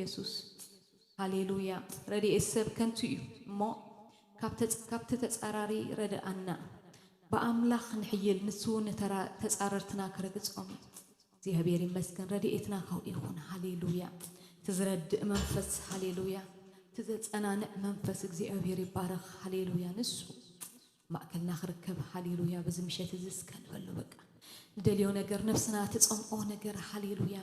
የሱስ። ሃሌሉያ። ረድኤት ሰብ ከንቱ እዩ እሞ፣ ካብ ተጽ-፣ ካብቲ ተጻራሪ ረድኣና። ብኣምላኽ ንሕይል፣ ንሱ እውን ንተራ-፣ ተጻረርትና ክረግጾም እዩ። እግዚኣብሔር ይመስገን። ረድኤትና ካብኡ ይኹን። ሃሌሉያ። እቲ ዝረድእ መንፈስ፣ ሃሌሉያ። እቲ ዘጸናንዕ መንፈስ እግዚኣብሔር ይባረኽ። ሃሌሉያ። ንሱ ማእከልና ክርከብ። ሃሌሉያ። በዚ ምሸት እዚ እስከ ንበሎ በቃ። ንደልዮ ነገር፣ ነፍስና ትጸምኦ ነገር፣ ሃሌሉያ።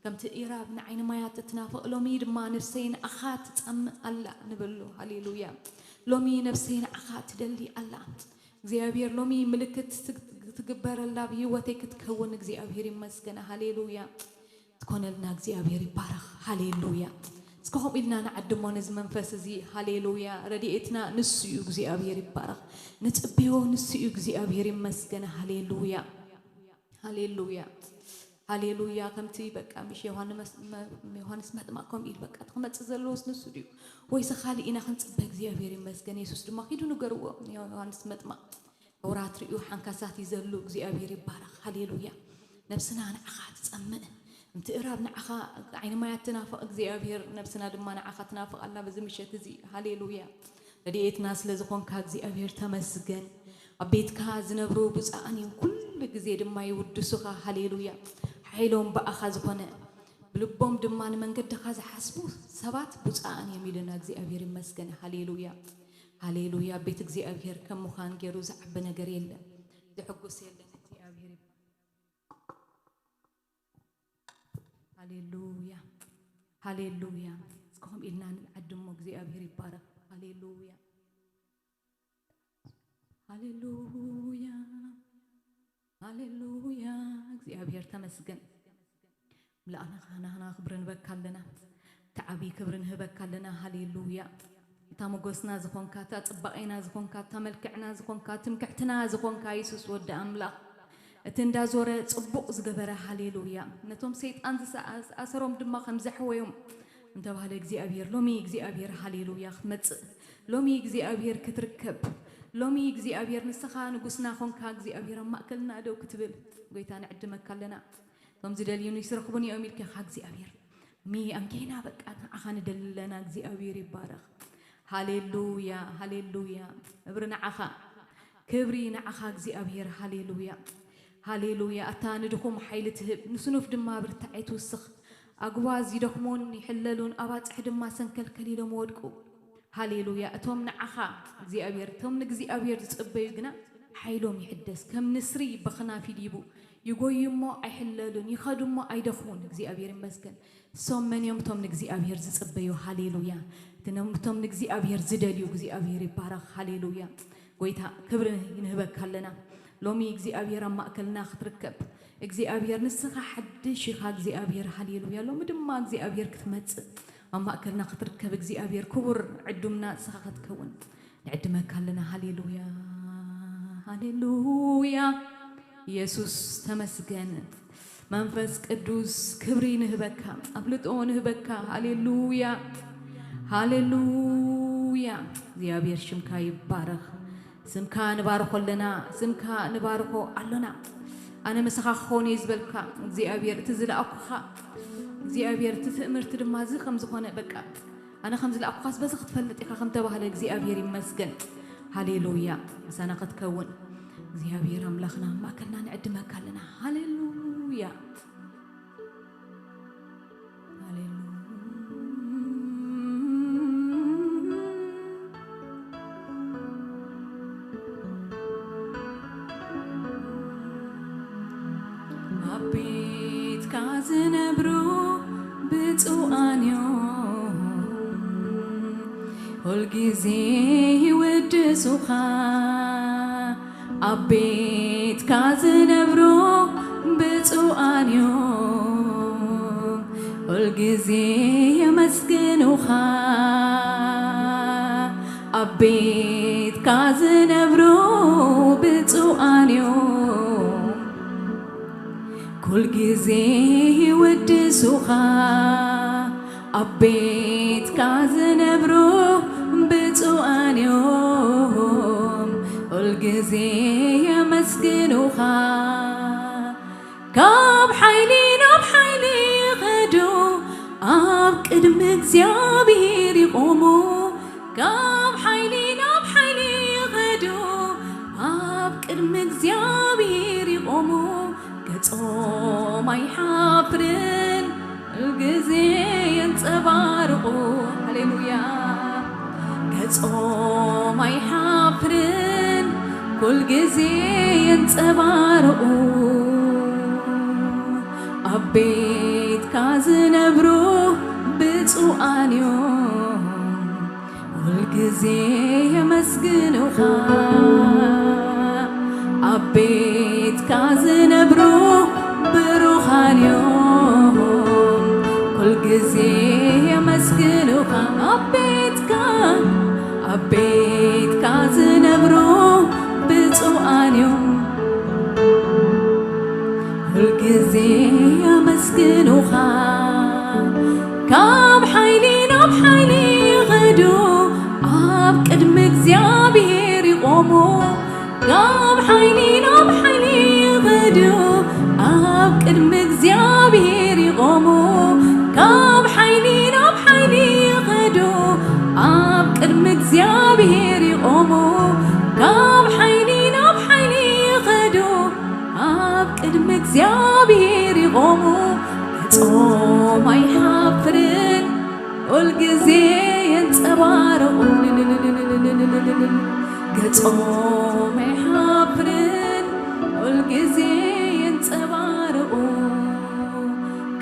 ከምቲ ኢራብ ንዓይኒ ማያት እትናፍቕ፣ ሎሚ ድማ ነፍሰይ ንዓኻ ትጸምእ ኣላ ንበሎ። ሃሌሉያ። ሎሚ ነፍሰይ ንዓኻ ትደሊ ኣላ። እግዚኣብሔር ሎሚ ምልክት ትግ-፣ ትግበረላ ብህይወተይ ክትከውን እግዚኣብሔር ይመስገን። ሃሌሉያ። ትኮነልና እግዚኣብሔር ይባረኽ። ሃሌሉያ። እስከ ከምኡ ኢልና ንዓድሞ ነዚ መንፈስ እዚ። ሃሌሉያ። ረድኤትና ንሱ እዩ። እግዚኣብሔር ይባረኽ። ንጽብዮ ንሱ እዩ። እግዚኣብሔር ይመስገን። ሃሌሉያ። ሃሌሉያ። ሃሌሉያ። ከምቲ በቃ ምሽ ዮሃንስ መ-፣ ዮሃንስ መጥማቕ ከምኡ ኢሉ በቃ እቲ ክመጽእ ዘለዎስ ንሱ ድዩ ወይስ ካልእ ኢና ክንጽበ? እግዚኣብሔር ይመስገን። የሱስ ድማ ኪዱ ንገርዎ ንዮሃንስ መጥማቕ። ዕውራት ርእዩ ሓንካሳት ይዘሉ። እግዚኣብሔር ይባረኽ። ሃሌሉያ። ነብስና ንዓኻ ትጸምእ። ከምቲ እራብ ንዓኻ ዓይኒ ማያት ትናፍቕ እግዚኣብሔር፣ ነብስና ድማ ንዓኻ ትናፍቕ ኣላ በዚ ምሸት እዚ። ሃሌሉያ። ረድኤትና ስለ ዝኾንካ እግዚኣብሔር ተመስገን። ኣብ ቤትካ ዝነብሩ ብፁዓን እዮም፣ ኩሉ ግዜ ድማ ይውድሱኻ። ሃሌሉያ። ሓይሎም ብኣኻ ዝኾነ፣ ብልቦም ድማ ንመንገድኻ ዝሓስቡ ሰባት ብፁዓን እዮም ኢሉና። እግዚኣብሔር ይመስገን። ሃሌሉያ። ሃሌሉያ። ቤት እግዚኣብሔር ከም ምዃን ገይሩ ዝዓቢ ነገር የለን። ዘሐጉስ የለን። እግዚኣብሔር ይባረክ። ሃሌሉያ። ሃሌሉያ። እስከ ከምኡ ኢልና ንዓድሞ። እግዚኣብሔር ይባረክ። ሃሌሉያ። ሃሌሉያ። ሃሌሉያ። እግዚኣብሔር ተመስገን። ምላእና ካህናህና ክብሪ ንበካ ኣለና። እቲ ዓብዪ ክብሪ ንህበካ ኣለና። ሃሌሉያ። እታ መጎስና ዝኾንካ፣ እታ ጽባቄና ዝኾንካ፣ እታ መልክዕና ዝኾንካ፣ ትምክሕትና ዝኾንካ የሱስ ወዲ ኣምላኽ፣ እቲ እንዳዞረ ጽቡቕ ዝገበረ፣ ሃሌሉያ፣ ነቶም ሰይጣን ዝሰኣ-፣ ዝኣሰሮም ድማ ከም ዘሕወዮም እንተባህለ እግዚኣብሔር፣ ሎሚ እግዚኣብሔር፣ ሃሌሉያ፣ ክትመጽእ፣ ሎሚ እግዚኣብሔር ክትርከብ፣ ሎሚ እግዚኣብሔር ንስኻ ንጉስና ኾንካ እግዚኣብሔር ኣብ ማእከልና ደው ክትብል፣ ጎይታ፣ ንዕድመካ ኣለና። እቶም ዝደልዩኒ ይስረኽቡኒ እዮም ኢልካ ኢኻ እግዚኣብሔር። ሚ ኣንጌና በቃ ንዓኻ ንደሊ ኣለና። እግዚኣብሔር ይባረኽ። ሃሌሉያ፣ ሃሌሉያ። ክብሪ ንዓኻ፣ ክብሪ ንዓኻ እግዚኣብሔር። ሃሌሉያ፣ ሃሌሉያ። ኣታ ንድኹም ሓይሊ ትህብ፣ ንስኑፍ ድማ ብርታዐ ትውስኽ። ኣጉባዝ ይደኽሙን ይሕለሉን፣ ኣባጽሕ ድማ ሰንከልከል ኢሎም ወድቁ። ሃሌሉያ። እቶም ንዓኻ እግዚኣብሔር፣ እቶም ንእግዚኣብሔር ዝጽበዩ ግና ሓይሎም ይሕደስ። ከም ንስሪ በኽናፍ ይድይቡ፣ ይጎዩ እሞ ኣይሕለሉን፣ ይኸዱ እሞ ኣይደኽሙን። እግዚኣብሔር ይመስገን። እሶም መን እዮም? እቶም ንእግዚኣብሔር ዝጽበዩ። ሃሌሉያ። እቶም፣ እቶም ንእግዚኣብሔር ዝደልዩ፣ እግዚኣብሔር ይባረኽ። ሃሌሉያ። ጎይታ፣ ክብሪ ንህበካ ኣለና። ሎሚ እግዚኣብሔር ኣብ ማእከልና ክትርከብ፣ እግዚኣብሔር ንስኻ ሓድሽ ኢኻ እግዚኣብሔር። ሃሌሉያ። ሎሚ ድማ እግዚኣብሔር ክትመጽእ፣ ኣብ ማእከልና ክትርከብ እግዚኣብሔር ክቡር ዕዱምና ንስኻ ክትከውን ንዕድመካ ኣለና። ሃሌሉያ፣ ሃሌሉያ። የሱስ ተመስገን። መንፈስ ቅዱስ ክብሪ ንህበካ፣ ኣፍልጦ ንህበካ። ሃሌሉያ፣ ሃሌሉያ። እግዚኣብሔር ሽምካ ይባረኽ። ስምካ ንባርኾ ኣለና፣ ስምካ ንባርኾ ኣሎና። ኣነ ምሳኻ ክኸውን እየ ዝበልካ እግዚኣብሔር፣ እቲ ዝለኣኩኻ እግዚኣብሔር፣ እቲ ትእምርቲ ድማ እዚ ከም ዝኾነ፣ በቃ ኣነ ከም ዝለኣኩኻስ በዚ ክትፈልጥ ኢኻ ከም ተባህለ እግዚኣብሔር ይመስገን። ሃሌሉያ። ምሳና ክትከውን እግዚኣብሔር ኣምላኽና ኣብ ማእከልና ንዕድመካ ኣለና። ሃሌሉያ። ኣብ ቤትካ ዝነብሩ ብፁዓን እዮም፣ ሁልጊዜ ይውድሱኻ። ኣብ ቤትካ ዝነብሩ ብፁዓን እዮም፣ ሁልጊዜ የመስግኑኻ። ኣብ ቤትካ ዝነብሩ ብፁዓን እዮም፣ ኩልጊዜ ይውድሱኻ። ኣብ ቤትካ ዝነብሩ ብፁዓን እዮም፣ ኩልጊዜ የመስግኑኻ። ካብ ሓይሊ ናብ ሓይሊ ይኸዱ፣ ኣብ ኣብ ቅድሚ እግዚኣብሔር ይቆሙ፣ ካብ ሓይሊ ናብ ሓይሊ ይኸዱ። ኣብ ቅድሚ እግዚኣብሔር ይቆሙ፣ ገጾም ኣይሓፍርን፣ ኩልግዜ የንጸባርቑ። ሃሌሉያ። ገጾም ኣይሓፍርን፣ ኩልግዜ የንጸባርቑ። ኣብ ቤትካ ዝነብሩ ብፁዓን እዮም፣ ኩልግዜ የመስግኑኻ። ኣብ ቤትካ ዝነብሩ ብሩኻን እዮም፣ ኩልግዜ የመስግኑኻ። ኣብ ቤትካ፣ ኣብ ቤትካ ዝነብሩ ብፁዓን እዮም፣ ኩልግዜ የመስግኑኻ። ካብ ሓይሊ ናብ ሓይሊ ይኸዱ፣ ኣብ ቅድሚ እግዚኣብሔር ይቆሙ። ካብ ሓይሊ ናብ ሓይሊ ይኸዱ፣ ኣብ ቅድሚ እግዚኣብሔር ይቆሙ። ካብ ሓይሊ ናብ ሓይሊ ይኸዱ፣ ኣብ ቅድሚ እግዚኣብሔር ይቆሙ። ካብ ሓይሊ ናብ ሓይሊ ይኸዱ፣ ኣብ ቅድሚ እግዚኣብሔር ይቆሙ። ገጾም ኣይሓፍርን፣ ኩልግዜ የንጸባርቑ። ገጾም ኣይሓፍርን፣ ኩልግዜ የንጸባርቑ።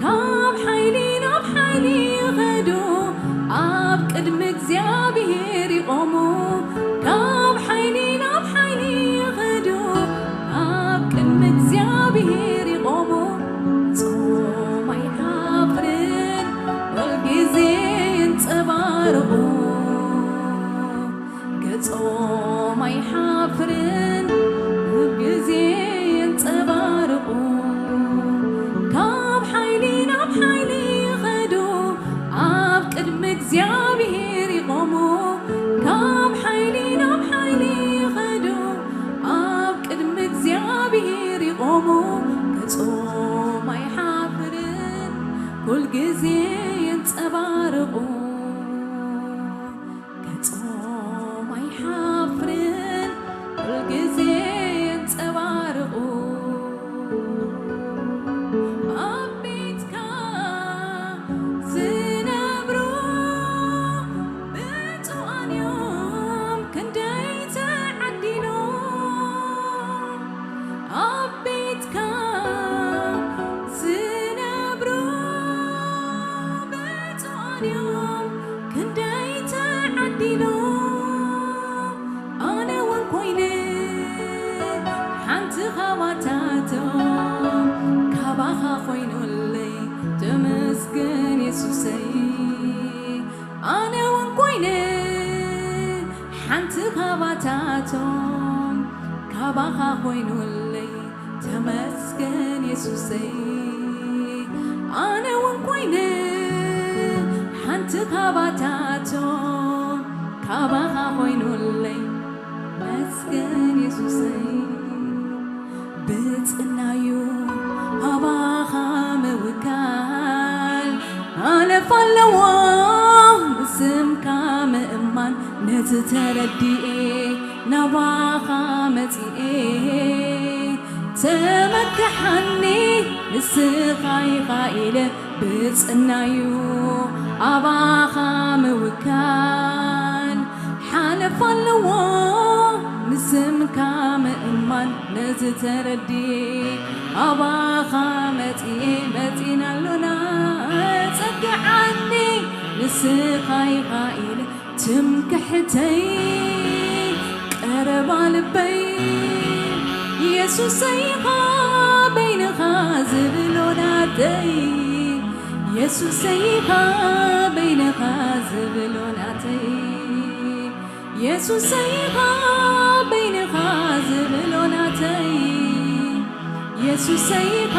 ካብ ሓይሊ ናብ ሓይሊ ይኸዱ፣ ኣብ ቅድሚ እግዚኣብሔር ይቆሙ። ካብ ሓይሊ ናብ ሓይሊ ይኸዱ፣ ኣብ ቅድሚ እግዚኣብሔር ይቆሙ። ገጾም ኣይሓፍርን፣ ኩልግዜ የንጸባርቑ። ገጾም ኣይሓፍርን፣ ኩልግዜ የንጸባርቑ። ካብ ሓይሊ ናብ ሓይሊ ይኸዱ፣ ኣብ ቅድሚ እግዚኣብሔር ይቆሙ። ካብ ሓይሊ ናብ ሓይሊ ይኸዱ፣ ኣብ ቅድሚ እግዚኣብሔር ይቆሙ። ገጾም ኣይሓፍርን፣ ኩልግዜ የንጸባርቑ። ገጾም ኣይሓፍርን፣ ኩልግዜ የንጸባርቑ። ኣብ ቤትካ ዝነብሩ ብፁዓን እዮም፣ ክንደይ ተዓዲሎም። ኣብ ቤትካ ዝነብሩ ብፁዓን እዮም፣ ክንደይ ተዓዲሎም። ኣነ እውን ኮይነ ሓንቲ ካባታቶም፣ ካባኻ ኮይኑለይ፣ ተመስገን የሱሰይ። ኣነ እውን ኮይነ ሓንቲ ካባታቶም፣ ካባኻ ኮይኑለይ፣ ተመስገን የሱሰይ። ኣነ እውን ኮይነ ሓንቲ ካባታቶም፣ ካባኻ ኮይኑለይ፣ መስገን የሱሰይ። ብጽናዩ ኣባኻ ምውካል፣ ኣለፋ ኣለዎ ንስምካ ምእማን። ነቲ ተረዲኤ ናባኻ መጺኤ፣ ተመክሓኒ ንስኻ ኢኻ ኢለ፣ ብጽናዩ ኣባኻ ምውካል ሓለፋ ኣለዎ ንስምካ ምእማን። ነዚ ተረዲኤ ኣባኻ መጺኤ፣ መጺና ኣሎና ጸግዓኒ ንስኻ ኢኻ ኢለ፣ ትምክሕተይ ቀረባ ልበይ የሱሰይ ኢኻ በይንኻ ዝብሎ ናተይ፣ የሱሰይ ኢኻ በይንኻ ዝብሎ ናተይ፣ የሱሰይ ኢኻ በይንኻ ዝብሎ ናተይ፣ የሱሰይ ኢኻ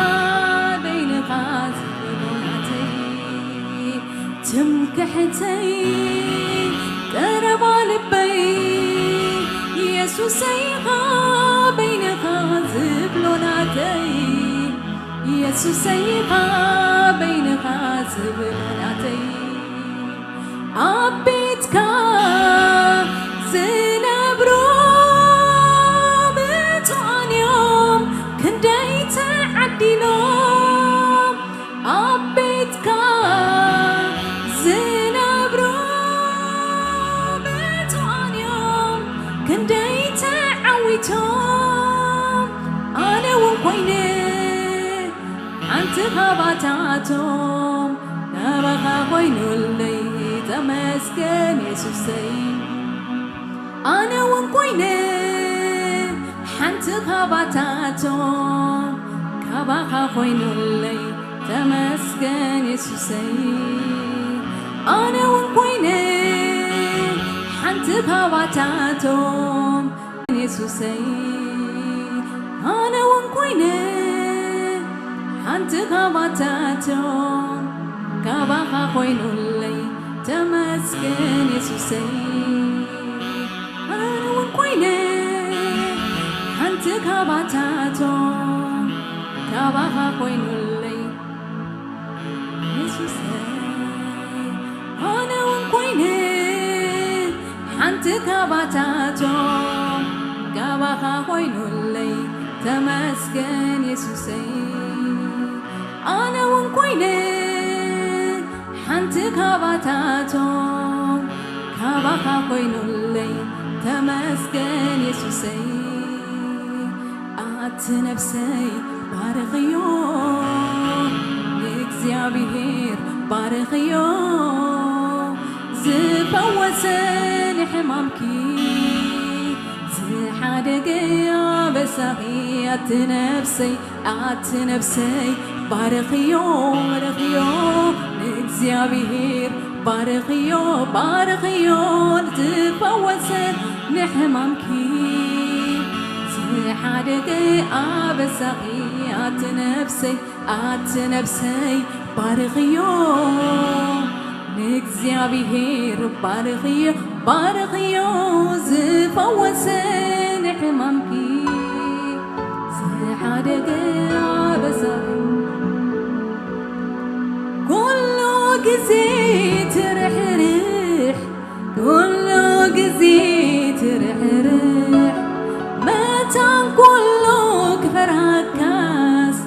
በይንኻ ዝብሎ ናተይ፣ ትምክሕተይ ቀረባ ልበይ የሱሰይ ኢኻ በይንኻ ዝብሎ ናተይ፣ የሱሰይ ኢኻ በይንኻ ዝብሎ ናተይ። ቶም ናባኻ ኮይኑለይ ተመስገን የሱሰይ። ኣነ እውን ኮይነ ሓንቲ ካባታቶም ካባኻ ኮይኑለይ ተመስገን የሱሰይ። ኣነ እውን ኮይነ ሓንቲ ካባታቶም የሱሰይ። ኣነ እውን ኮይነ ሓንቲ ካባታቶም ካባኻ ኮይኑለይ ተመስገን የሱሰይ። ኣነ እውን ኮይነ ሓንቲ ካባታቶም ካባኻ ኮይኑለይ የሱሰይ። ኣነ እውን ኮይነ ሓንቲ ካባታቶም ካባኻ ኮይኑለይ ተመስገን የሱሰይ። ኣነ እውን ኮይነ ሓንቲ ካባታቶም ካባኻ ኮይኑለይ ተመስገን የሱሰይ። ኣቲ ነፍሰይ ባርኽዮ ንእግዚኣብሔር ባርኽዮ፣ ዝፈወሰ ንሕማምኪ ዝሓደገ ኣበሳኺ። ኣቲ ነፍሰይ ኣቲ ነፍሰይ ባርኽዮ ባርኽዮ ንእግዚኣብሔር ባርኽዮ ባርኽዮ፣ ዝፈወሰ ንሕማምኪ ዝሓደገ ኣበሳኺ። ኣቲ ነፍሰይ ኣቲ ነፍሰይ ባርኽዮ ንእግዚኣብሔር ባርኽዮ ባርኽዮ፣ ዝፈወሰ ንሕማምኪ ዝሓደገ ኣበሳኺ። ኩሉ ግዜ ትርሕርሕ ኩሉ ግዜ ትርሕርሕ፣ መታን ኩሉ ክፈርሃካስ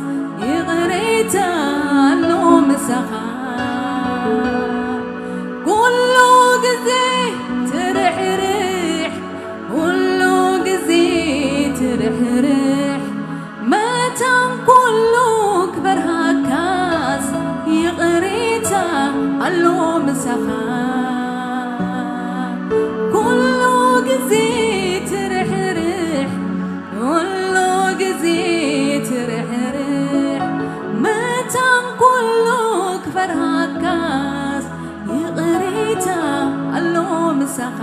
ይቕሬታ ኣሎ ምሳኻ። ኩሉ ግዜ ትርሕርሕ፣ ኩሉ ግዜ ትርሕርሕ፣ መታን ኩሉ ክፈርሃካስ ይቕሬታ ኣሎ ምሳኻ። ኩሉ ግዜ ትርሕርሕ፣ ኩሉ ግዜ ትርሕርሕ፣ መታን ኩሉ ክፈርሃካስ ይቕሬታ ኣሎ ምሳኻ።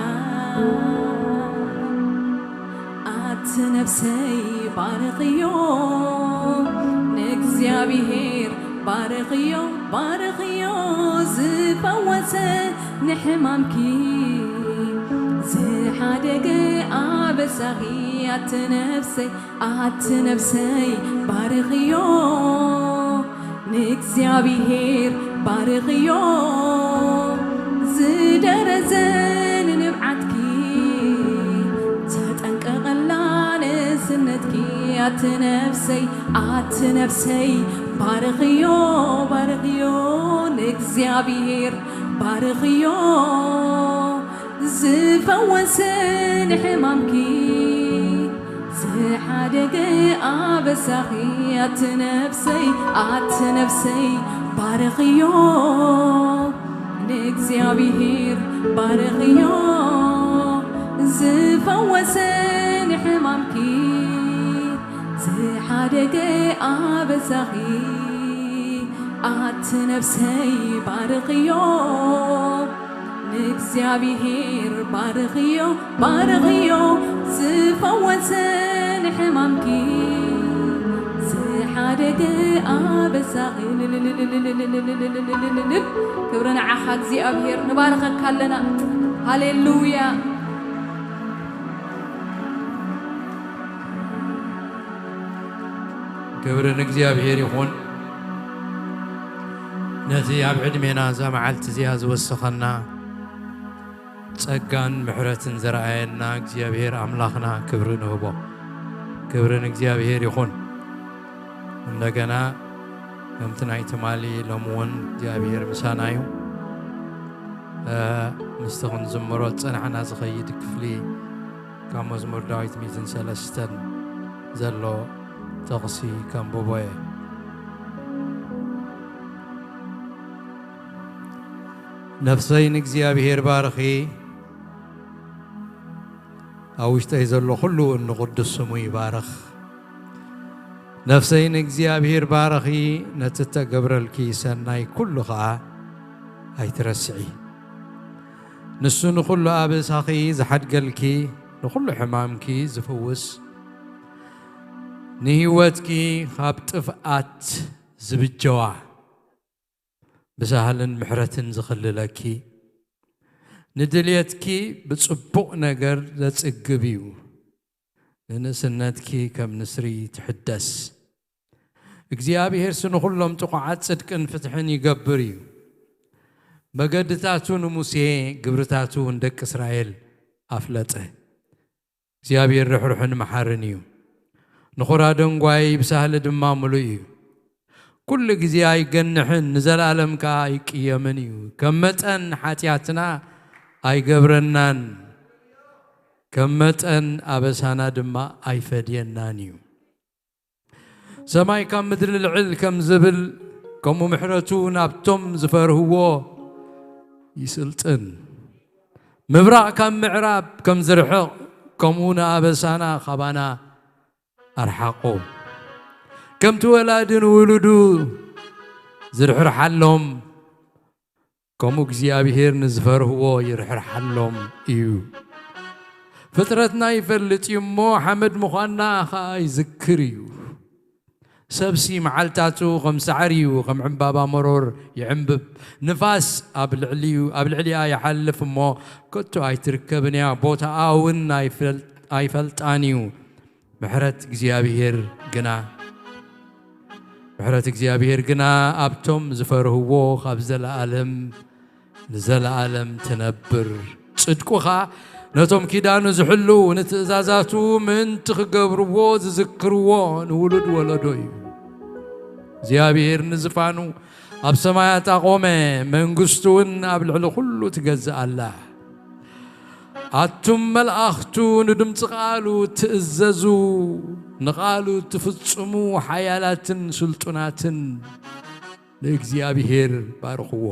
ኣቲ ነፍሰይ ባርኽዮ ንእግዚኣብሔር ባርኽዮ ባርኽዮ፣ ዝፈወሰ ንሕማምኪ ዝሓደገ ኣበሳኺ። ኣቲ ነፍሰይ ኣቲ ነፍሰይ ባርኽዮ ንእግዚኣብሔር ባርኽዮ፣ ዝደረዘ ንንብዓትኪ ተጠንቀቐላ ንእስነትኪ። ኣቲ ነፍሰይ ኣቲ ነፍሰይ ባርኽዮ ባርኽዮ ንእግዚኣብሔር ባርኽዮ፣ ዝፈወሰ ንሕማምኪ ዝሓደገ ኣበሳኺ። ኣቲ ነፍሰይ ኣቲ ነፍሰይ ባርኽዮ ንእግዚኣብሔር ባርኽዮ፣ ዝፈወሰ ንሕማምኪ ዝሓደገ ኣበሳኺ። ኣቲ ነፍሰይ ባርኽዮ ንእግዚኣብሔር ባርኽዮ ባርኽዮ፣ ዝፈወሰ ንሕማምኪ ዝሓደገ ኣበሳኺ። ክብሪ ንዓኻ እግዚኣብሔር፣ ንባርኸካ ኣለና። ሃሌሉያ። ክብሪ ንእግዚኣብሔር ይኹን። ነቲ ኣብ ዕድሜና እዛ መዓልቲ እዚኣ ዝወሰኸና ጸጋን ምሕረትን ዘርኣየና እግዚኣብሔር ኣምላኽና ክብሪ ንህቦ። ክብሪ ንእግዚኣብሔር ይኹን። እንደገና ከምቲ ናይ ትማሊ ሎሚ እውን እግዚኣብሔር ምሳና እዩ። እ፣ ምስቲ ክንዝምሮ ዝጸናሕና ዝኸይድ ክፍሊ ካብ መዝሙር ዳዊት ሚእትን ሰለስተን ዘሎ ጥቕሲ ከንብቦ እየ። ነፍሰይ ንእግዚኣብሔር ባርኺ፣ ኣብ ውሽጠይ ዘሎ ኩሉ ንቕዱስ ስሙ ይባርኽ። ነፍሰይ ንእግዚኣብሔር ባርኺ፣ ነቲ እተገብረልኪ ሰናይ ኩሉ ኸኣ ኣይትረስዒ። ንሱ ንኹሉ ኣበሳኺ ዝሓድገልኪ፣ ንኹሉ ሕማምኪ ዝፍውስ፣ ንህይወትኪ ካብ ጥፍኣት ዝብጀዋ፣ ብሳህልን ምሕረትን ዝኽልለኪ፣ ንድልየትኪ ብጽቡቕ ነገር ዘጽግብ እዩ። ንንእስነትኪ ከም ንስሪ ትሕደስ። እግዚኣብሄርሲ ንኹሎም ጥቑዓት ጽድቅን ፍትሕን ይገብር እዩ። መገድታቱ ንሙሴ፣ ግብርታቱ ንደቂ እስራኤል ኣፍለጠ። እግዚኣብሔር ርሕሩሕን መሓርን እዩ። ንኹራ ደንጓይ ብሳህሊ ድማ ምሉእ እዩ። ኩሉ ግዜ ኣይገንሕን፣ ንዘለኣለም ከኣ ኣይቅየምን እዩ። ከም መጠን ሓጢኣትና ኣይገብረናን፣ ከም መጠን ኣበሳና ድማ ኣይፈድየናን እዩ። ሰማይ ካብ ምድሪ ልዕል ከም ዝብል፣ ከምኡ ምሕረቱ ናብቶም ዝፈርህዎ ይስልጥን። ምብራቕ ካብ ምዕራብ ከም ዝርሕቕ፣ ከምኡ ንኣበሳና ካባና ኣርሓቖ። ከምቲ ወላዲ ንውሉዱ ዝርሕርሓሎም፣ ከምኡ እግዚኣብሔር ንዝፈርህዎ ይርሕርሓሎም እዩ። ፍጥረትና ይፈልጥ እዩ እሞ፣ ሓመድ ምዃንና ኸኣ ይዝክር እዩ። ሰብሲ መዓልታቱ ኸም ሳዕሪ እዩ፣ ኸም ዕምባባ መሮር ይዕምብብ። ንፋስ ኣብ ልዕሊኡ፣ ኣብ ልዕሊኣ ይሓልፍ እሞ፣ ከቶ ኣይትርከብን እያ፣ ቦታኣ እውን ኣይፈል-፣ ኣይፈልጣን እዩ። ምሕረት እግዚኣብሔር ግና፣ ምሕረት እግዚኣብሔር ግና ኣብቶም ዝፈርህዎ ኻብ ዘለኣለም ንዘለኣለም ትነብር። ጽድቁ ኸኣ ነቶም ኪዳኑ ዝሕልዉ፣ ንትእዛዛቱ ምእንቲ ክገብርዎ ዝዝክርዎ ንውሉድ ወለዶ እዩ። እግዚኣብሔር ንዝፋኑ ኣብ ሰማያት ኣቖመ፣ መንግስቱ እውን ኣብ ልዕሊ ኩሉ ትገዝእ ኣላ። ኣቱም መላእኽቱ ንድምፂ ቃሉ ትእዘዙ፣ ንቃሉ ትፍጽሙ ሓያላትን ስልጡናትን ንእግዚኣብሔር ባርኽዎ።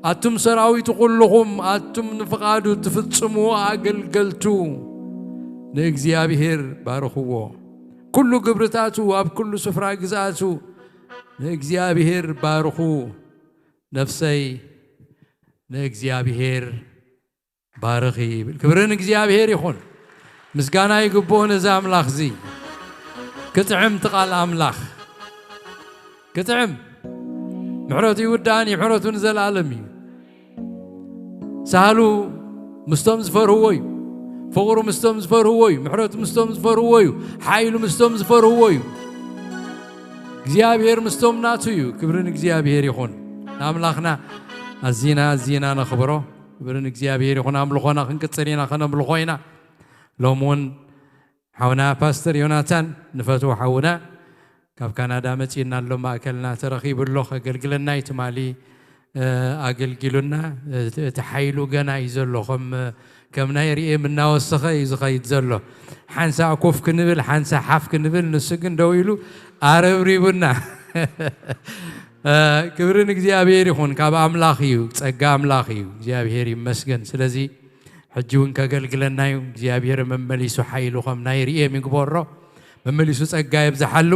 ኣቱም ሰራዊቱ ኩልኹም፣ ኣቱም ንፍቓዱ ትፍጽሙ ኣገልገልቱ ንእግዚኣብሔር ባርኽዎ። ኩሉ ግብርታቱ ኣብ ኩሉ ስፍራ ግዝኣቱ ንእግዚኣብሔር ባርኹ። ነፍሰይ ንእግዚኣብሔር ባርኺ ይብል። ክብሪ ንእግዚኣብሔር ይኹን። ምስጋና ይግብኦ ነዚ ኣምላኽ እዚ። ክጥዕም እቲ ቃል ኣምላኽ። ክጥዕም። ምሕረቱ ይውዳእን እዩ፣ ምሕረቱ ንዘለኣለም እዩ። ሳህሉ ምስቶም ዝፈርህዎ እዩ። ፍቕሩ ምስቶም ዝፈርህዎ እዩ። ምሕረቱ ምስቶም ዝፈርህዎ እዩ። ሓይሉ ምስቶም ዝፈርህዎ እዩ። እግዚኣብሔር ምስቶም ናቱ እዩ። ክብሪ ንእግዚኣብሔር ይኹን። ንኣምላኽና ኣዚና ኣዚና ነኽብሮ። ክብሪ ንእግዚኣብሔር ይኹን። ኣምልኾና ክንቅጽል ኢና፣ ከነምልኾ ኢና። ሎም እውን ሓውና ፓስተር ዮናታን ንፈትዎ ሓውና ካብ ካናዳ መጺእና ኣሎ፣ ማእከልና ተረኺቡ ኣሎ፣ ከገልግለና እዩ። ትማሊ፣ እ፣ ኣገልጊሉና። እቲ፣ እቲ ሓይሉ ገና እዩ ዘሎ። ከም፣ ከም ናይ ርኤም እናወሰኸ እዩ ዝኸይድ ዘሎ። ሓንሳእ ኮፍ ክንብል፣ ሓንሳእ ሓፍ ክንብል፣ ንሱ ግን ደው ኢሉ ኣረብሪቡና። እ፣ ክብሪ ንእግዚኣብሔር ይኹን። ካብ ኣምላኽ እዩ፣ ጸጋ ኣምላኽ እዩ። እግዚኣብሔር ይመስገን። ስለዚ ሕጂ እውን ከገልግለና እዩ። እግዚኣብሔር መመሊሱ ሓይሉ ከም ናይ ርኤም ይግበሮ። መመሊሱ ጸጋ የብዝሓሉ።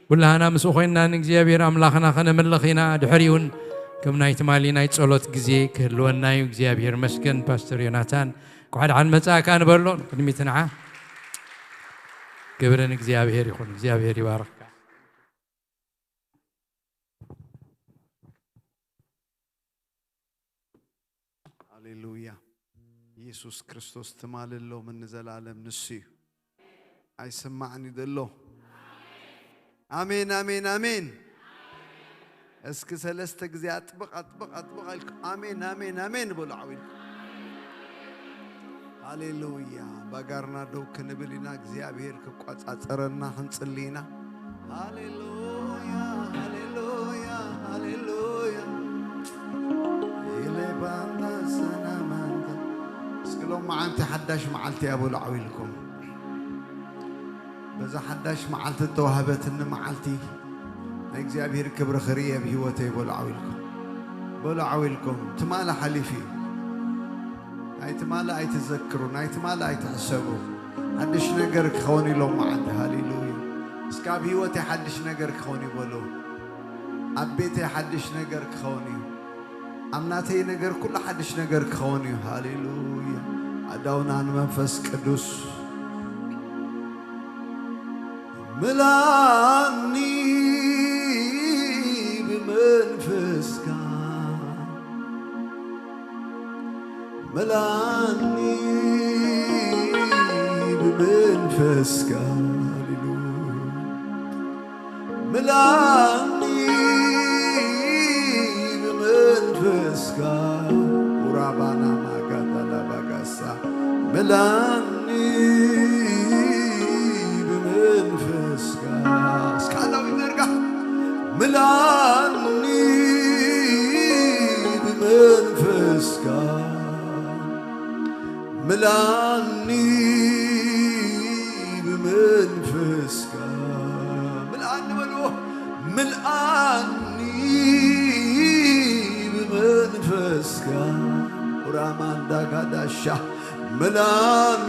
ኩላህና ምስኡ ኮይንና ንእግዚኣብሔር ኣምላኽና ከነምልኽ ኢና። ድሕሪኡን ከም ናይ ትማሊ ናይ ጸሎት ግዜ ክህልወና እዩ። እግዚኣብሔር መስገን። ፓስተር ዮናታን፣ እንኳዕ ደሓን መጻእካ ንበሎ። ቅድሚት ንዓ። ክብሪ ንእግዚኣብሔር ይኹን። እግዚኣብሔር ይባርኽካ። ሃሌሉያ። ኢየሱስ ክርስቶስ ትማሊ፣ ሎምን ንዘለኣለም ንሱ እዩ። ኣይስማዕን እዩ ዘሎ። ኣሜን፣ ኣሜን፣ ኣሜን። እስኪ ሰለስተ ግዜ ኣጥብቕ፣ ኣጥብቕ፣ ኣጥብቕ ኢልኩም ኣሜን፣ ኣሜን፣ ኣሜን በሉ ዓው ኢልኩም። ሃሌሉያ። ባጋርና ደው ክንብል ኢና። እግዚኣብሔር ክቆጻጸረና ክንጽሊ ኢና። ሃሌሉያ፣ ሃሌሉያ፣ ሃሌሉያ። ኢለ ባንዳ ሰናማንታ። እስኪ ሎም መዓንቲ ሓዳሽ መዓልቲ እያ በሉ ዓው ኢልኩም። በዛ ሓዳሽ መዓልቲ እተዋህበትኒ መዓልቲ ናይ እግዚኣብሔር ክብሪ ክርኢ ኣብ ህይወተይ በሉ ዓው ኢልኩም። በሉ ዓው ኢልኩም፣ ትማሊ ሓሊፉ እዩ። ናይ ትማሊ ኣይትዘክሩ፣ ናይ ትማሊ ኣይትሕሰቡ። ሓድሽ ነገር ክኸውን ኢሎም መዓልቲ። ሃሌሉያ። እስከ ኣብ ህይወተይ ሓድሽ ነገር ክኸውን እዩ በሉ። ኣብ ቤተይ ሓድሽ ነገር ክኸውን እዩ። ኣብ ናተይ ነገር ኩሉ ሓድሽ ነገር ክኸውን እዩ። ሃሌሉያ። ኣዳውና ንመንፈስ ቅዱስ። ምላኒ ብመንፈስካ፣ ምላኒ ብመንፈስካ፣ ሃሌሉያ። ምላኒ ብመንፈስካ፣ ኡራባና ማጋዳላ ባጋሳ፣ ምላኒ ብመንፈስካ። እስከ ኣላዊ ዘርጋ። ምላኒ ብመንፈስካ፣ ምላኒ ብመንፈስካ። ምልኣኒ በልዎ። ምልኣኒ ብመንፈስካ። ኡራማንዳ ጋዳሻ። ምላኒ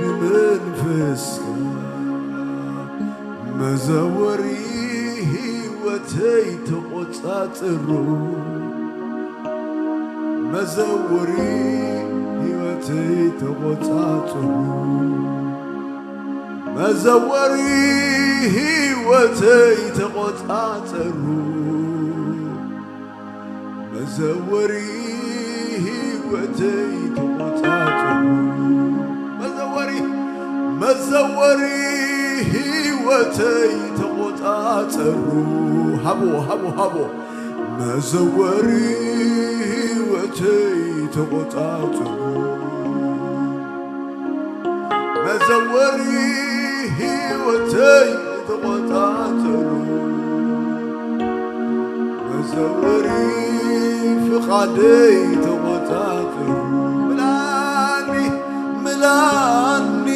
ብመንፈስካ። መዘወሪ ህይወተይ ተቖጻጽሩ። መዘወሪ ህይወተይ ተቖጻጽሩ። መዘወሪ ህይወተይ ተቖጻጽሩ። መዘወሪ ህይወተይ ተቖጻጽሩ። መዘወሪ፣ መዘወሪ ህይወተይ ተቖጻጽሩ። ሃቦ፣ ሃቦ፣ ሃቦ። መዘወሪ ህይወተይ ተቖጻጽሩ። መዘወሪ ህይወተይ ተቖጻጽሩ። መዘወሪ ፍቓደይ ተቖጻጽሩ። ምላኒ፣ ምላኒ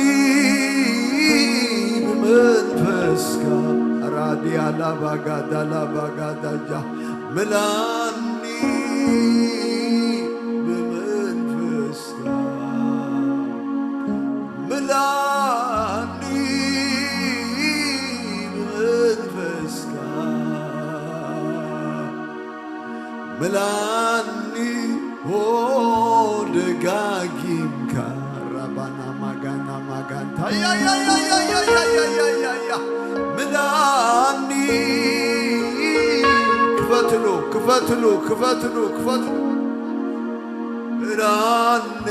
ብመንፈስካ። ራዲያ ላባጋዳ ላባጋዳጃ። ምላኒ ብመንፈስካ። ምላኒ ብመንፈስካ። ምላኒ ሆ ደጋጊምካ። ራባና ማጋና ማጋንታ። ያ፣ ያ፣ ያ። ምላኒ። ክፈትሉ፣ ክፈትሉ፣ ክፈትሉ፣ ክፈትሉ። ምላኒ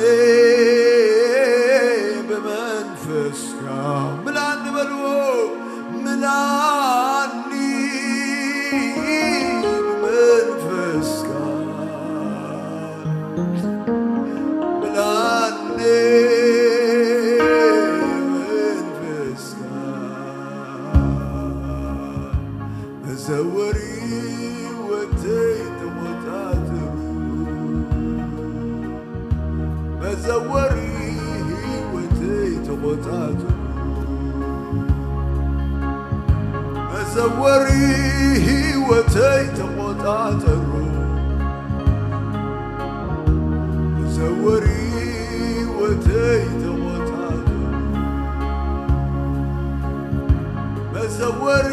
ብመንፈስካ። ምላኒ በልዎ። ምላኒ ብመንፈስካ። ምላኒ ብመንፈስካ። መዘወሪ ህይወተይ ተቖጻጽሩ። መዘወሪ ህይወተይ ተቖጻጽሩ። መዘወሪ ህይወተይ ተቖጻጽሩ። መዘወሪ ህይወተይ ተቖጻጽሩ። መዘወሪ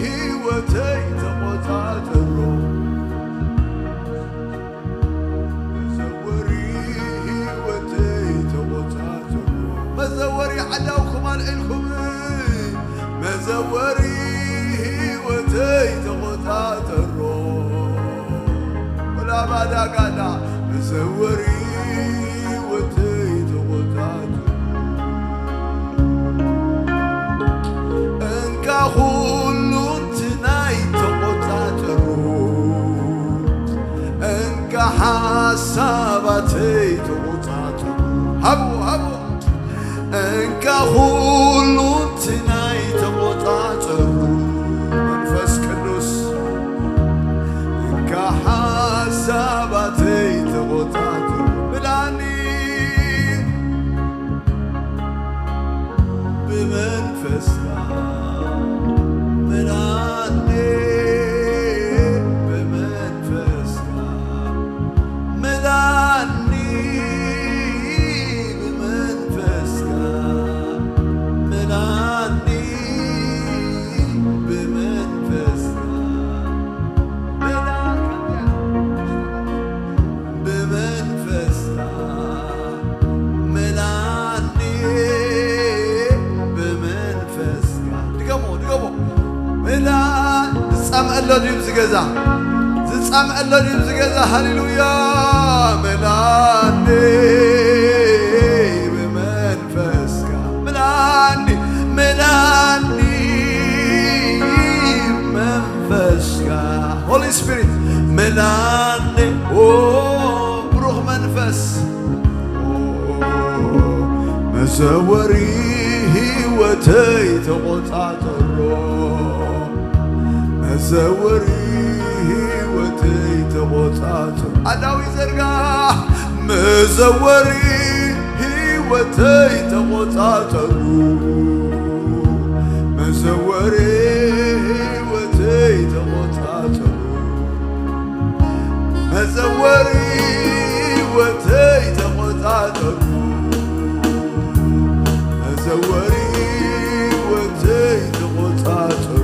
ህይወተይ ተቖጻጽሩ። መዘወሪ ህይወተይ ተቖጻጽሩ። መዘወሪ ዓዳውኩም ኣልዒልኩም። መዘወሪ ህይወተይ ተቖጻጽሩ። ወላ ባዳ ጋዳ። መዘወሪ ህይወተይ ተቖጻጽሩ። እንካ ኩሉ እንትናይ ተቖጻጽሩ። እንካ ሓሳባተይ ተቖጻጽሩ። ሃቡ፣ ሃቡ። እንካ ኩሉ እንትናይ ተቖጻጽሩ። መንፈስ ቅዱስ። እንካ ሓሳባተይ ተቖጻጽሩ። ምላኒ ብመንፈስካ። ምላኒ፣ ገዛ ዝጻምእ ኣሎ ድዩ ኣብዚ ገዛ? ሃሌሉያ። ምላኒ ብመንፈስካ፣ ምላኒ፣ ምላኒ መንፈስካ፣ ሆሊ ስፒሪት ምላኒ። ኦ ብሩኽ መንፈስ፣ ኦ መዘወሪ ህይወተይ ተቖጻጸሮ፣ መዘወሪ ህይወተይ ተቖጻጸሮ። ኣዳዊ ዘርጋ፣ መዘወሪ ህይወተይ ተቖጻጸሩ፣ መዘወሪ ህይወተይ ተቖጻጸሩ፣ መዘወሪ ህይወተይ ተቖጻጸሩ፣ መዘወሪ ህይወተይ ተቖጻጸሩ፣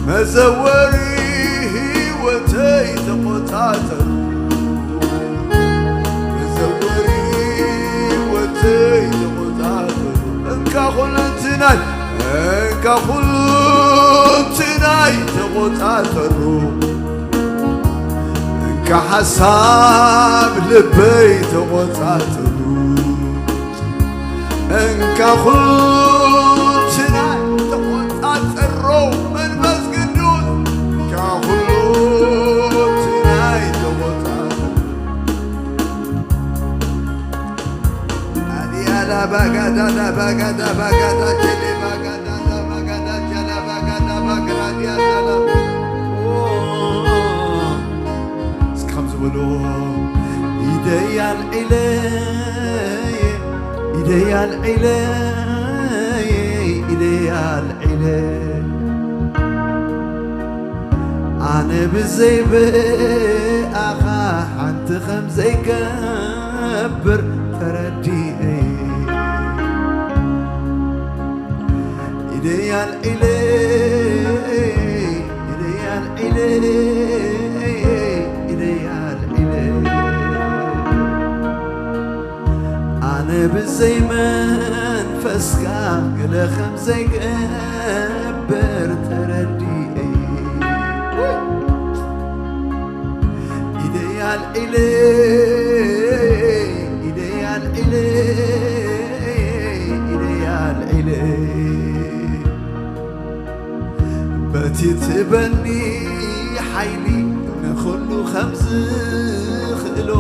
መዘወሪ ህይወተይ ተቖጻጸሩ፣ መዘወሪ ህይወተይ ተቖጻጸሩ። እንካ ኩሉ እንትናይ፣ እንካ ኩሉ እንትናይ ተቖጻጸሩ። እንካ ሓሳብ ልበይ ተቖጻጸሩ። እንካ ኩሉ እንትናይ ተቖጻጸሮ መንፈስ ቅዱስ። እንካ ኩሉ እንትናይ ተቖጻጸሩ። ኣዲያላ ባጋዳዳ ባጋዳ ባጋዳ ጀሌ ባጋዳዳ ባጋዳ ጀላ ባጋዳ ባግራዲያ ዳላ። ኦ፣ እስኪ ከምዚ በሉ። ኢደይ ኣልዒለ፣ ኢደይ ኣልዒለ፣ ኢደይ ኣልዒለ። ኣነ ብዘይ ብኣኻ ሓንቲ ከም ዘይገብር ተረዲኤ። ኢደይ ኣልዒለ፣ ኢደይ ኣልዒለ፣ ኢደይ ኣልዒለ። ኣነ ብዘይ መንፈስካ ገለ ከም ዘይገብር ተረዲኤ። ኢደይ ኣልዒለ፣ ኢደይ ኣልዒለ፣ ኢደይ ኣልዒለ። በቲ ትበኒ ሓይሊ ንኹሉ ከም ዝኽእሎ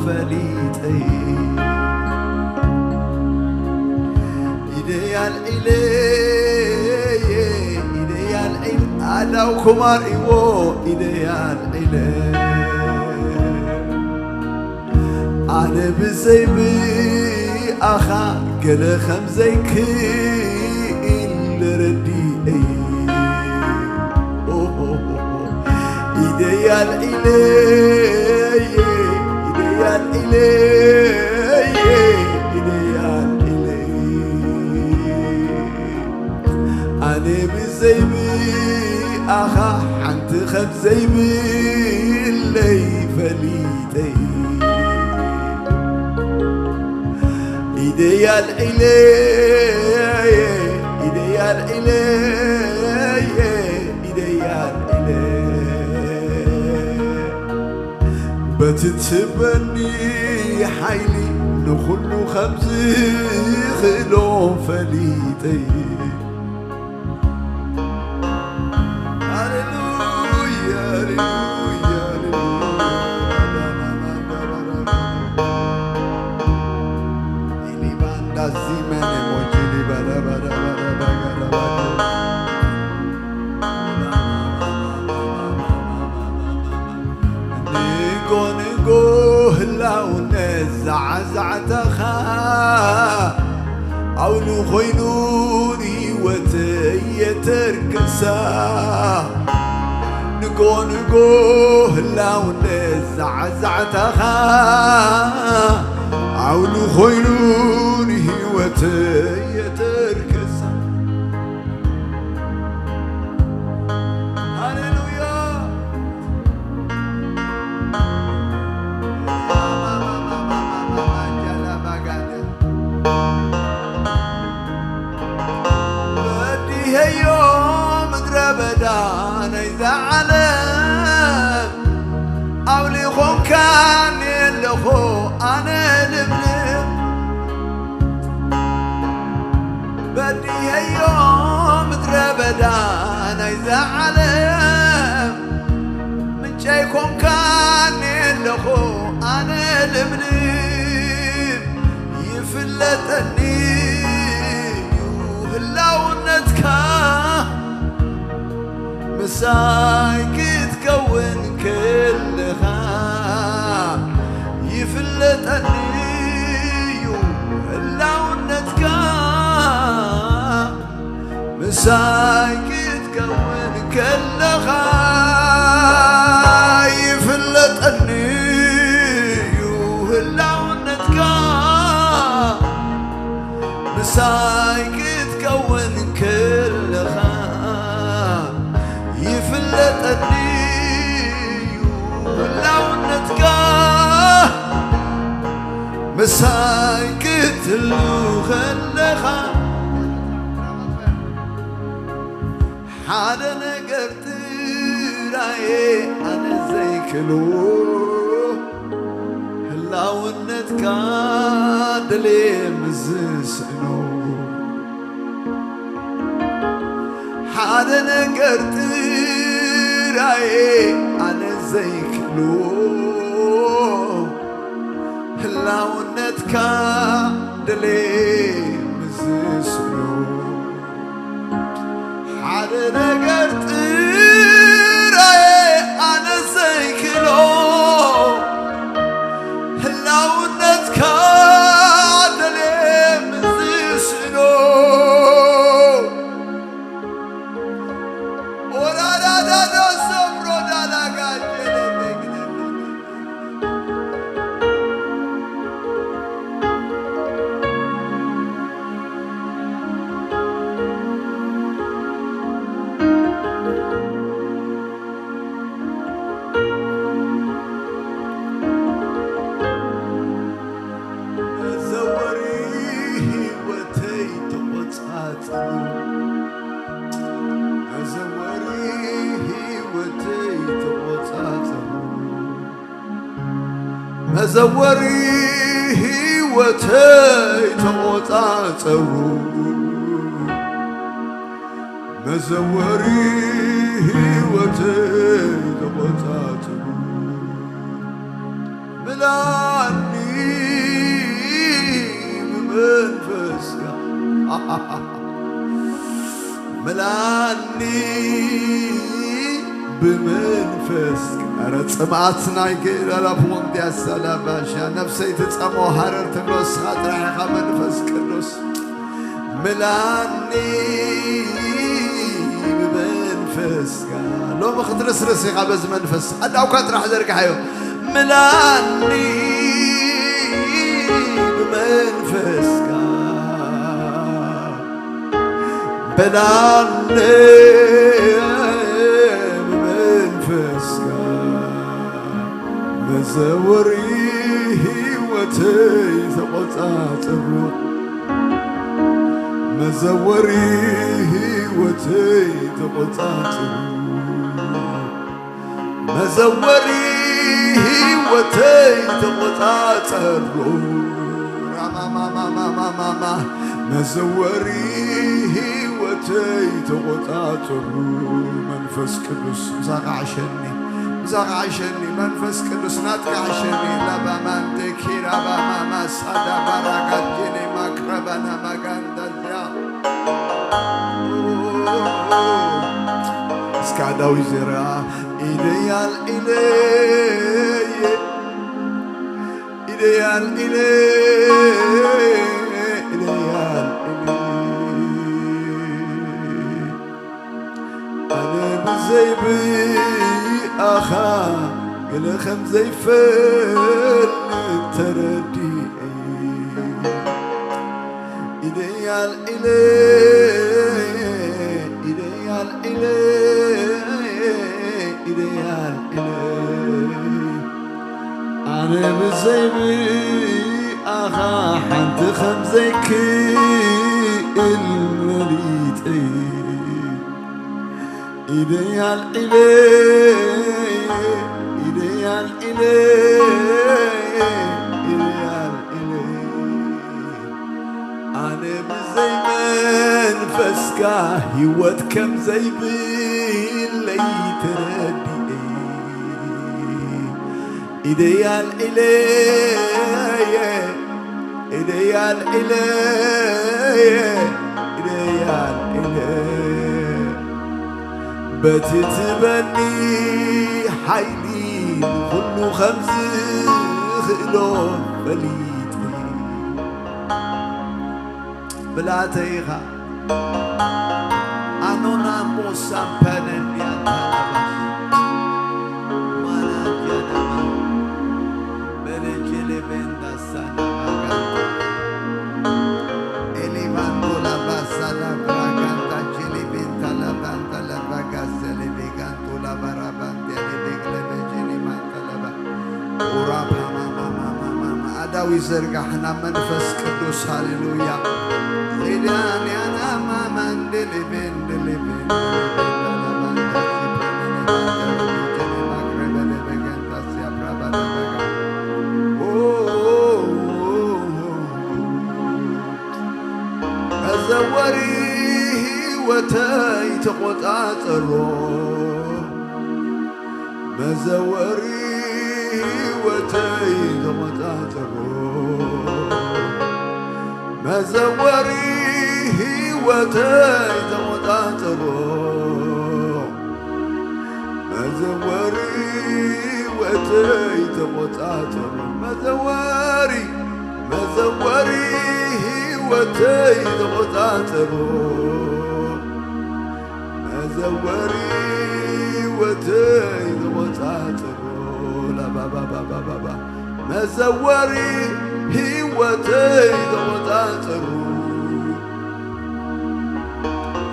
ፈሊጠይ። ኢደይ ኣልዒለ፣ ኢደይ ኣልዒለ፣ ኣዳው ኩማር ኢዎ፣ ኢደይ ኣልዒለ። ኣነ ብዘይ ብኣኻ ገለ ከም ዘይክእል ረዲኤ። ኢደይ ኣልዒለ፣ ኢደይ ኣልዒለ፣ ኢደይ ኣልዒለ። ኣነ ብዘይ ብኣኻ ሓንቲ ከም ዘይብለይ ፈሊጠይ። ኢደይ ኣልዒለ፣ ኢደይ ኣልዒለ፣ ኢደይ ኣልዒለ። በቲ ትበኒ ሓይሊ ንኹሉ ከም ዝኽእሎ ፈሊጠይ። ሃሌሉያ፣ ሃሌሉያ፣ ሃሌሉያ። ኢሊባንዳ ዚመን ሞጅሊ ባዳ ባዳ ባዳ ባጋ ባዳ። ንጎ ንጎ ህላውነት ዛዕዛዕታኻ ኣውሎ ኮይኑ ንህይወተይ የተርክሳ። ንጎ ንጎ ህላውነት ዛዕዛዕታኻ ኣውሎ ኮይኑ ንህይወተይ የተርክሳ። ሃሌሉያ። በዲሀዮ ምድረ በዳ ናይዛ ዓለም ምንጨይ ኮንካኒ ኣለኹ ኣነ ልምልም፣ ይፍለጠኒ እዩ ህላውነትካ። ምሳይ ክትከውን ከለኻ ይፍለጠኒ እዩ ህላውነትካ። ምሳይ ክትከውን ከለኻ ይፍለጠኒ እዩ ህላውነትካ። ምሳይ ክትከውን ከለኻ ይፍለጠኒ እዩ ህላውነትካ። ምሳይ ክትህሉ ከለኻ ሓደ ነገር ጥራየ ኣነ ዘይክሉ ህላውነትካ ድልየ ምስስእኖ ሓደ ነገር ጥራየ ኣነ ዘይክሉ ህላውነትካ ድልየ ምስስእኖ ሓደ ነገር ጥራየ ኣነ ዘይክሎ ህላውነትካ ደልየ ምስስእኖ ኦራዳዳዶ ሰብሮ ዳላጋጀለ መዘወሪ ህይወተይ ተቖጻጸሩ፣ መዘወሪ ህይወተይ ተቖጻጸሩ፣ መዘወሪ ህይወተይ ተቖጻጸሩ፣ መዘወሪ ህይወተይ ተቖጻጸሩ። ምላኒ ብመንፈስካ ምላኒ ብመንፈስካ ረ ጽምኣት ናይ ገላላ ፖንቲያ ሳላባሻ ነፍሰይ ትጸሞ ሃረር ትብሎ እስኻ ጥራሕ ኢኻ መንፈስ ቅዱስ ምላኒ ብመንፈስካ ሎሚ ክትርስርስ ኢኻ በዚ መንፈስ ኣዳውካ ጥራሕ ዘርግሓዮ ምላኒ ብመንፈስካ በላኒ ብመንፈስካ መዘወሪ ህይወተይ ተቖጻጽሩ መዘወሪ ህይወተይ ተቖጻጽሩ መዘወሪ ህይወተይ ተቖጻጸሩ ራማማማማማማ መዘወሪ ህይወተይ ተቖጻጸሩ መንፈስ ቅዱስ ምሳኻ ዓሸኒ ምሳኻ ዓሸኒ መንፈስ ቅዱስ ናትካ ዓሸኒ ላባማንቴ ኪራባማማ ሳዳባራጋጄኔ ማክረባና ማጋንዳልያ እስካ ዳዊት ዘራ ኢደያል ኢለየ ኢደያል ኢለየ ኢደያል ኢለየ ኣነ ብዘይ ብኣኻ ገለ ከም ዘይፈልጥ ተረዲኤ ኢደይ ኣልዒለ ኢደይ ኣልዒለ ኢደይ ኣልዒለ ኣነ ብዘይ ብኣኻ ሓንቲ ከም ዘይክእል መሊጠ ኢደይ ኣልዒለ ኢደይ ኣልዒለ ኢደይ ኣልዒለ ኣነ ብዘይ መንፈስ እስካ ህይወት ከም ዘይብለይ ተረዲኤ፣ ኢደይ ኣልዒለየ፣ ኢደይ ኣልዒለየ፣ ኢደይ ኣልዒለየ። በቲ ትበኒ ሓይሊ ንኹሉ ከም ዝኽእሎ ፈሊጠ። ብላተይ ኢኻ። ኣኖና ሞሳምፐነን ያታባሽ ማና ጃናማ በለጀሌ ቤንዳሳና ባጋንታ ኤሌባንዶ ላባሳላ ብራጋንታ ጀሌ ቤንታ ላባንታ ላባጋሰሌ ቤጋንቶ ላባራባንቴ ሌ ቤግለበ ጀሌ ማንታ ላባ ኦራፓማማማማማ ኣዳዊ ዘርጋሕ ናብ መንፈስ ቅዱስ። ሃሌሉያ። ሪዳንያና ማማንዴሌቤንዴሌቤንዴሌቤንዳላባንዳሲፕራማኔማንዳሲፕራማኔማንዳሲፕራማኔማንዳሲፕራማኔማንዳሲፕራማኔማንዳሲፕራማኔማንዳሲፕራማኔማንዳሲፕራማኔማንዳሲፕራማኔማንዳሲፕራማኔማንዳሲፕራማኔማንዳሲፕራማኔማንዳሲፕራማኔማንዳሲፕራማኔማንዳሲፕራማኔማንዳሲፕራማኔማንዳሲፕራማኔማንዳሲፕራማኔ መዘወሪ ህይወተይ ተቆጻጸሮ፣ መዘወሪ ህይወተይ ተቆጻጸሮ፣ መዘወሪ ህይወተይ ተቆጻጸሮ፣ መዘወሪ ህይወተይ ተቆጻጸሮ፣ መዘወሪ መዘወሪ ህይወተይ ተቆጻጸሮ፣ መዘወሪ ህይወተይ ተቆጻጸሮ፣ ላባባባባባባ መዘወሪ ህይወተይ ተቆጻጸሮ።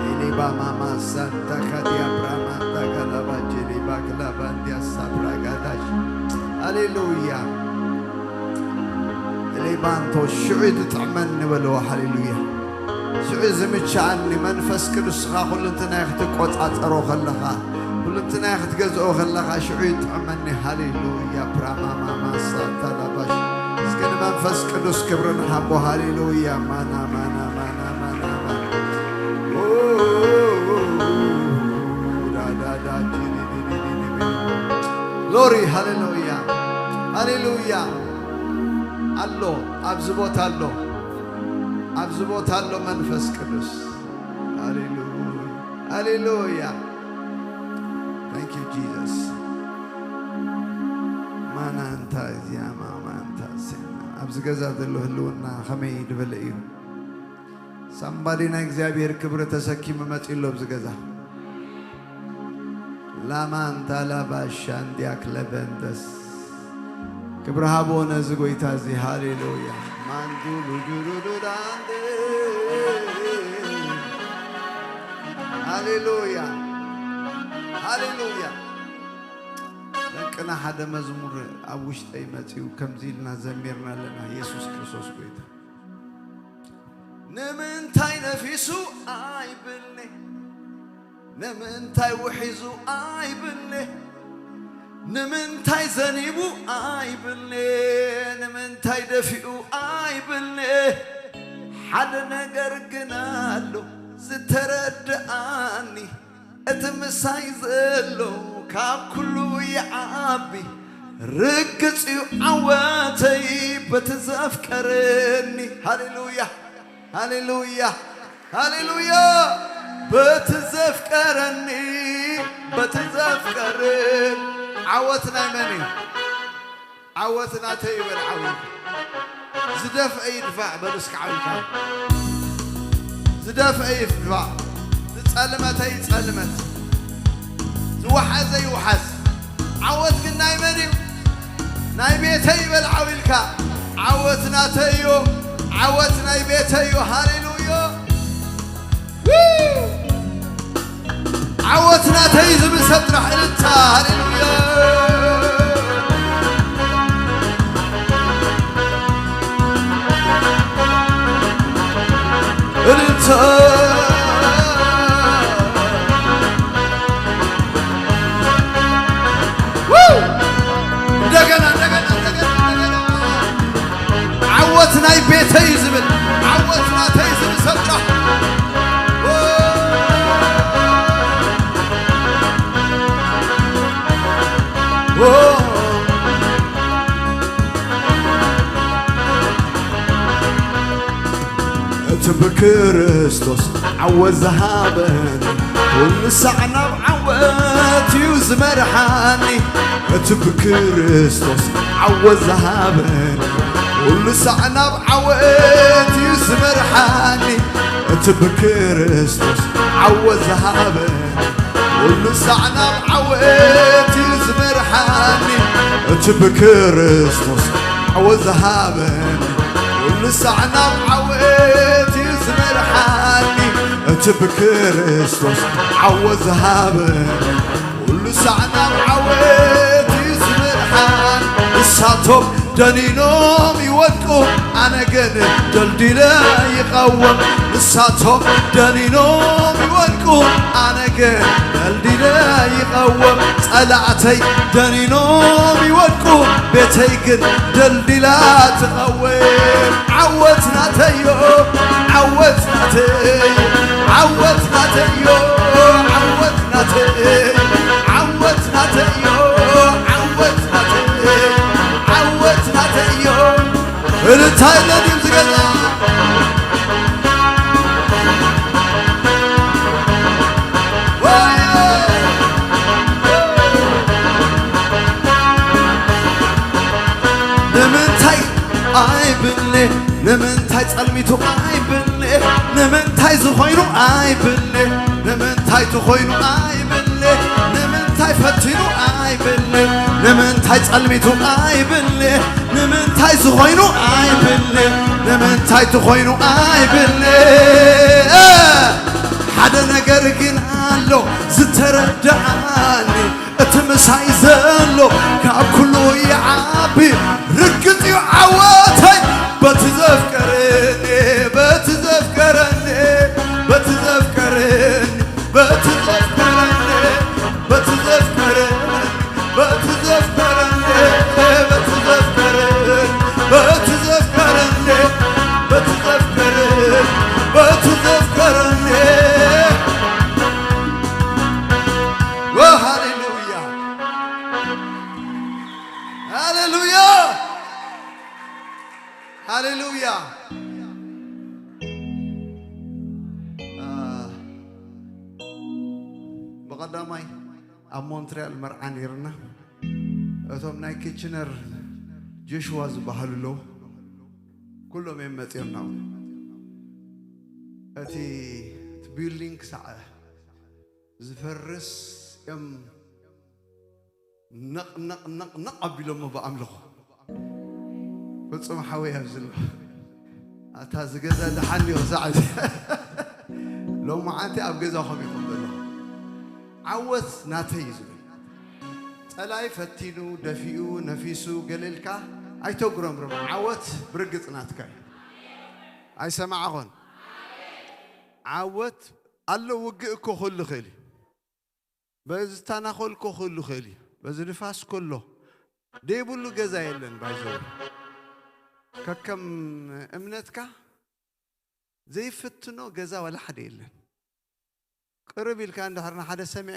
ኢሊባማማ ሳንታ ካዲያ ብራማንታ ጋላባ ጄሊባ ክላባንዲያ ሳፕራጋዳሽ። ሃሌሉያ። ሌባንቶ ሽዑ ትጥዕመኒ በልዎ። ሃሌሉያ። ሽዑ ዝምችኣኒ መንፈስ ቅዱስኻ ኩልንትናይ ክትቆጻጸሮ ከለኻ፣ ኩልንትናይ ክትገዝኦ ከለኻ ሽዑ ይጥዕመኒ። ሃሌሉያ። ፕራማማማ ሳታላባሽ። እስኪ ንመንፈስ ቅዱስ ክብሪ ንሃቦ። ሃሌሉያ። ማና ማና ማና ማና ማና። ኦ፣ ዳ፣ ዳ፣ ዳ፣ ጂ፣ ዲ፣ ዲ፣ ዲ፣ ዲ፣ ዲ፣ ቢ። ግሎሪ። ሃሌሉያ። ሃሌሉያ። ኣሎ፣ ኣብዚ ቦታ ኣሎ፣ ኣብዚ ቦታ ኣሎ መንፈስ ቅዱስ። ሃሌሉያ፣ ሃሌሉያ። Thank you Jesus። ማናንታ እዚኣ ማማንታ እዚኣ። ኣብዚ ገዛ ዘሎ ህልውና ከመይ ዝበለ እዩ? ሳምባዲ ናይ እግዚኣብሔር ክብሪ ተሰኪሙ መጺኡ ኣሎ ኣብዚ ገዛ። ላማንታ ላባሻ እንዲያ ክለበንተስ። ክብሪ ሃቦ ነዚ ጎይታ እዚ። ሃሌሉያ። ማንዱ ሉጁሉሉ ዳንዴ። ሃሌሉያ። ሃሌሉያ። ደቅና ሓደ መዝሙር ኣብ ውሽጠይ መጺኡ ከምዚ ኢልና ዘሚርና ኣለና። የሱስ ክርስቶስ ጎይታ። ንምንታይ ነፊሱ ኣይብልኒ፣ ንምንታይ ውሒዙ ኣይብልኒ፣ ንምንታይ ዘኒቡ ኣይብልኒ፣ ንምንታይ ደፊኡ ኣይብልኒ። ሓደ ነገር ግን ኣሎ ዝተረድኣኒ፣ እቲ ምሳይ ዘሎ ካብ ኩሉ ይዓቢ፣ ርግጽ እዩ ዓወተይ በቲ ዘፍቀረኒ። ሃሌሉያ፣ ሃሌሉያ፣ ሃሌሉያ። በቲ ዘፍቀረኒ፣ በቲ ዘፍቀረኒ። ዓወት ናይ መን እዩ? ዓወት ናተይ ይበል ዓው ኢልካ። ዝደፍአ ይድፋዕ በሉ እስኪ ዓው ኢልካ። ዝደፍአ ይድፋዕ፣ ዝጸልመተ ይጸልመት፣ ዝወሓዘ ይውሓዝ። ዓወት ግን ናይ መን እዩ? ናይ ቤተይ ይበል ዓው ኢልካ። ዓወት ናተይ እዩ፣ ዓወት ናይ ቤተይ እዩ። ሃሌሉያ። ዓወት ናተይ ዝብል ሰብ ጥራሕ እልልታ። ሃሌሉያ። እልልታ። እንደገና፣ እንደገና፣ እንደገና፣ እንደገና። ዓወት ናይ ቤተይ ዝብል፣ ዓወት ናተይ ዝብል ሰብ ጥራሕ። እቲ ብክርስቶስ ዓወት ዝሃበኒ፣ ኩሉ ሳዕ ናብ ዓወት እዩ ዝመርሓኒ። እቲ ብክርስቶስ ዓወት ዝሃበኒ፣ ኩሉ ሳዕ ናብ ዓወት እዩ ዝመርሓኒ። እቲ ብክርስቶስ ዓወት ዝሃበኒ፣ ኩሉ ሳዕ ናብ ዓወት እዩ ዝመርሓኒ። እቲ ብክርስቶስ ዓወት ዝሃበኒ፣ ኩሉ ሳዕ ናብ ዓወት እዩ ዝመርሓኒ። እቲ ብክርስቶስ ዓወት ዝሃበኒ፣ ኩሉ ሳዕ ናብ ዓወት እዩ ዝመርሓኒ። ንሳቶም ደኒኖም ይወድቁ፣ ኣነ ግን ደልዲለ ይቐውም። ንሳቶም ደኒኖም ይወድቁ፣ ኣነ ግን ደልዲለ ይቐውም። ጸላእተይ ደኒኖም ይወድቁ፣ ቤተይ ግን ደልዲላ ትቐውም። ዓወት ናተዮ፣ ዓወት ናተይ፣ ዓወት ናተዮ፣ ዓወት ናተይ፣ ዓወት ናተዮ፣ ዓወት ናተይ፣ ዓወት ናተዮ። እልልታ የለን ድምፂ ገዛ። ንምንታይ ኣይብልኒ? ንምንታይ ጸልሚቱ ኣይብልኒ? ንምንታይ ዝኾይኑ ኣይብልኒ? ንምንታይ ትኾይኑ ኣይብልኒ? ንምንታይ ፈቲኑ ኣይብልኒ? ንምንታይ ጸልሚቱ ኣይብልኒ? ንምንታይ ዝኾይኑ ኣይብልኒ? ንምንታይ ትኾይኑ ኣይብልኒ? ሓደ ነገር ግን ኣሎ ዝተረድኣኒ፣ እቲ ምሳይ ዘሎ ካብ ኩሉ ይዓቢ። ርግጽ እዩ ዓወተይ በቲ ዘፍቀረኒ፣ በቲ ዘፍቀረኒ፣ በቲ ዘፍቀረኒ፣ በቲ ዘፍቀረኒ፣ በቲ ዘፍቀረኒ፣ በቲ ዘፍቀረኒ፣ በቲ ዘፍቀረኒ፣ በቲ ዘፍቀረኒ፣ በቲ ዘፍቀረኒ፣ በቲ ዘፍቀረኒ። ኦ፣ ሃሌሉያ፣ ሃሌሉያ፣ ሃሌሉያ። አ፣ ብቐዳማይ ኣብ ሞንትሪያል መርዓ ነይርና። እቶም ናይ ኪችነር ጆሽዋ ዝበሃሉ ኣለዉ። ኩሎም እዮም መጺኦም ናብኡ። እቲ፣ እቲ ቢልዲንግ ክሳዕ ዝፈርስ እዮም ነቕ፣ ነቕ፣ ነቕ፣ ነቕ ኣቢሎሞ ብኣምልኾ። ፍጹም ሓወይ ኣብዚ ኣሎ። ኣታ እዚ ገዛ ደሓን እዩ ክሳዕ እዚ። ሎማዓንቲ ኣብ ገዛኹም ኢኹም ዘለኹም። ዓወት ናተይ እዩ ዝብል። ጸላኢ ፈቲኑ፣ ደፊኡ፣ ነፊሱ፣ ገለ ኢልካ ኣይተጉረምርም። ዓወት ብርግጽ ናትካ እዩ። ኣይሰማዕኹን። ዓወት ኣሎ፣ ውግእ እኮ ክህሉ ይኽእል እዩ። በዚ ታናኾል እኮ ክህሉ ይኽእል እዩ። በዚ ንፋስ ከሎ ዘይብሉ ገዛ የለን። ባይዘው ከከም እምነትካ ዘይፍትኖ ገዛ ዋላ ሓደ የለን። ቅርብ ኢልካ እንድሕር ንሓደ ሰሚዐ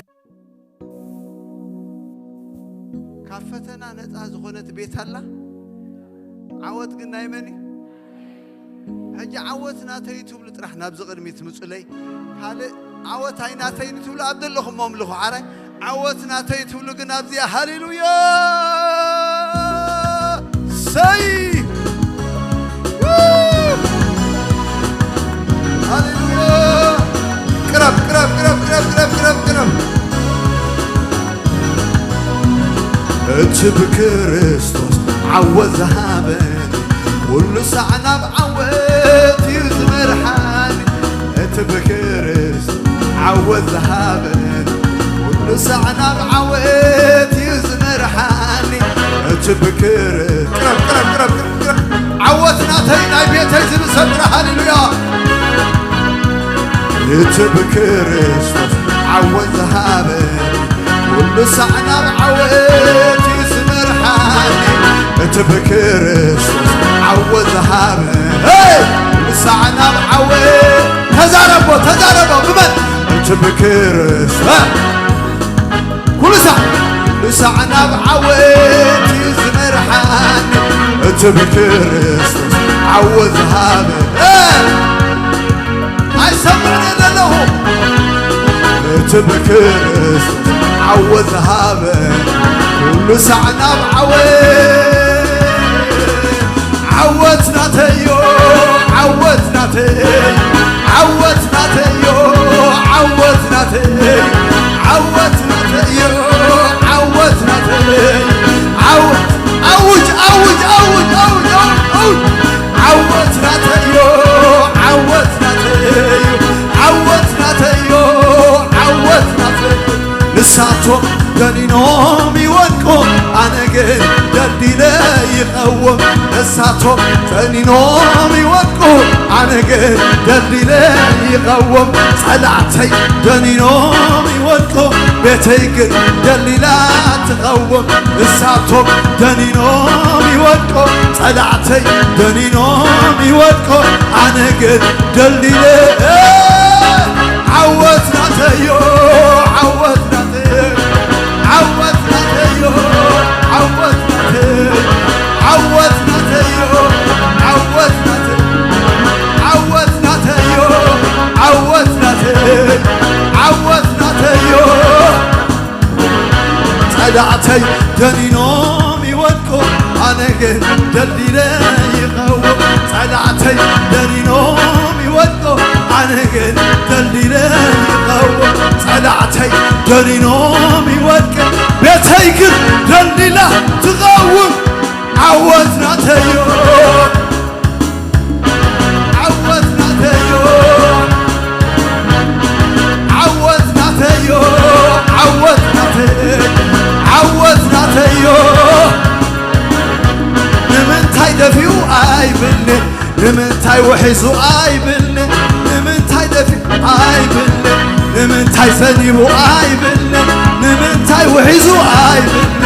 ካብ ፈተና ነፃ ዝኾነት ቤት ኣላ። ዓወት ግን ናይ መን እዩ? ሕጂ ዓወት ናተይ ትብሉ ጥራሕ ናብዚ ቅድሚት ምጹለይ። ካልእ ዓወት ኣይናተይን ትብሉ ኣብ ዘለኹም ኣምልኹ። ሓራይ ዓወት ናተይ ትብሉ ግን ኣብዚኣ ሃሌሉያ። ሰይ ሃሌሉያ። ቅረብ፣ ቅረብ፣ ቅረብ። እቲ ብክርስቶስ ዓወት ዝሃበኒ፣ ኩሉ ሳዕ ናብ ዓወት እዩ ዝመርሓኒ። እቲ ብክርስቶስ ዓወት ዝሃበኒ፣ ኩሉ ሳዕ ናብ ዓወት እዩ ዝመርሓኒ። እቲ ብክር-፣ ቅረብ፣ ቅረብ፣ ቅረብ፣ ቅረብ። ዓወት ናተይ ናይ ቤተይ ዝብል ሰብ ጥራሕ ሃሌሉያ። እቲ ብክርስቶስ ዓወት ዝሃበኒ፣ ኩሉ ሳዕ ናብ ዓወት እዩ ዝመርሓኒ። እቲ ብክርስቶስ ዓወት ዝሃበኒ፣ ሄይ! ኩሉ ሳዕ ናብ ዓወት። ተዛረቦ፣ ተዛረቦ፣ ብመን? እቲ ብክርስቶስ ኩሉ ሳዕ፣ ኩሉ ሳዕ ናብ ዓወት እዩ ዝመርሓኒ፣ እቲ ብክርስቶስ ዓወት ዝሃበ። ኣይሰምዕን ኣለኹ። እቲ ብክርስቶስ ዓወት ዝሃበ፣ ኩሉ ሳዕ ናብ ዓወት። ዓወት ናተዮ፣ ዓወት ናተይ፣ ዓወት ናተዮ፣ ዓወት ናተይ፣ ዓወት ናተዮ፣ ዓወት ናተይ። ዓወት፣ ኣውጅ፣ ኣውጅ፣ ኣውጅ፣ ኣውጅ፣ ኣውጅ፣ ኣውጅ። ዓወት ናተዮ፣ ዓወት ናተዮ፣ ዓወት ናተዮ፣ ዓወት ናተዮ። ንሳቶም ደኒኖም ይወድቁ፣ ኣነ ግን ደልዲለ ይቐውም። ንሳቶም ደኒኖም ይወድቁ፣ ኣነ ግን ደልዲለ ይቐውም። ጸላእተይ ደኒኖም ይወድቁ፣ ቤተይ ግን ደሊላ ትቐውም። ንሳቶም ደኒኖም ይወድቁ፣ ጸላእተይ ደኒኖም ይወድቁ፣ ኣነ ግን ደልዲለ ዓወት ናተዮ፣ ዓወት ናተዮ፣ ዓወት ናተዮ፣ ዓወት ናተዮ፣ ዓወት ናተዮ፣ ዓወት ናተዮ፣ ዓወት ናተዮ፣ ዓወት ናተዮ፣ ዓወት ናተዮ። ጸላእተይ ደኒኖም ይወድቁ፣ ኣነ ግን ደልዲለ ይቐውም። ጸላእተይ ደኒኖም ይወድቁ፣ ኣነ ግን ደልዲለ ይቐውም። ጸላእተይ ደኒኖም ይወድቁ፣ ቤተይ ግን ደልዲላ ትቐውም። ዓወት ናተዮ፣ ዓወት ናተዮ፣ ዓወት ናተዮ፣ ዓወት ናተይ፣ ዓወት ናተዮ። ንምንታይ ደፊኡ ኣይብልኒ፣ ንምንታይ ውሒዙ ኣይብልኒ፣ ንምንታይ ደፊኡ ኣይብልኒ፣ ንምንታይ ሰኒቡ ኣይብልኒ፣ ንምንታይ ውሒዙ ኣይብልኒ፣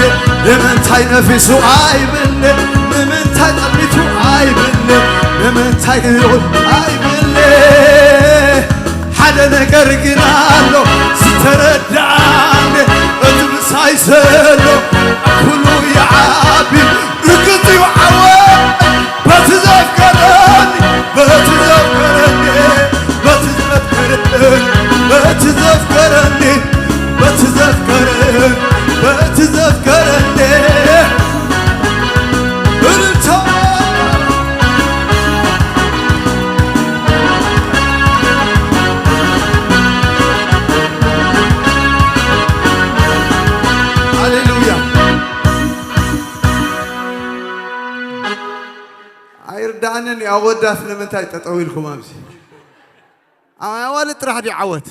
ንምንታይ ነፊሱ ኣይብልኒ፣ ንምንታይ ጠሚቱ ኣይብልኒ፣ ንምንታይ ይኹን ኣይብልኒ። ሓደ ነገር ግን ኣሎ ዝተረዳኒ፣ እቲ ምሳይ ዘሎ ኩሉ ይዓቢ። ርግጽ እዩ ዓወት በቲ ዘፍቀረኒ፣ በቲ ዘፍቀረኒ፣ በቲ ዘፍቀረኒ፣ በቲ ዘፍቀረኒ፣ በቲ ዘፍቀረኒ፣ በቲ ዘፍቀረኒ። እልልታ። ሃሌሉያ። ኣይርዳእንን እዩ ኣወዳት ንምንታይ ጠጠው ኢልኩም ኣብዚ? ኣዋልድ ጥራሕ ድዩ ዓወት?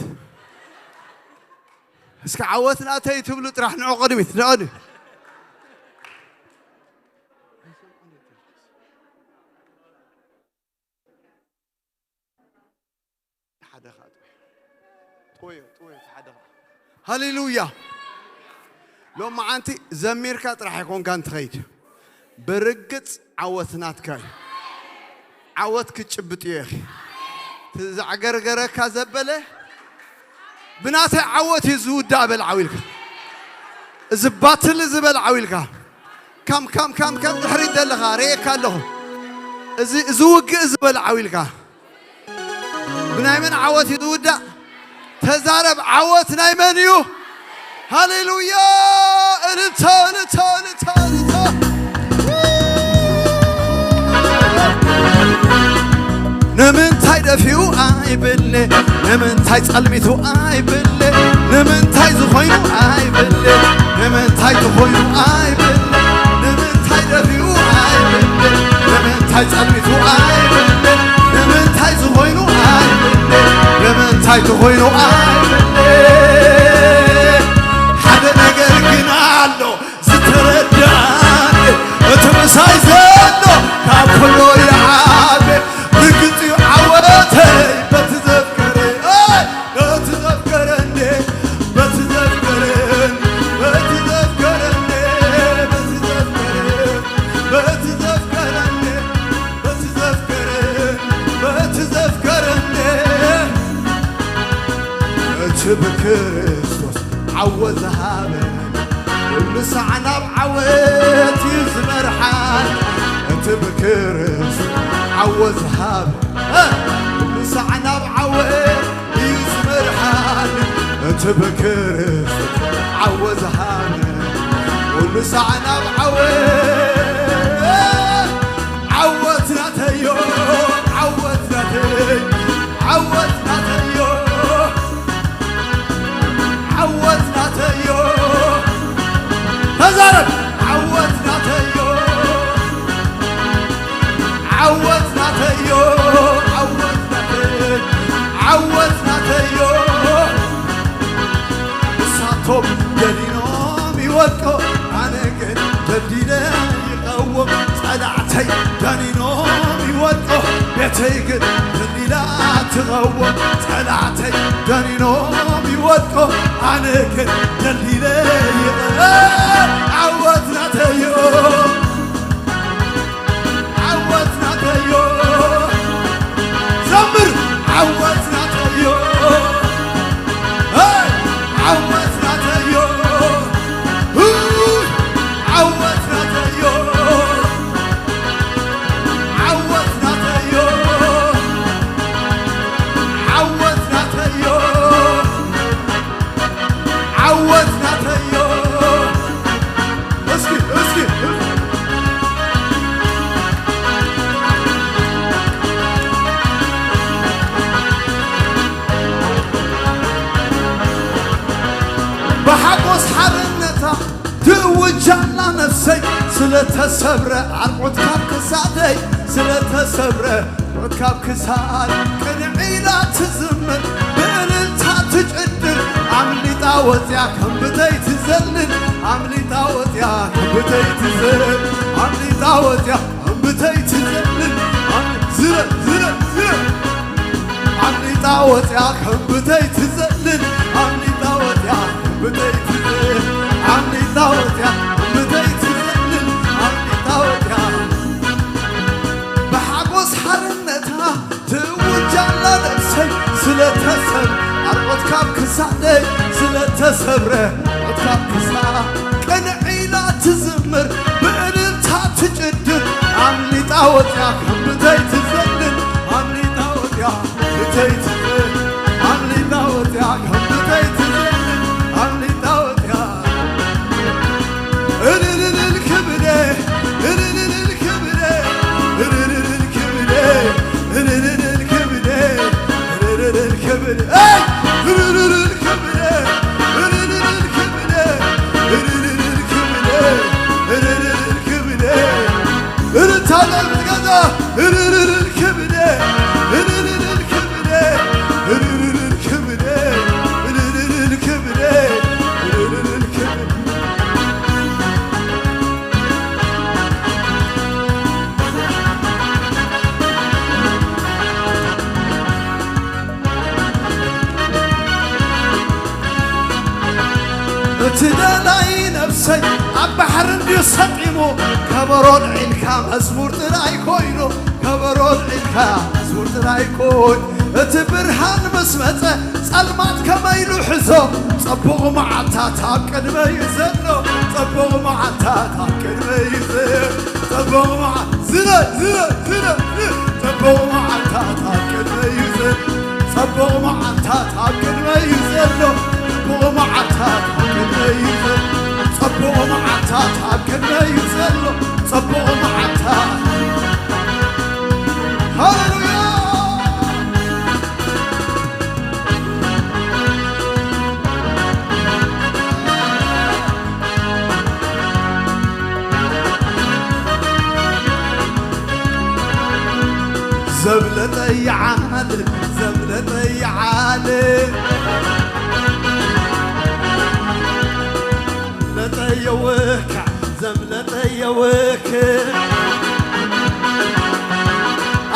እስኪ ዓወት ናተይ ትብሉ ጥራሕ ንዑ ቅድሚት፣ ንዑ ቅድሚት። ሓደ ኻጥ። ጦዮ፣ ጦዮ፣ ሓደ ኻጥ። ሃሌሉያ። ሎመዓንቲ ዘሚርካ ጥራሕ ኣይኮንካን ትኸይድ። ብርግጽ ዓወት ናትካ እዩ። ዓወት ክትጭብጥ እዮ ኢኺ። እቲ ዘዕገርገረካ ዘበለ ብናተይ ዓወት እዩ ዝውዳእ በል ዓው ኢልካ። እዚ ባትል እዚ በል ዓው ኢልካ። ከም፣ ከም፣ ከም፣ ከም ድሕሪት ዘለኻ ርእየካ ኣለኹ። እዚ፣ እዚ ውግእ እዚ በል ዓው ኢልካ። ብናይ መን ዓወት እዩ ዝውዳእ? ተዛረብ፣ ዓወት ናይ መን እዩ? ሃሌሉያ! እልልታ፣ እልልታ፣ እልልታ፣ እልልታ። ንምንታይ ደፊኡ ኣይብልኒ፣ ንምንታይ ጸልሚቱ ኣይብልኒ፣ ንምንታይ ዝኾይኑ ኣይብልኒ፣ ንምንታይ ዝኾይኑ ኣይብልኒ፣ ንምንታይ ደፊኡ ኣይብልኒ፣ ንምንታይ ጸልሚቱ ኣይብልኒ፣ ንምንታይ ዝኾይኑ ኣይብልኒ፣ ንምንታይ ዝኾይኑ ኣይብልኒ። ሓደ ነገር ግን ኣሎ ዝተረዳኒ፣ እቲ ምሳይ ዘሎ ካብ ኩሉ ይዓቢ። ርግጽ እዩ ዓወተይ በቲ ዘፍቀረ፣ ኣይ፣ በቲ ዘፍቀረኒ፣ በቲ ዘፍቀረኒ፣ በቲ ዘፍቀረኒ፣ በቲ ዘፍቀረኒ፣ በቲ ዘፍቀረኒ፣ በቲ ዘፍቀረኒ፣ በቲ ዘፍቀረኒ። እቲ ብክርስቶስ ዓወት ዝሃብ፣ እ፣ ንሳዕ ናብ ዓወት እዩ ዝመርሓኒ። እቲ ብክርስቶስ ዓወት ዝሃብ፣ ኩሉ ሳዕ ናብ ዓወት። ዓወት ናተዮ፣ ዓወት ናተይ፣ ዓወት ናተዮ። ዓወት ናተዮ። ተዛረብ። ዓወት ናተዮ። ዓወት ናተዮ። ዓወት ናተይ። ዓወት ናተዮ። ንሳቶም ደኒኖም ይወድቁ፣ ኣነ ግን ደልዲለ ይቐውም። ጸላእተይ ደኒኖም ይወድቁ፣ ቤተይ ግን ደልዲላ ትቐውም። ጸላእተይ ደኒኖም ይወድቁ፣ ኣነ ግን ደልዲለ ይቐውም። ዓወት ናተዮ። ዓወት ናተዮ። ዘምር። ዓወት ናተዮ። ሄይ! ዓወት ናተዮ። ሁ! ዓወት ናተዮ። ዓወት ናተዮ። ዓወት ናተዮ። ዓወት ናተዮ። እስኪ፣ እስኪ፣ እስኪ። ብሓጎስ ሓርነታ ትእውጅ ኣላ ነፍሰይ፣ ስለተሰብረ ኣርዑት ካብ ክሳደይ፣ ስለተሰብረ ካብ ክሳድ ቅንዕ ኢላ ትዝምር፣ ብእልልታ ትጭድር። ኣምሊጣ ወፅያ ከም ብተይ ትዘልል፣ ኣምሊጣ ወፅያ ከም ብተይ ትዘልል፣ ኣምሊጣ ወፅያ ከም ብተይ ትዘልል። ኣም-፣ ዝለል፣ ዝለል፣ ዝለል። ኣምሊጣ ወፅያ ከም ብተይ ትዘልል፣ ኣምሊጣ ወፅያ ከም ብተይ ትዘልል፣ ኣምሊጣ ወፅያ ከም ብተይ ትዘልል፣ ኣምሊጣ ወፅያ። ብሓጎስ ሓርነታ ትእውጅ ኣላ ነፍሰይ፣ ስለተሰብ ኣርዑት ካብ ክሳደይ፣ ስለተሰብረ ኣርዑት ካብ ክሳ ቅንዕ ኢላ ትዝምር፣ ብእልልታ ትጭድር። ኣምሊጣ ወፅያ ከም ብተይ ትዘልል፣ ኣምሊጣ ወፅያ ብተይ ትዘልል፣ ኣምሊጣ ወፅያ ከም ብተይ ትዘልል፣ ኣምሊጣ ወፅያ። እልልልል ክብደ፣ እልልልል ክብደ፣ እልልልል ክብደ፣ እልልልል ክብደ፣ እልልልል ክብደ፣ እይ! እልልልል ክብደ፣ እልልልል ክብደ፣ እልልልል ክብደ፣ እልልልል ክብደ። እልልታ ለምትገዛ፣ እልልልል ክብደ፣ እልልልል ክብደ፣ እልልልል ክብደ፣ እልልልል ክብደ፣ እልልልል ክብደ። እቲ ደላይ ነፍሰይ ኣብ ባሕሪ እንድዩ ሰጢሙ፣ ከበሮ ኣልዒልካ መዝሙር ጥራይ ኮይኑ፣ ከበሮ ኣልዒልካ መዝሙር ጥራይ ኮይኑ። እቲ ብርሃን ምስ መጸ ጸልማት ከመይ ኢሉ ሕዞ፣ ጸቡቕ መዓልታት ኣብ ቅድመይ እዩ ዘሎ፣ ጸቡቕ መዓልታት ኣብ ቅድመይ እዩ ዘሎ፣ ጸቡቕ መዓ-፣ ዝለ፣ ዝለ፣ ዝለ፣ ዝለ፣ ጸቡቕ መዓልታት ኣብ ቅድመይ እዩ ዘሎ። ጸቡቕ መዓልታት ኣብ ቅድመይ እዩ ዘሎ። ጸቡቕ መዓልታት ኣብ ቅድመይ እዩ ዘሎ። ጸቡቕ መዓልታት ኣብ ቅድመይ እዩ ዘሎ። ጸቡቕ መዓልታት። ሃሌሉያ። ዘብለጠ ይዓል፣ ዘብለጠ ይዓል። ዘምለጠ የወካ፣ ዘምለጠ የወክ።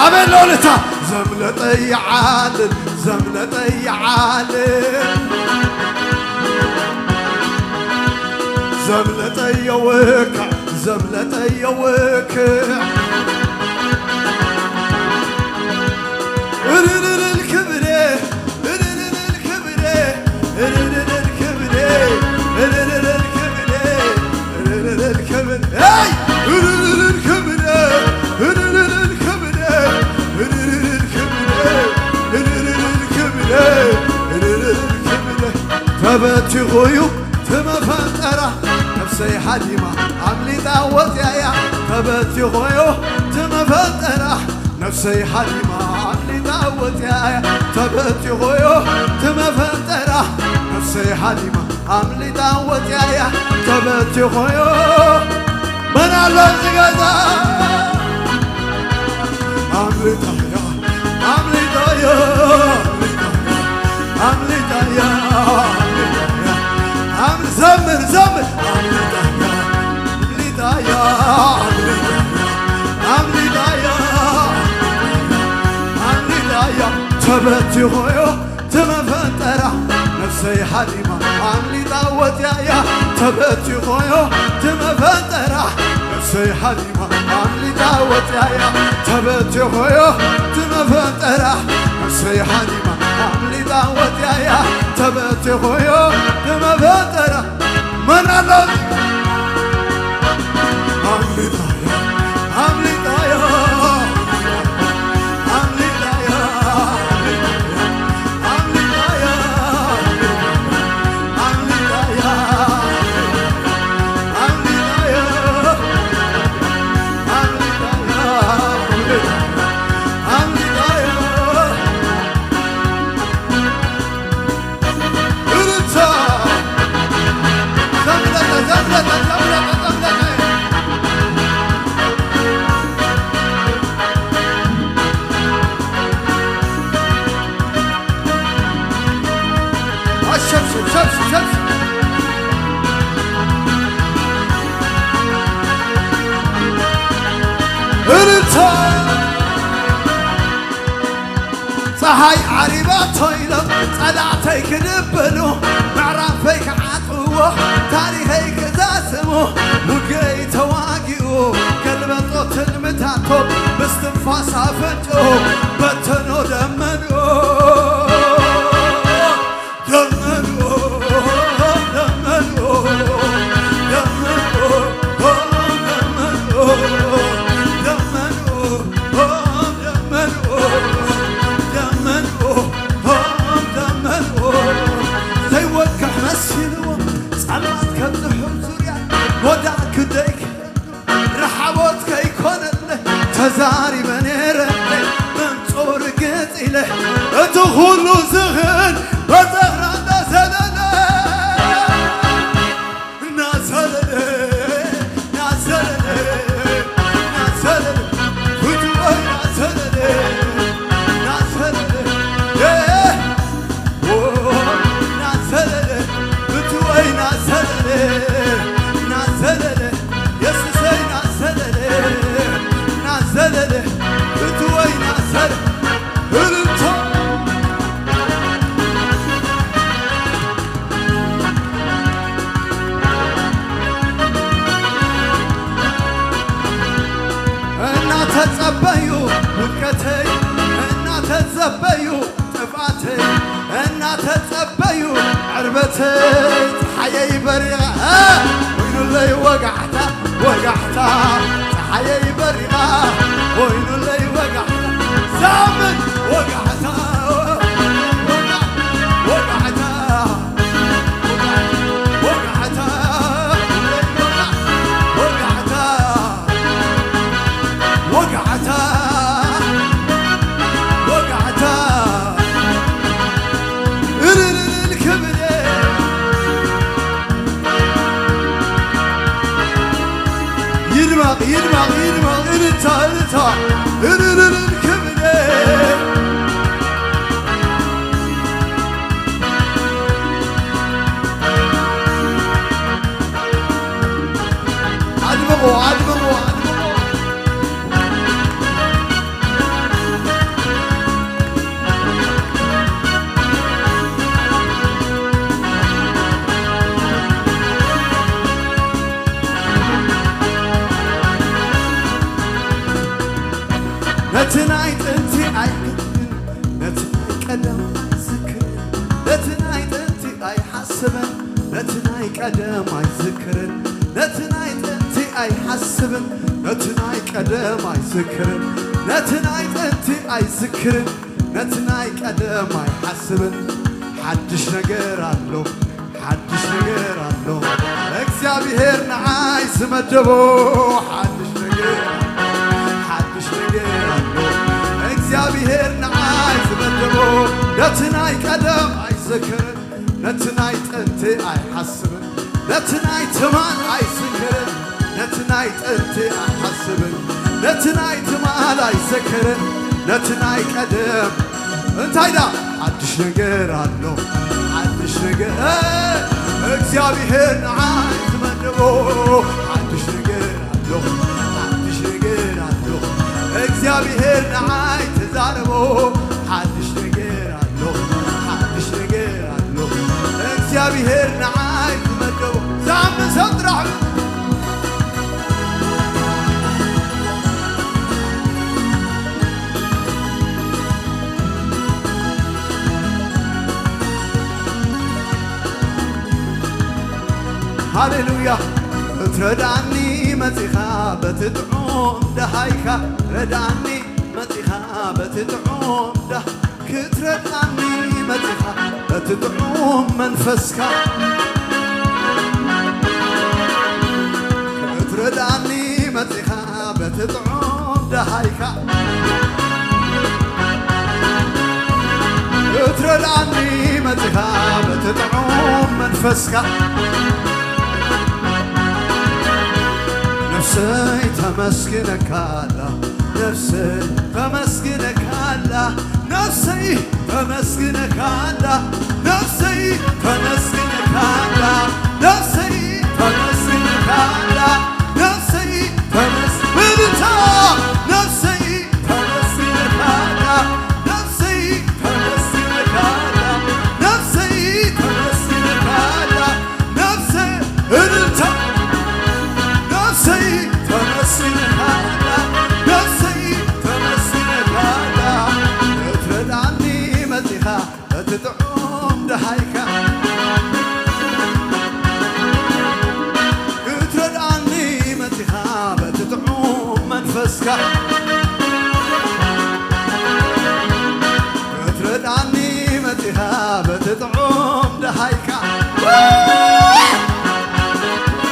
ኣቤት ለወለታ። ዘምለጠ ይዓል፣ ዘምለጠ ይዓል። ዘምለጠ የወካ፣ ዘምለጠ የወክ። እልልልል ክብሬ፣ እልልልል ክብሬ፣ እልልልል ክብሬ፣ እልልልል ክብሬ፣ እልልልል ክብሬ፣ ሄይ! እልልልል ክብሬ፣ እልልልል እዩ ትመፈንጠራ ነፍሰይ ሃዲማ ኣምሊጣ ወፅያያ ተበቲኾዮ ትመፈንጠራ ነፍሰይ ሃዲማ ኣምሊጣ ወፅያያ ተበቲኾዮ ትመፈንጠራ ነፍሰይ ሃዲማ ኣምሊጣ ወፅያያ ተበቲኾዮ መን ኣሎ ዝገዛ ኣምልጣያ ኣምልጣያ ኣምልጣያ ኣምል ዘምር ዘምር ኣምልጣያ ኣምልጣያ ኣምልጣያ ኣምልጣያ ተበቲኾዮ ትመፈንጠራ ነፍሰይ ሃዲማ ኣምሊጣ ወፅያያ ተበቲኾዮ ትመፈንጠራ ነፍሰይ ሃዲማ ኣምሊጣ ወፅያያ ተበቲኾዮ ትመፈንጠራ ነፍሰይ ሃዲማ ኣምሊጣ ወፅያያ ተበቲኾዮ ትመፈንጠራ መን ኣሎ ኣምሊጣያ ኣምሊጣያ ኣምሊጣያ ኣምሊጣያ ኣምሊጣያ ኣምሊጣያ ኣምሊጣያ እልልታ ዘምለጠ ዘምለጠ ዘምለጠ ዘምለጠ ኣሸብሽብ ሸብሽብ ሸብሽብ እልልታ ፀሓይ ዓሪባቶ ኢሎም ፀላእተይ ክድብሉ ምዕራፈይ ክዓጥዎ ታሪኸይ ክዛዝሙ ውግእይ ተዋጊኡ ገልበጦ ትልምታቶም ምስትንፋስ ኣፈንጭኡ በተኖ ደመንኡ ደመንኡ ደመንኡ ደመንኡ ደመንኡ ደመንኡ ደመንኡ ደመንኡ ደመንኡ ዘይወግሕ መሲልዎ ጸልማት ከብዝሑ ዙርያ ጎዳ ክደይ ረሓቦት ከይኮነለ ተዛሪበ ነይረ መንጾር ገጽ ኢለ እቲ ኩሉ ዝኽእል በጸኽራ እንዳሰለለ እናሰለለ እናሰለለ እናሰለለ ፍትወይ እናሰለለ እናሰለለ የ ኦ እናሰለለ ፍትወይ እናሰለለ እናሰለለ የሱሰይ እናሰለለ እናሰለለ ፍትወይ እናሰለ እልልታ እናተጸበዩ ውድቀተይ እናተጸበዩ ጥፍኣተይ እናተጸበዩ ዕርበተይ ፀሓየይ በሪቓ ኮይኑለይ ወጋሕታ ወጋሕታ ፀሓየይ በሪቓ ኮይኑለይ ወጋሕታ ሳምን ወጋሕታ ወጋሕታ ወጋሕታ ወጋሕታ ወጋሕታ ወጋሕታ እልልልል ክብል ይድመቕ ይድመቕ ይድመቕ እልልታ እልልታ እልልልል ክብል ኣድምቑ ኣድምቑ ኣድምቑ ነቲ ናይ ጥንቲ ኣይክትን ነቲ ናይ ቀደም ኣይዝክርን ነቲ ናይ ጥንቲ ኣይሓስብን ነቲ ናይ ቀደም ኣይዝክርን ነቲ ናይ ጥንቲ ኣይሓስብን ነቲ ናይ ቀደም ኣይዝክርን ነቲ ናይ ጥንቲ ኣይዝክርን ነቲ ናይ ቀደም ኣይሓስብን ሓድሽ ነገር ኣሎ ሓድሽ ነገር ኣሎ እግዚኣብሔር ንዓይ ዝመደቦ። ሓድሽ ነገር፣ ሓድሽ ነገር ኣሎ እግዚኣብሔር ንዓይ ዝመደቦ። ነቲ ናይ ቀደም ኣይዘክርን፣ ነቲ ናይ ጥንቲ ኣይሓስብን፣ ነቲ ናይ ትማል ኣይዝክርን፣ ነቲ ናይ ጥንቲ ኣይሓስብን፣ ነቲ ናይ ትማል ኣይዘክርን፣ ነቲ ናይ ቀደም እንታይ ዳ ሓድሽ ነገር ኣሎ፣ ሓድሽ ነገር እግዚኣብሔር ንዓይ ዝመደቦ። ሓድሽ ነገር ኣሎ፣ ሓድሽ ነገር ኣሎ እግዚኣብሔር ንዓይ ተዛረቦ። ሓድሽ ነገር ኣሎ፣ ሓድሽ ነገር ኣሎ እግዚኣብሔር ንዓይ ዝመደቦ። ዝኣምን ሰብ ጥራሕ ሃሌሉያ። ክትረድኣኒ መጺኻ በቲ ጥዑም ደሃይካ፣ ረድኣኒ መጺኻ በቲ ጥዑም ደሃ-፣ ክትረድኣኒ መጺኻ በቲ ጥዑም መንፈስካ፣ ክትረድኣኒ መጺኻ በቲ ጥዑም ደሃይካ፣ ክትረድኣኒ መጺኻ በቲ ጥዑም መንፈስካ። ነፍሰይ ተመስግነካ ኣላ፣ ነፍሰይ ተመስግነካ ኣላ፣ ነፍሰይ ተመስግነካ ኣላ፣ ነፍሰይ ተመስግነካ ኣላ፣ ነፍሰይ ተመስግነካ ኣላ፣ ነፍሰይ ተመስ-፣ ብልታ፣ ነፍሰይ ተመስግነካ ኣላ፣ ነፍሰይ ተመስግነካ ኣላ፣ ነፍሰይ ተመስግነካ ኣላ፣ ነፍሰይ እልልታ፣ ነፍሰይ ተመስግነካ ኣላ፣ ነፍሰይ ተመስግነካ ኣላ። ክትረድኣኒ መጺኻ በቲ ጥዑም ደሃይካ፣ ክትረድኣኒ መጺኻ በቲ ጥዑም መንፈስካ፣ ክትረድኣኒ መጺኻ በቲ ጥዑም ደሃይካ።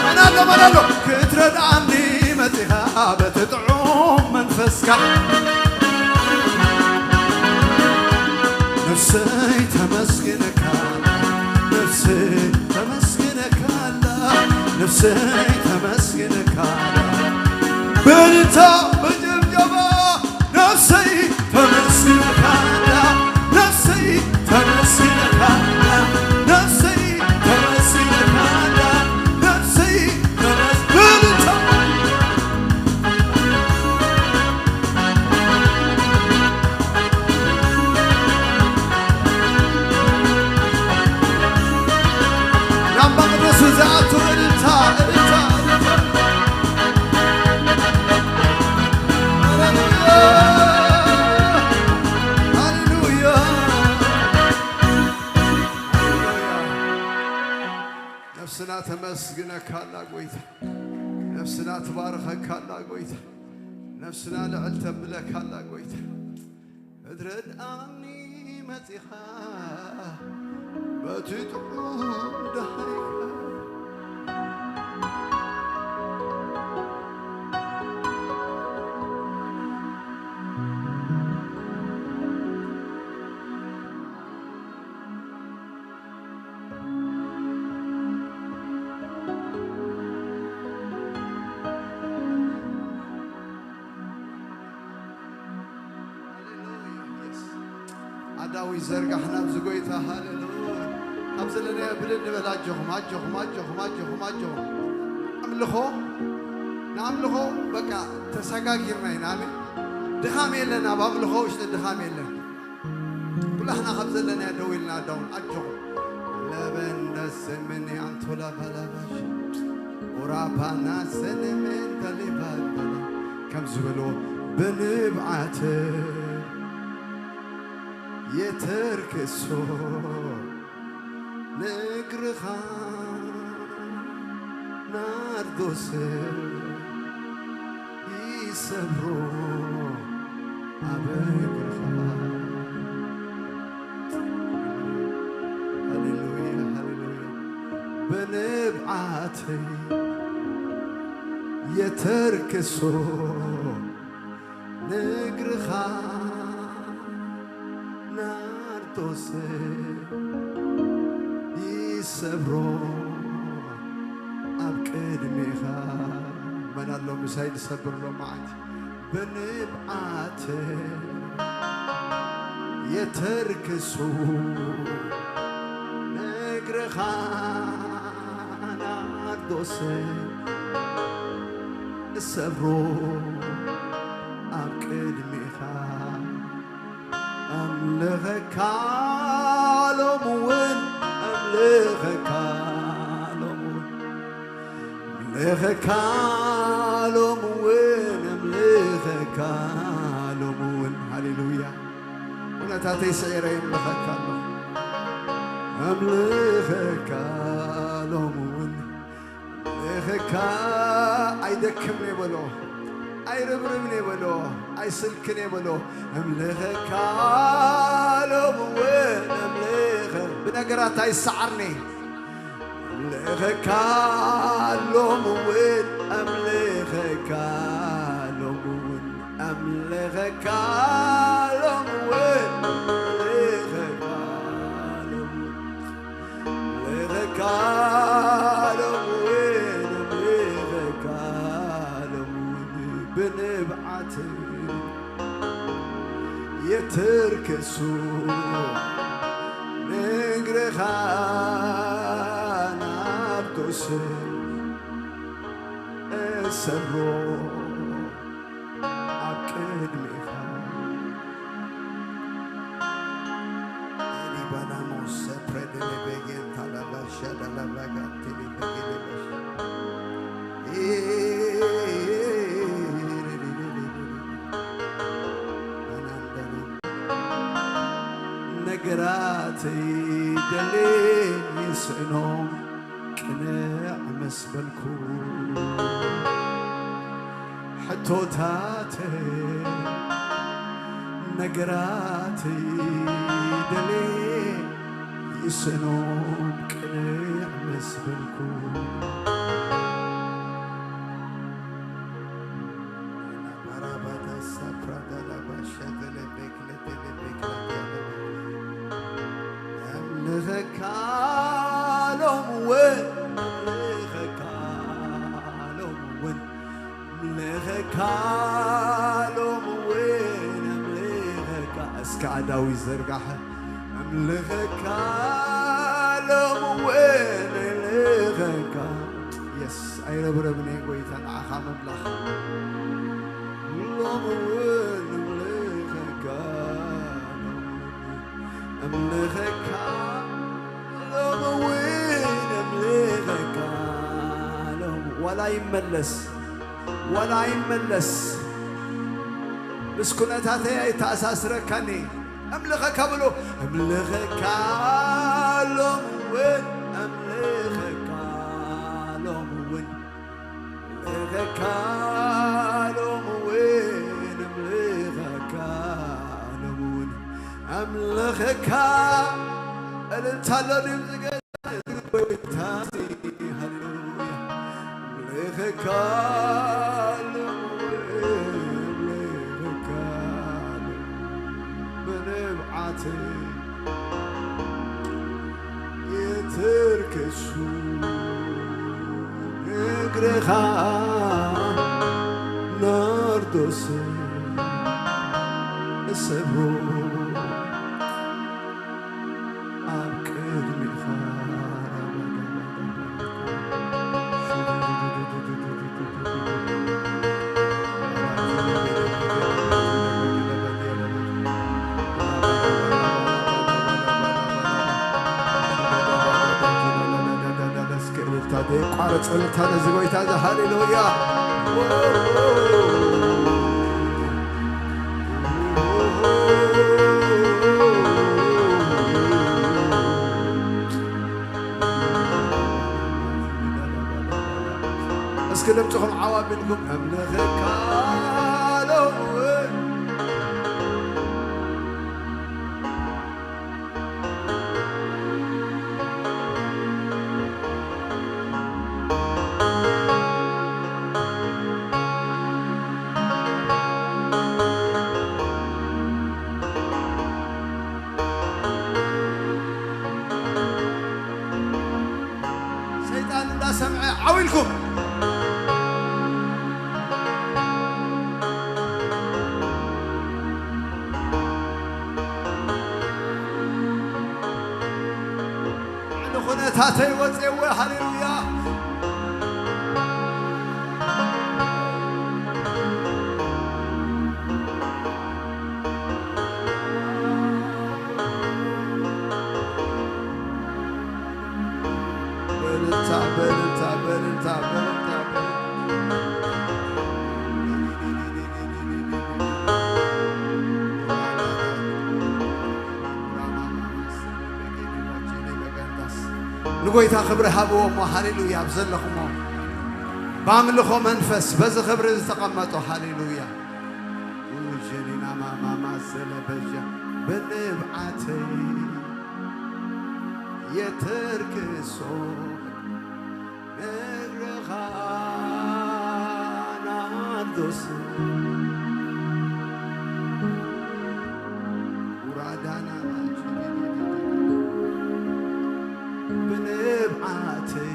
መን ኣሎ፣ መን ኣሎ? ክትረድኣኒ መጺኻ በቲ ጥዑም መንፈስካ። ነፍሰይ ተመስግነካ፣ ነፍሰይ ተመስግነካ፣ ነፍሰይ ተመስግነካ። በልታ በጭብጨባ ነፍሰይ ተመስግነካ፣ ነፍሰይ ተመስግነካ፣ ነፍሰይ ተመስግነካ፣ ነፍሰይ ተመስ-፣ በልታ ናብ መቕደሱ ዝኣቱ እልልታ፣ እልልታ፣ እልልታ። ሃሌሉያ፣ ሃሌሉያ፣ ሃሌሉያ። ነፍስና ተመስግነካ ኣላ ጎይታ። ነፍስና ትባርኸካ ኣላ ጎይታ። ነፍስና ልዕል ተብለካ ኣላ ጎይታ። ክትረድኣኒ መጺኻ በቲ ጥዑም ደሃይካ። ኣዳዊ ዘርጋሕ ናብዚ ጎይታ። ሃሌሉያ። ካብ ዘለናዮ ብልል ንበል። ኣጆኹም፣ ኣጆኹም፣ ኣጆኹም፣ ኣጆኹም፣ ኣጆኹም። ኣምልኾ፣ ንኣምልኾ በቃ ተሰጋጊርና ኢና። ኣሜን። ድኻም የለን፣ ኣብ ኣምልኾ ውሽጢ ድኻም የለን። ኩላህና ካብ ዘለናዮ ደው ኢልና ዳውን ኣጆኹም። ለበንደ ሰመኒ ኣንቶላ ባላባሽ ኦራፓና ሰነመን ተሌባንተላ ከም ዝበሎ ብንብዓት የተርክሶ ንእግርኻ ናርዶስ ይሰብሮ ኣብ እግርኻ። ሃሌሉያ፣ ሃሌሉያ። ብንብዓተይ የተርክሶ ንግርኻ ናርዶስ ይሰብሮ ኣብ ቅድሜኻ። መን ኣሎ ምሳይ ዝሰብር ሎማዓንቲ? ብንብዓት የተርክሱ ንግርኻ ናርዶስ እሰብሮ ኣብ ቅድሜኻ። ኣምልኸካ ሎምውን፣ ኣምልኸካ ሎምውን፣ ኣምልኸካ ሎምውን፣ ኣምልኸካ ሎምውን። ሃሌሉያ። ኩነታተይ ስዒረ የምልኸካ ኣለኹ። ኣምልኸካ ሎምውን፣ ኣምልኸካ። ኣይደክምን እየ በሎ፣ ኣይርብርብን እየ በሎ፣ ኣይስልክን እየ በሎ። ኣምልኸካ ሎምውን፣ ኣምልኸ። ብነገራት ኣይሰዓርኒ። ኣምልኸካ ሎምውን፣ ኣምልኸካ ሎምውን፣ ኣምልኸካ ሎምውን፣ ኣምልኸካ ሎምውን፣ ኣምልኸካ ሎምውን፣ ኣምልኸካ ሎምውን። ብንብዓት የትርክሱ ንግርኻ ናርዶስ እሰብሮ ኣብ ቅድሜኻ። ኤሊባናሞስ ሰፕረደለ ቤጌን ታላባሻ ዳላባጋ ቴሌ ቤጌሌ ባሽ። ነገራተይ ደሌ ይስእኖም ቅንዕ ምስ በልኩ፣ ሕቶታተይ ነገራተይ ደሌ ይስእኖም ቅንዕ ምስ በልኩ። ኣምልኸካ ሎምውን፣ ኣምልኸካ ሎምውን፣ ኣምልኸካ ሎምውን፣ ኣምልኸካ። እስከ ኣዳዊ ዘርጋሐ። ኣምልኸካ ሎምውን፣ ኣምልኸካ። የስ፣ ኣይረብረብን እየ ጎይታ ንዓኻ ምምላኽ። ሎምውን ኣምልኸካ፣ ኣምልኸካ፣ ሎምውን ኣምልኸካ። ሎም-፣ ዋላ ይመለስ፣ ዋላ ይመለስ፣ ምስ ኩነታተይ ኣይተኣሳስረካኒ። ኣምልኸካ ብሎ፣ ኣምልኸካ ሎምውን፣ ኣምልኸካ ሎምውን፣ ኣምልኸካ ሎምውን፣ ኣምልኸካ ሎምውን፣ ኣምልኸካ። እልልታ ኣሎ ድምፂ ገ-፣ ጎይታሲ፣ ሃሌሉያ። ኣምልኸካ ሎምውን፣ ኣምልኸካ ሎምውን፣ ብንብዓተይ ይትርክሱ እግርኻ ናርዶስ እሰብሮ ኣብ ቅድሜኻ። እስከ እልልታ፣ ዘይቋረጽ እልልታ ነዚ ጎይታ እዚ። ሃሌሉያ። እስኪ ድምፅኹም ዓው ኣቢልኩም፣ ኣምልኸካ ሎምውን። ኣተይ ወፅየወ። ሃሌሉያ። በልልታ፣ በልልታ፣ በልልታ፣ በልልታ፣ በልልታ። ንጎይታ ክብሪ ሃብዎ እሞ፣ ሃሌሉያ፣ ኣብ ዘለኹሞ ብኣምልኾ መንፈስ በዚ ክብሪ ዝተቐመጡ፣ ሃሌሉያ። ጀኒና ማማማ ሰለበጃ ብንብዓተይ የተርክሶ እግርኻ ናርዶስ ውራዳና ብንብዓተይ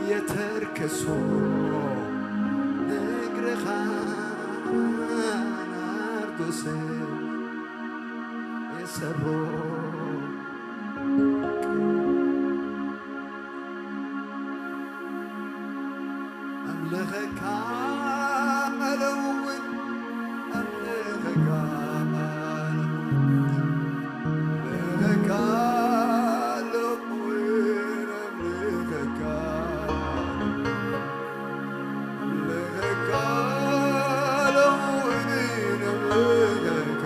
የተርከሶ እግርኻ ናርዶስ የሰሮ ኣምልኸካ ሎምውን ኣምልኸካ ኣምልኸካ ሎምውን ኣምልኸካ ኣምልኸካ ሎምውን ኣምልኸካ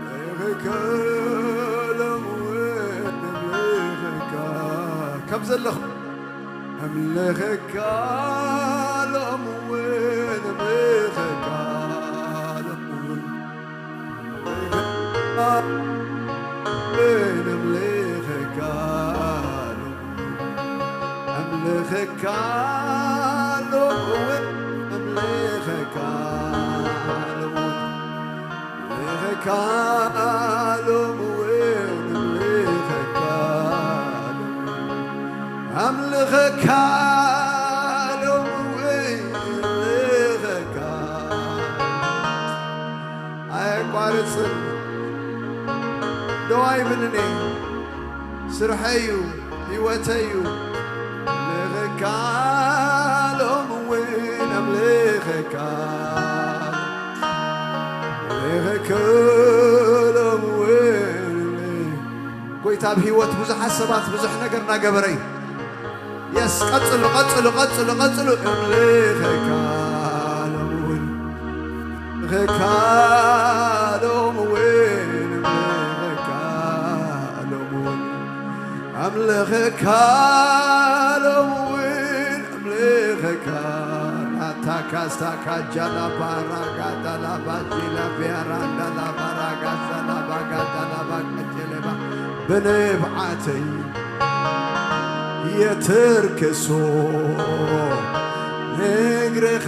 ኣምልኸካ ሎምውን ኣምልኸካ ከም ዘለኹ ኣምልኸካ ሎምውን ኣምልኸካ ሎምውን ኣምልኸካ ኣምልኸካ ሎምውን ኣምልኸካ ሎምውን ኣምልኸካ ሎምውን ኣምልኸካ ኣምልኸካ ሎምውን ኣምልኸካ ኣየቋርጽን ደው ኣይብልን እየ። ስርሐይ እዩ፣ ህይወተይ እዩ። ኣምልኸካ ሎምውን ኣምልኸካ ኣምልኸካ ሎምውን ጎይታ ኣብ ህይወት ብዙሓት ሰባት ብዙሕ ነገር እናገበረ እዩ። የስ ቀጽሉ ቀጽሉ ቀጽሉ ቀጽሉ። እምልኸካ ሎምውን እምልኸካ ሎምውን እምልኸካ ሎምውን ኣምልኸካ ሎምውን እምልኸካ ናታካስታካ ጃላባራ ጋዳላባ ዲላቢያራ እንዳላባራ ጋዛላባ ጋዳላባ ቀጀለባ ብንብዓተይ የተርክሶ ንግርኻ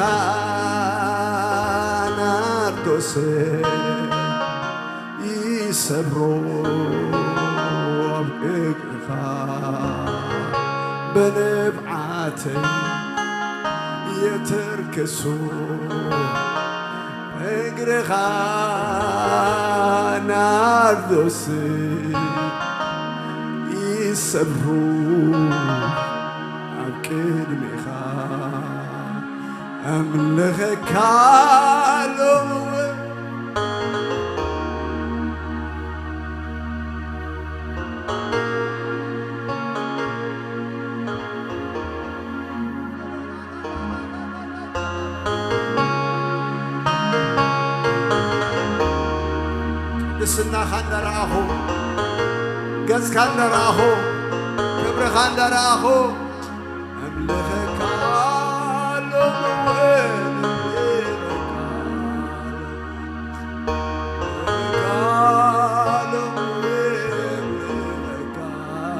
ናርዶስ ይሰብሮ ኣብ እግርኻ ብንብዓተይ የተርክሶ እግርኻ ናርዶስ ይሰብሩ ኣብ ቅድሜኻ ኣምልኸካ ኣለዉ። ቅድስናኻ እንዳረኣኹ፣ ገጽካ እንዳረኣኹ፣ ክብርኻ እንዳረኣኹ፣ ኣምልኸካ ኣለኹ፣ ኣምልኸካ፣ ኣምልኸካ ኣለኹ፣ ኣምልኸካ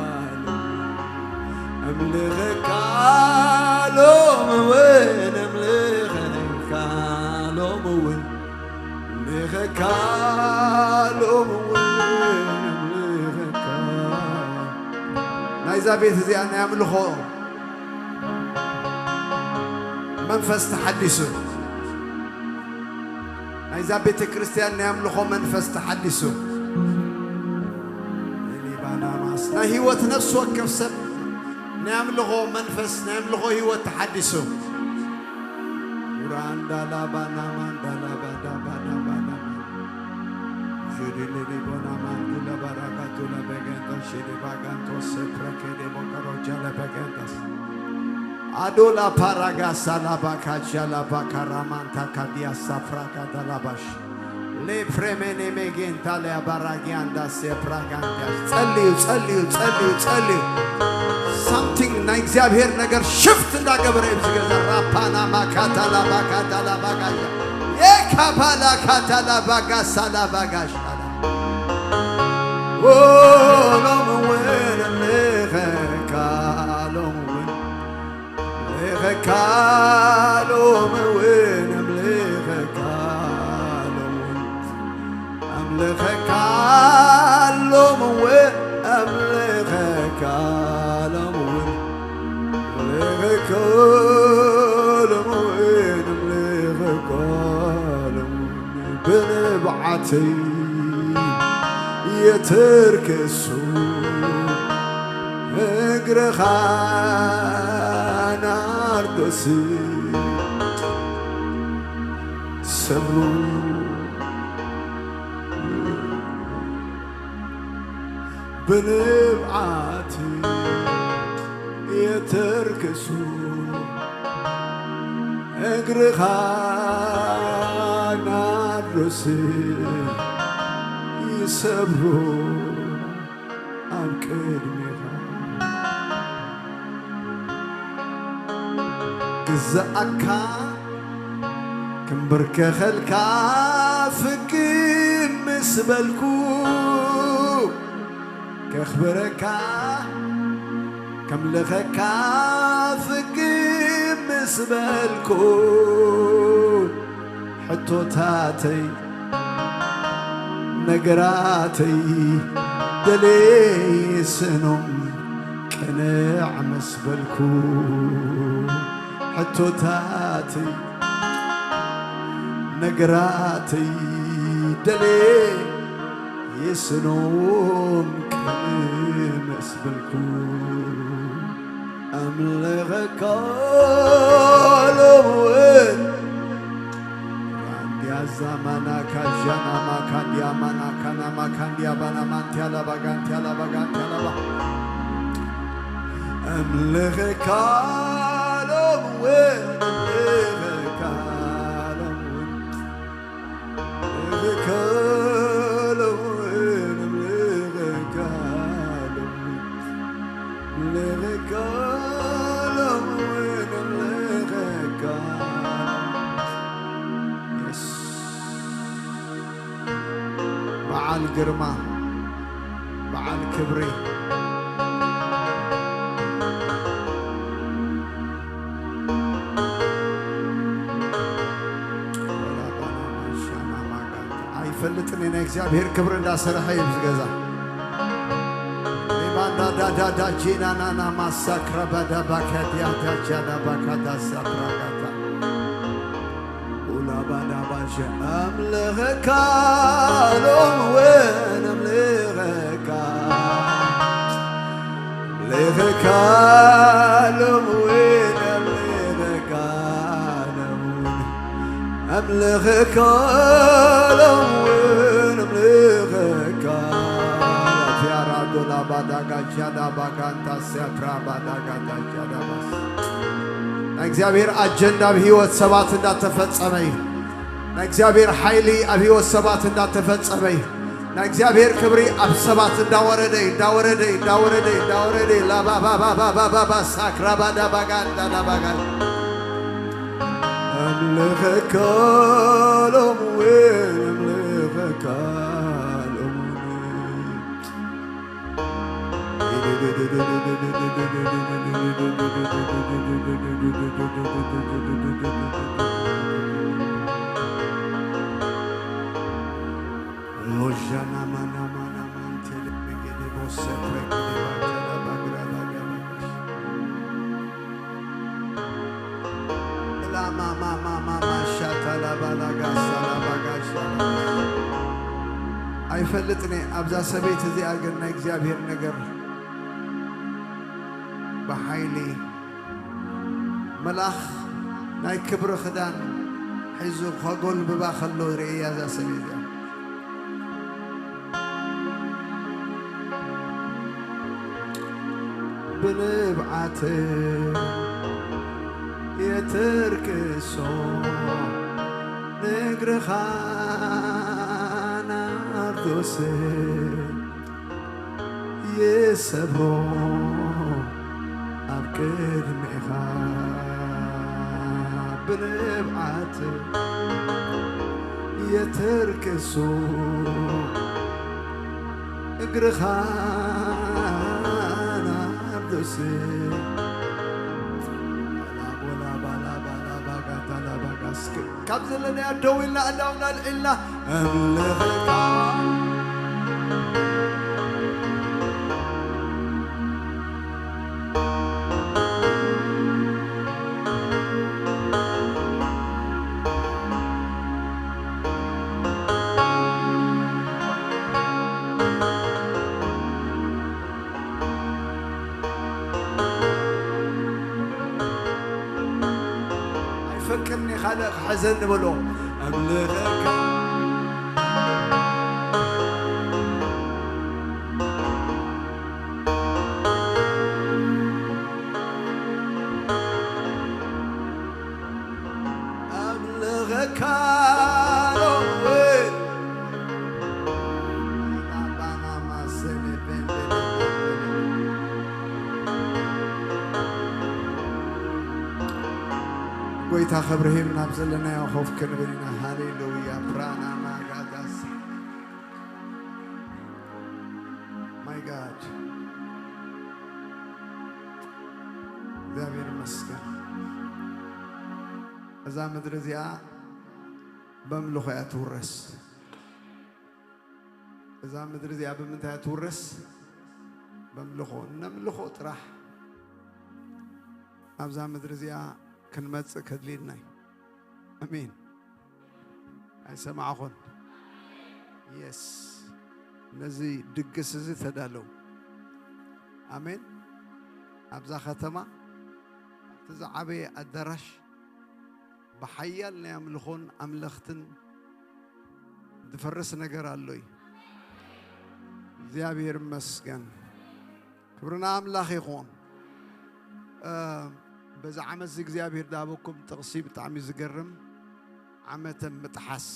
ኣለኹ። ኣምልኸካ ሎሚ እውን፣ ኣምልኸካ ሎሚ እውን፣ ኣምልኸካ ሎሚ እውን፣ ኣምልኸካ። ናይዛ ቤት እዚኣ ናይ ኣምልኾ መንፈስ ተሓዲሱ፣ ናይዛ ቤተ ክርስቲያን ናይ ኣምልኾ መንፈስ ተሓዲሱ። ናይ ህይወት ነፍሲ ወከፍ ሰብ ናይ ኣምልኾ መንፈስ፣ ናይ ኣምልኾ ህይወት ተሓዲሱ። ራንዳላባናማንዳላባዳባዳባዳ ጁዲሊሊቦናማንዱላባራጋቱላበገንታ ሺዲባጋንቶ ሰፕረኬዴቦቀሮጃለበገንታስ አዶላ ፓራጋሳ ላባካጃ ላባካራማንታ ካዲያ ሳፍራጋዳ ላባሽ ሌፕሬሜኔ ሜጌንታ ሊያባራጊያንዳ ሴፕራጋንዲያሽ። ጸልዩ፣ ጸልዩ፣ ጸልዩ፣ ጸልዩ። ሳምቲንግ ናይ እግዚኣብሔር ነገር ሽፍት እንዳገበረ እዩ ዝገዛ። ራፓና ማካታላ ባካታላ ባጋያ የካባላ ካታላ ባጋሳላ ባጋሻላ ሎሚ እውን እምልኸካ ሎሚ እውን እምልኸካ ሎሚ እውን እምልኸካ ሎሚ እውን እምልኸካ ሎሚ እውን እምልኸካ ሎሚ እውን እምልኸካ ሎሚ እውን እምልኸካ ሎሚ እውን ብንብዓተይ የተርከሱ እግርኻ ናርዶስ ሰብሩ ብንብዓት የተርከሱ እግርኻ ናርዶስ ይሰብሩ ኣብ ቅድሜኻ ግዛኣካ ክምብርከኸልካ ፍግም ምስ በልኩ ከኽብረካ ከምልኸካ ፍግም ምስ በልኩ ሕቶታተይ ነገራተይ ደልየ ስእኖም ቅንዕ ምስ በልኩ ሕቶታተይ ነገራተይ ደልየ የስኖም ቅድም መስበልኩ ኣምልኸካ ሎምውን ራንድያ ዛማና ካዣና ማካንድያ ማናካና ማካንድያ ባና ማንትያ ላባጋንትያ ላባጋንትያ ላባ ኣምልኸካ ሎምውን ኣምልኸካ ሎምውን በዓል ግርማ በዓል ክብሪ ኣይፈልጥን ናይ እግዚኣብሔር ክብሪ እንዳሰርሐ እዩ ዝገዛ ሪባንዳዳዳዳጂናናና ማሳክራ ባዳባካዲያዳጃዳባካዳሳፕራጋታ ኡላባዳባሸ ኣምልኸካ ሎምውን ኣምልኸካ ኣምልኸካ ሎምውን ኣምልኸካ ሎምውን ኣምልኸካ ሎምውን ኣምልኸካ ቲያራዶላ ባዳጋጃዳ ባጋንታ ሲያፕራ ባዳጋዳጃዳ ባስ ናይ እግዚኣብሔር ኣጀንዳ ኣብ ህይወት ሰባት እንዳተፈጸመ እዩ። ናይ እግዚኣብሔር ሓይሊ ኣብ ህይወት ሰባት እንዳተፈጸመ እዩ። ናይ እግዚኣብሔር ክብሪ ኣብ ሰባት እንዳወረደ እዩ፣ እንዳወረደ እዩ፣ እንዳወረደ እዩ፣ እንዳወረደ እዩ። ላባባባባባባ ሳክራባዳ ባጋንዳ ላባጋን ኣምልኸካ ሎምውን ኣምልኸካ ሎምውን ኣይፈልጥን እየ ኣብዛ ሰበይቲ እዚኣ ግን ናይ እግዚኣብሔር ነገር ብሓይሊ መልኣኽ ናይ ክብሪ ክዳን ሒዙ ከጎልብባ ከሎ ርእያ እዛ ሰበይቲ። ብንብዓት የተርክሶ ንግርኻ ናርዶስ ይሰብሮ ኣብ ቅድሜኻ ብንብዓት የተርክሶ እግርኻ ናርዶስ። ካብ ዘለናዮ ደው ኢልና ኣእዳውና ኣልዒልና እምልኸካ። ኣይፈቅድን እየ ካልእ ክሕዘኒ በሎ። ኣምልኸካ። ኣምልኸካ ሎወ። ጎይታ ክብሪ ሂብ። ናብ ዘለናዮ ኮፍ ክንብል ኢና። ሃሌሉያ። ፕራና ማጋዳስ። My God። እግዚኣብሔር ይመስገን። እዛ ምድሪ እዚኣ በምልኾ እያ ትውረስ። እዛ ምድሪ እዚኣ ብምንታይ እያ ትውረስ? በምልኾ። እነምልኾ ጥራሕ ኣብዛ ምድሪ እዚኣ ክንመጽእ ከድልየና እዩ። ኣሜን። ኣይሰማዕኹን። የስ። ነዚ ድግስ እዚ ተዳለዉ። ኣሜን። ኣብዛ ከተማ፣ ኣብቲ ዝዓበየ ኣዳራሽ፣ ብሓያል ናይ ኣምልኾን ኣምለኽትን ዝፈርስ ነገር ኣሎ እዩ። እግዚኣብሔር ይመስገን። ክብሪ ንኣምላኽ ይኹን። እ፣ በዚ ዓመት እዚ እግዚኣብሔር ዝሃበኩም ጥቕሲ ብጣዕሚ ዝገርም፣ ዓመተ ምጥሓስ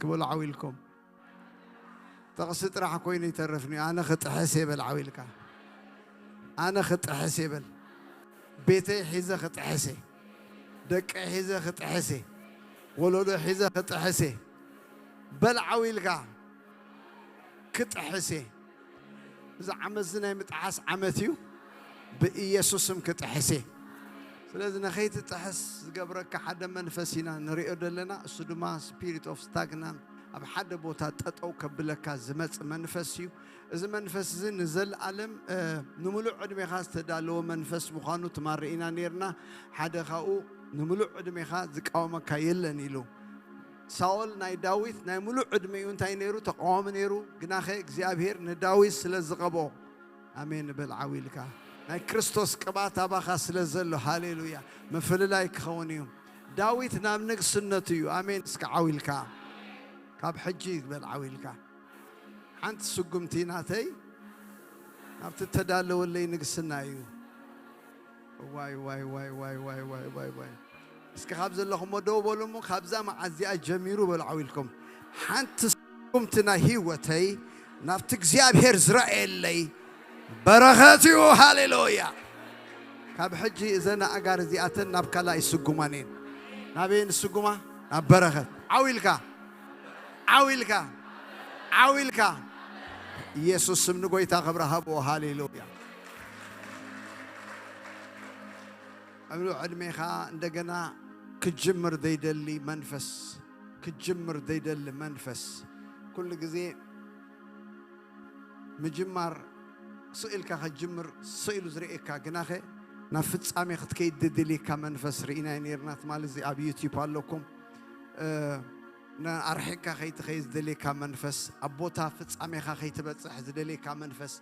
ክበሉ ዓው ኢልኩም። ጥቕሲ ጥራሕ ኮይኑ ይተርፍኒ። ኣነ ክጥሕስ እየ በል ዓው ኢልካ። ኣነ ክጥሕስ እየ በል። ቤተይ ሒዘ ክጥሕስ እየ። ደቀይ ሒዘ ክጥሕስ እየ። ወለዶ ሒዘ ክጥሕስ እየ። በል ዓው ኢልካ። ክጥሕስ እየ። እዚ ዓመት እዚ ናይ ምጥሓስ ዓመት እዩ። ብኢየሱስ ስም ክጥሕስ እየ። ስለዚ ንኸይትጥሕስ ዝገብረካ ሓደ መንፈስ ኢና ንሪኦ ዘለና። እሱ ድማ ስፒሪት ኦፍ ስታግናንት፣ ኣብ ሓደ ቦታ ጠጠው ከብለካ ዝመጽእ መንፈስ እዩ። እዚ መንፈስ እዚ ንዘለኣለም፣ እ፣ ንምሉእ ዕድሜኻ ዝተዳለወ መንፈስ ምዃኑ ትማሊ ርኢና ነይርና። ሓደ ካብኡ ንምሉእ ዕድሜኻ ዝቃወመካ የለን ኢሉ። ሳኦል ናይ ዳዊት ናይ ምሉእ ዕድሜኡ እንታይ ነይሩ? ተቃዋሚ ነይሩ። ግናኸ እግዚኣብሔር ንዳዊት ስለ ዝቐብኦ፣ ኣሜን በል ዓው ኢልካ። ናይ ክርስቶስ ቅብኣት ኣባኻ ስለ ዘሎ፣ ሃሌሉያ፣ ምፍልላይ ክኸውን እዩ። ዳዊት ናብ ንግስነቱ እዩ። ኣሜን እስከ ዓው ኢልካ። ካብ ሕጂ በል ዓው ኢልካ። ሓንቲ ስጉምቲ ናተይ ናብቲ እተዳለወለይ ንግስና እዩ። ዋይ፣ ዋይ፣ ዋይ። እስኪ ካብ ዘለኹሞ ደው በሉ እሞ፣ ካብዛ መዓዚኣ ጀሚሩ በሉ ዓው ኢልኩም። ሓንቲ ስጉምቲ ናይ ህይወተይ ናብቲ እግዚኣብሔር ዝረኣየለይ በረኸት እዩ። ሃሌሉያ። ካብ ሕጂ እዘን ኣእጋር እዚኣተን ናብ ካልእ ይስጉማን እየን። ናበየን ይስጉማ? ናብ በረኸት። ዓው ኢልካ፣ ዓው ኢልካ፣ ዓው ኢልካ። ኢየሱስ ስም ንጎይታ ክብሪ ሃብዎ። ሃሌሉያ። ኣብ ልዕሊ ዕድሜኻ እንደገና ክጅምር ዘይደሊ መንፈስ፣ ክጅምር ዘይደሊ መንፈስ። ኩሉ ግዜ ምጅማር ስቕ ኢልካ ከጅምር ስቕ ኢሉ ዝርእየካ፣ ግናኸ ናብ ፍጻሜ ክትከይድ ዝደልየካ መንፈስ ርኢናዮ ነይርና። ትማሊ እዚ ኣብ ዩቲዩብ ኣለኩም። እ፣ ንኣርሒቅካ ከይትኸይድ ዝደልየካ መንፈስ፣ ኣብ ቦታ ፍጻሜኻ ከይትበጽሕ ዝደልየካ መንፈስ፣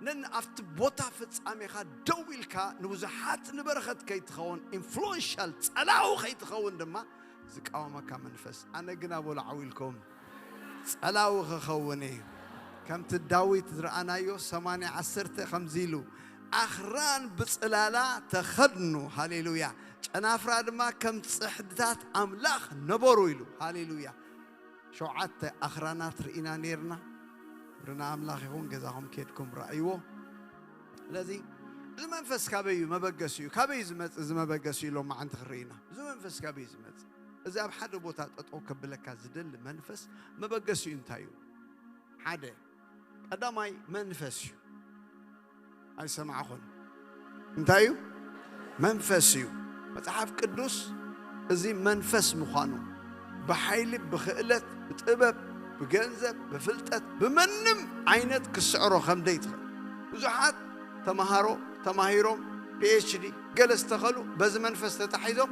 ነን ኣብቲ ቦታ ፍጻሜኻ ደው ኢልካ ንብዙሓት ንበረኸት ከይትኸውን፣ ኢንፍሉዌንሻል ጸላዊ ከይትኸውን ድማ ዝቃወመካ መንፈስ። ኣነ ግና በሉ ዓው ኢልኩም፣ ጸላዊ ክኸውን እየ። ከምቲ ዳዊት ዝረኣናዮ ሰማንያ ዓሰርተ ከምዚ ኢሉ፣ ኣኽራን ብጽላላ ተኸድኑ፣ ሃሌሉያ፣ ጨናፍራ ድማ ከም ጽሕድታት ኣምላኽ ነበሩ ኢሉ፣ ሃሌሉያ። ሸውዓተ ኣኽራናት ርኢና ኔርና። ክብሪ ንኣምላኽ ይኹን። ገዛኹም ኬድኩም ረኣይዎ። ስለዚ እዚ መንፈስ ካበይ እዩ መበገሲኡ? ካበይ እዩ ዝመጽእ እዚ መበገሲኡ? ሎማዓንቲ ክርኢና፣ እዚ መንፈስ ካበይ እዩ ዝመጽእ? እዚ ኣብ ሓደ ቦታ ጠጠው ከብለካ ዝደሊ መንፈስ መበገሲኡ እንታይ እዩ? ሓደ፣ ቀዳማይ መንፈስ እዩ። ኣይሰማዕኹን። እንታይ እዩ? መንፈስ እዩ። መጽሓፍ ቅዱስ እዚ መንፈስ ምዃኑ፣ ብሓይሊ፣ ብኽእለት፣ ብጥበብ፣ ብገንዘብ፣ ብፍልጠት፣ ብመንም ዓይነት ክስዕሮ ከም ደይትኽእል። ብዙሓት ተምሃሮ ተማሂሮም፣ ፒ ኤች ዲ ገለ ዝተኸሉ፣ በዚ መንፈስ ተታሒዞም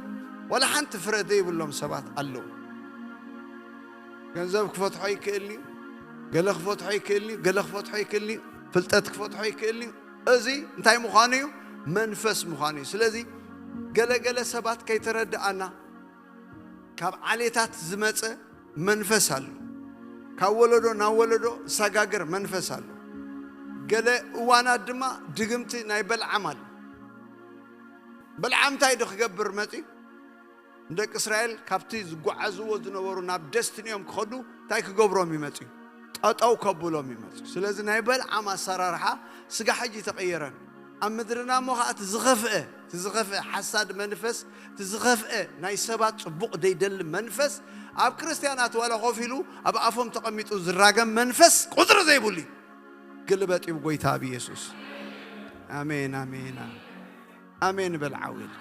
ዋላ ሓንቲ ፍረ ዘይብሎም ሰባት ኣለዉ። ገንዘብ ክፈትሖ ይክእል እዩ፣ ገለ ክፈትሖ ይክእል እዩ፣ ገለ ክፈትሖ ይክእል እዩ፣ ፍልጠት ክፈትሖ ይክእል እዩ። እዚ እንታይ ምዃኑ እዩ? መንፈስ ምዃኑ እዩ። ስለዚ ገለ ገለ ሰባት ከይተረድኣና፣ ካብ ዓሌታት ዝመጸ መንፈስ ኣሎ። ካብ ወለዶ ናብ ወለዶ ዝሰጋገር መንፈስ ኣሎ። ገለ እዋናት ድማ ድግምቲ ናይ በልዓም ኣሎ። በልዓም እንታይ ዶ ክገብር መጺኡ? ንደቂ እስራኤል ካብቲ ዝጓዓዝዎ ዝነበሩ ናብ ደስቲኒኦም ክኸዱ እንታይ ክገብሮም ይመጽኡ? ጠጠው ከብሎም ይመጽኡ። ስለዚ ናይ በልዓም ኣሰራርሓ ስጋ ሕጂ ተቐየረን። ኣብ ምድርና እሞ ኸዓ እቲ ዝኸፍአ፣ እቲ ዝኸፍአ ሓሳድ መንፈስ፣ እቲ ዝኸፍአ ናይ ሰባት ጽቡቕ ደይደሊ መንፈስ ኣብ ክርስትያናት ዋላ ኮፍ ኢሉ ኣብ ኣፎም ተቐሚጡ ዝራገም መንፈስ ቁጽሪ ዘይብሉ እዩ። ግልበጥ እዩ ብጎይታ ኣብ ኢየሱስ። ኣሜን፣ ኣሜን፣ ኣሜን። ኣሜን በል ዓው ኢልካ።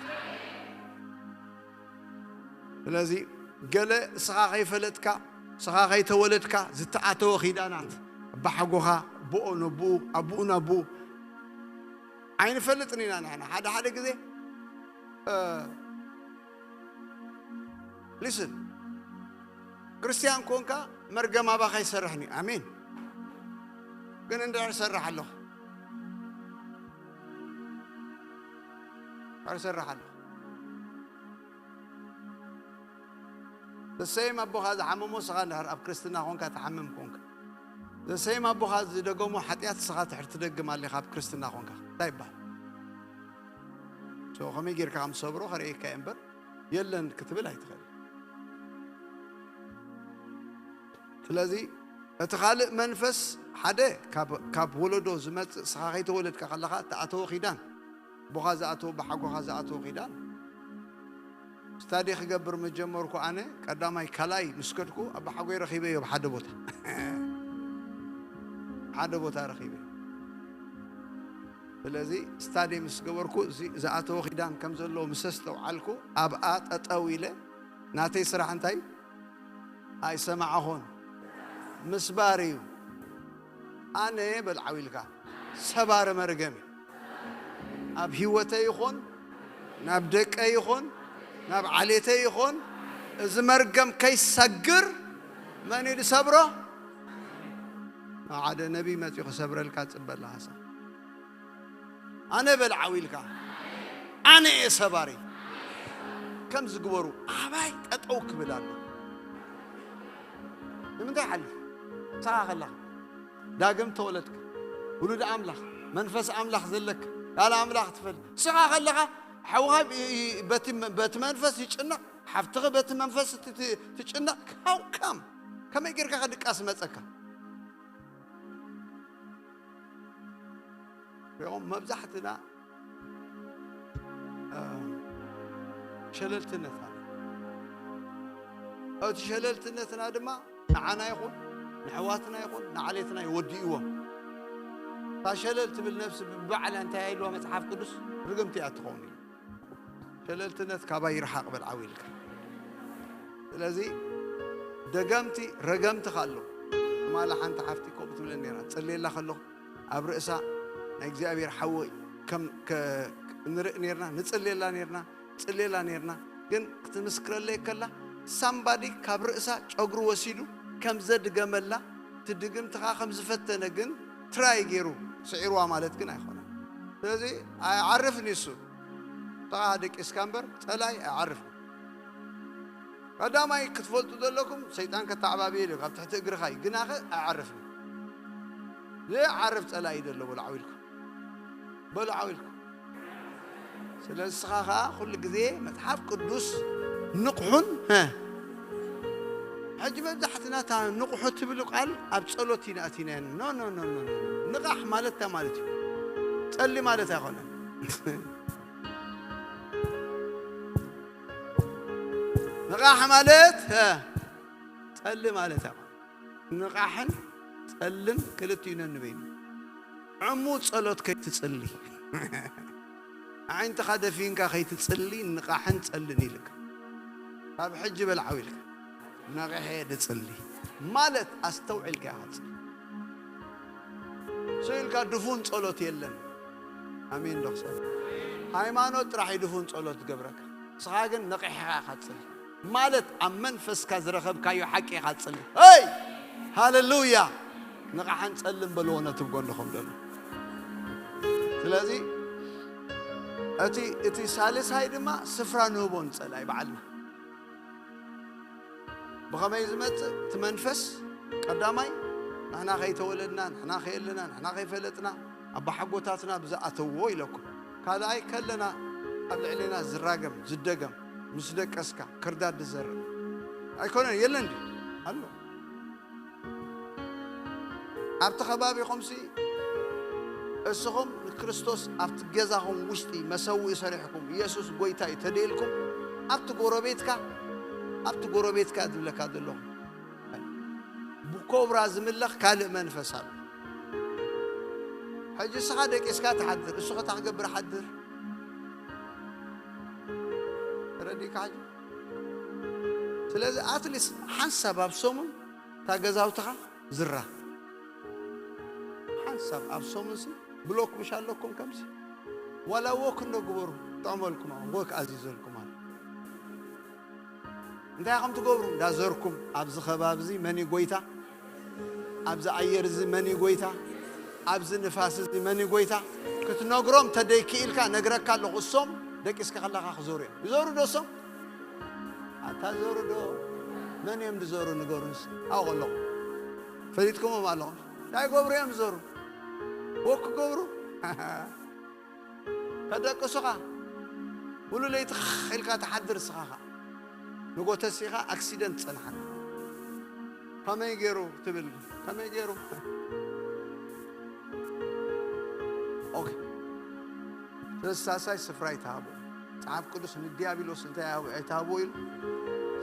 ስለዚ ገለ እስኻ ከይፈለጥካ፣ እስኻ ከይተወለድካ ዝተኣተወ ኺዳናት፣ ኣባሓጎኻ፣ ኣቦኡ ነቦኡ፣ ኣቦኡ ናቦኡ፣ ኣይንፈልጥን ኢና ንሕና። ሓደ ሓደ ግዜ፣ እ፣ ሊስን፣ ክርስትያን ኮንካ መርገም ኣባኻ ይሰርሕን እዩ። ኣሜን። ግን እንድሕር ሰርሕ ኣለኹ፣ እንድሕር ሰርሕ ኣለኹ። ዘሰይም ኣቦኻ ዝሓመሞ ስኻ እንድሕር ኣብ ክርስትና ኮንካ ትሓምም ኮንካ፣ ዘሰይም ኣቦኻ ዝደገሞ ሓጢኣት ስኻ ትሕር ትደግም ኣለኻ ኣብ ክርስትና ኮንካ፣ እንታይ ይበሃል? ሶ ከመይ ጌርካ ከም ትሰብሮ ከርእየካ እየ እምበር፣ የለን ክትብል ኣይትኽእል። ስለዚ እቲ ካልእ መንፈስ ሓደ ካብ፣ ካብ ወለዶ ዝመጽእ፣ ስኻ ከይተወለድካ ከለኻ እተኣተወ ኪዳን፣ ኣቦኻ ዝኣተወ፣ ብሓጎኻ ዝኣተወ ኪዳን። ስታዲ ክገብር ምስ ጀመርኩ ኣነ ቀዳማይ ካልኣይ ምስ ከድኩ ኣባሓጎይ ረኺበዮ ብሓደ ቦታ። ሓደ ቦታ ረኺበ። ስለዚ ስታዲ ምስ ገበርኩ፣ እዚ ዝኣተወ ኪዳን ከም ዘለዎ ምስ ኣስተውዓልኩ፣ ኣብኣ ጠጠው ኢለ፣ ናተይ ስራሕ እንታይ? ኣይሰማዕኹን። ምስባር እዩ። ኣነ በል ዓው ኢልካ፣ ሰባሪ መርገም እዩ። ኣብ ህይወተይ ይኹን፣ ናብ ደቀይ ይኹን፣ ናብ ዓሌተይ ይኹን፣ እዚ መርገም ከይሰግር መን እዩ ዝሰብሮ? ሓደ ነቢይ መጺኡ ክሰብረልካ ጽበ ኣለኻ። ኣነ በል ዓው ኢልካ፣ ኣነ እየ ሰባሪ። ከም ዝግበሩ ኣባይ ጠጠው ክብል ኣሎ። ንምንታይ ሓሊፍ? ንስኻ ከለኻ ዳግም ተወለድካ፣ ውሉድ ኣምላኽ፣ መንፈስ ኣምላኽ ዘለካ፣ ቃል ኣምላኽ ትፈልጥ። ንስኻ ከለኻ ሓውኻ ይ-፣ ይ-፣ በቲ መ-፣ በቲ መንፈስ ይጭነቕ፣ ሓፍትኺ በቲ መንፈስ ት-፣ ት-፣ ትጭነቕ። How come? ከመይ ጌርካ ከድቃስ መጸካ? ሪኦም መብዛሕትና፣ እ፣ ሸለልትነት ኣሎ። እቲ ሸለልትነትና ድማ ንዓና ይኹን፣ ንኣሕዋትና ይኹን፣ ንዓሌትና ይወድእዎም። እታ ሸለል ትብል ነፍሲ ብባዕላ እንታይ ኢልዋ መጽሓፍ ቅዱስ? ርግምቲ እያ ትኸውን ኢሉ። ሸለልትነት ካባይ ይርሓቕ በል ዓው ኢልካ። ስለዚ ደገምቲ፣ ረገምቲ ከ ኣለዉ። ትማሊ ሓንቲ ሓፍቲ ከምኡ ትብለኒ ነይራ። ጽልየላ ከለኹ ኣብ ርእሳ ናይ እግዚኣብሔር ሓወይ ከም ከ-፣ ንርኢ ነይርና፣ ንጽልየላ ነይርና፣ ጽልየላ ነይርና። ግን ክትምስክረለይ ከላ ሳምባዲ ካብ ርእሳ ጨጉሪ ወሲዱ ከም ዘድገመላ፣ እቲ ድግምቲ ኸዓ ከም ዝፈተነ ግን ትራይ ገይሩ ስዒርዋ ማለት ግን ኣይኮነን። ስለዚ ኣይዓርፍን እዩ እሱ። ጥቓ ደቂስካ እምበር ጸላኢ ኣይዓርፍን። ቀዳማይ ክትፈልጡ ዘለኩም ሰይጣን ከተዓባብየ ኢሉ ካብ ትሕቲ እግርኻ እዩ፣ ግናኸ ኣይዓርፍን። ዘይዓርፍ ጸላኢ እዩ ዘሎ በሉ ዓው ኢልኩም። በሉ ዓው ኢልኩም። ስለዚ ንስኻ ኸዓ ኩሉ ግዜ መጽሓፍ ቅዱስ ንቕሑን፣ ሀ፣ ሕጂ መብዛሕትና እታ ንቕሑ ትብሉ ቃል ኣብ ጸሎት ኢና ኣቲናዮ። ኖ፣ ኖ፣ ኖ፣ ኖ፣ ኖ። ንቓሕ ማለት እንታይ ማለት እዩ? ጸሊ ማለት ኣይኮነን። ንቓሕ ማለት፣ ሀ፣ ጸሊ ማለት ኣይኮነን። ንቓሕን ጸልን ክልቲኡ ነንበይኑ። ዕሙ ጸሎት ከይትጽሊ። ኣዒንትኻ ደፊንካ ከይትጽሊ ንቓሕን ጸልን ኢልካ። ካብ ሕጂ በል ዓው ኢልካ። ነቒሐ ድጽሊ ማለት ኣስተውዒልካ ኢኻ ትጽሊ። ስኢልካ ድፉን ጸሎት የለን። ኣሜን ዶ ክሰብ? ሃይማኖት ጥራሕ እዩ ድፉን ጸሎት ዝገብረካ። ንስኻ ግን ነቒሕኻ ኢኻ ትጽሊ። ማለት ኣብ መንፈስካ ዝረኸብካዮ ሓቂ ኢኻ ትጽሊ። ሄይ! ሃሌሉያ! ንቕሓን ጸልን በልዎ ነቲ ብጎንኹም ዘሎ። ስለዚ እቲ፣ እቲ ሳልሳይ ድማ ስፍራ ንህቦ ንጸላይ ባዕልና። ብኸመይ ዝመጽእ እቲ መንፈስ? ቀዳማይ፣ ንሕና ከይተወለድና፣ ንሕና ከየለና፣ ንሕና ከይፈለጥና፣ ኣባሓጎታትና ብዝኣተዎ ኢለኩም። ካልኣይ፣ ከለና ኣብ ልዕሌና ዝራገም፣ ዝደገም፣ ምስ ደቀስካ ክርዳድ ዝዘርእ ኣይኮነን፣ የለን ድዩ? ኣሎ። ኣብቲ ከባቢኹምሲ እስኹም ንክርስቶስ ኣብቲ ገዛኹም ውሽጢ መሰውኢ ሰሪሕኩም፣ ኢየሱስ ጎይታ እዩ ተደኢልኩም፣ ኣብቲ ጎረቤትካ፣ ኣብቲ ጎረቤትካ ዝብለካ ዘለኹ ብኮብራ ዝምለኽ ካልእ መንፈስ ኣሎ። ሕጂ እስኻ ደቂስካ ትሓድር፣ እሱ ኸታ ክገብር ሓድር። ተረዲእካ ሕጂ? ስለዚ ኣትሊስት ሓንሳብ ኣብ ሰሙን እታ ገዛውትኻ ዝራ። ሓንሳብ ኣብ ሰሙንሲ ብሎክ ምሽ ኣለኩም ከምሲ። ዋላ ወክ እንዶ ግበሩ፣ ጥዕመልኩም፣ ወክ ኣዚዘልኩም ኣሎ። እንታይ ኢኹም ትገብሩ? እንዳዘርኩም፣ ኣብዚ ከባቢ እዚ መን እዩ ጎይታ? ኣብዚ ኣየር እዚ መን እዩ ጎይታ? ኣብዚ ንፋስ እዚ መን እዩ ጎይታ? ክትነግሮም ተደይክኢልካ ነግረካ ኣለኹ። እሶም ደቂስካ ከለኻ ክዞሩ እዮም። ይዞሩ ዶ እሶም? ኣታ ዞሩ ዶ? መን እዮም ዝዞሩ ንገሩንስ? ኣብኡ ኣለኹ። ፈሊጥኩሞም ኣለኹም። እንታይ ገብሩ እዮም ዝዞሩ? ወክ ክገብሩ? ከደቅሱኻ። ሙሉ ለይቲ ኽኽ ኢልካ ትሓድር እስኻ ኸኣ። ንጎ ተሲኻ ኣክሲደንት ጸንሓካ። ከመይ ገይሩ ትብል? ከመይ ገይሩ? ኦኬ። ስለዚ ሳልሳይ ስፍራ ኣይትሃቦ። መጽሓፍ ቅዱስ ንዲያብሎስ እንታይ ኣይሃቦ ኢሉ?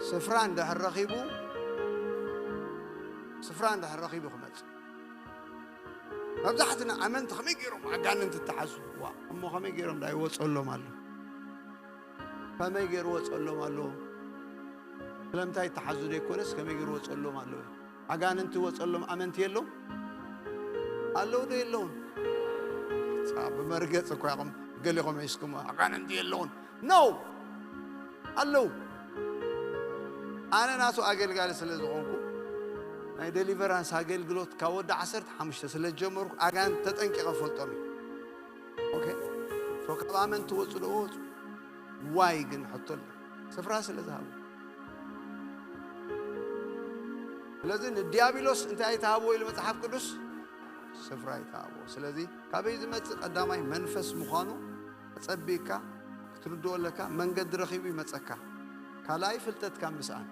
ስፍራ እንድሕር ረኺቡ፣ ስፍራ እንድሕር ረኺቡ ክመጽእ። መብዛሕትና ኣመንቲ ከመይ ገይሮም ኣጋንንቲ እተሓዙ? ዋ፣ እሞ ከመይ ገይሮም ዳ ይወጸሎም ኣሎ? ከመይ ገይሩ ወጸሎም ኣሎ? ስለምንታይ እተሓዙ ዘይኮነስ ከመይ ገይሩ ወጸሎም ኣሎ? ኣጋንንቲ ወጸሎም ኣመንቲ የለዉ? ኣለዉ ዶ የለዉን? ጻ-፣ ብመርገጽ እኳ ኢኹም ገሊኹም ሒዝኩሞ፣ ኣጋንንቲ የለዉን። ኖ! ኣለዉ። ኣነ ናቱ ኣገልጋሊ ስለ ዝኾንኩ፣ ናይ ደሊቨራንስ ኣገልግሎት ካብ ወዲ ዓሰርተ ሓሙሽተ ስለ ዝጀመርኩ፣ ኣጋንንቲ ተጠንቂቐ ፈልጦም እዩ። ኦኬ? ሶ ካብ ኣመንቲ ወጹ ዶ ወጹ? ዋይ ግን ሕቶ ኣሎ። ስፍራ ስለ ዝሃቡ። ስለዚ ንዲያብሎስ እንታይ ኣይትሃብዎ ኢሉ መጽሓፍ ቅዱስ? ስፍራ ኣይትሃብዎ። ስለዚ ካበይ ዝመጽእ ቀዳማይ መንፈስ ምዃኑ ኣጸቢቕካ ክትርድኦ ኣለካ። መንገዲ ረኺቡ ይመጸካ። ካልኣይ ፍልጠትካ ምስኣን።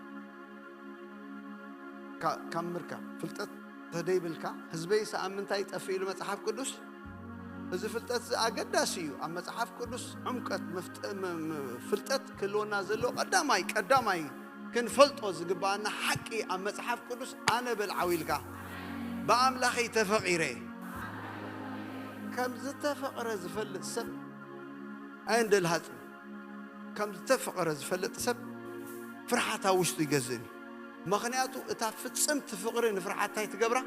ካ-፣ ካብ ምርካብ ፍልጠት ተደይብልካ፣ ህዝበይስ ኣብ ምንታይ ይጠፍእ ኢሉ መጽሓፍ ቅዱስ? እዚ ፍልጠት እዚ ኣገዳሲ እዩ። ኣብ መጽሓፍ ቅዱስ ዕምቀት ምፍጥ-፣ ም-፣ ም-፣ ፍልጠት ክህልወና ዘለዎ ቀዳማይ፣ ቀዳማይ ክንፈልጦ ዝግብኣና ሓቂ ኣብ መጽሓፍ ቅዱስ፣ ኣነ በል ዓው ኢልካ፣ ብኣምላኸይ ተፈቒረ። ከም ዝተፈቕረ ዝፈልጥ ሰብ ኣየንደልሃጽን። ከም ዝተፈቐረ ዝፈልጥ ሰብ ፍርሓት ኣብ ውሽጡ ይገዝእን እዩ። ምኽንያቱ እታ ፍጽምቲ ፍቕሪ ንፍርሓት እንታይ ትገብራ?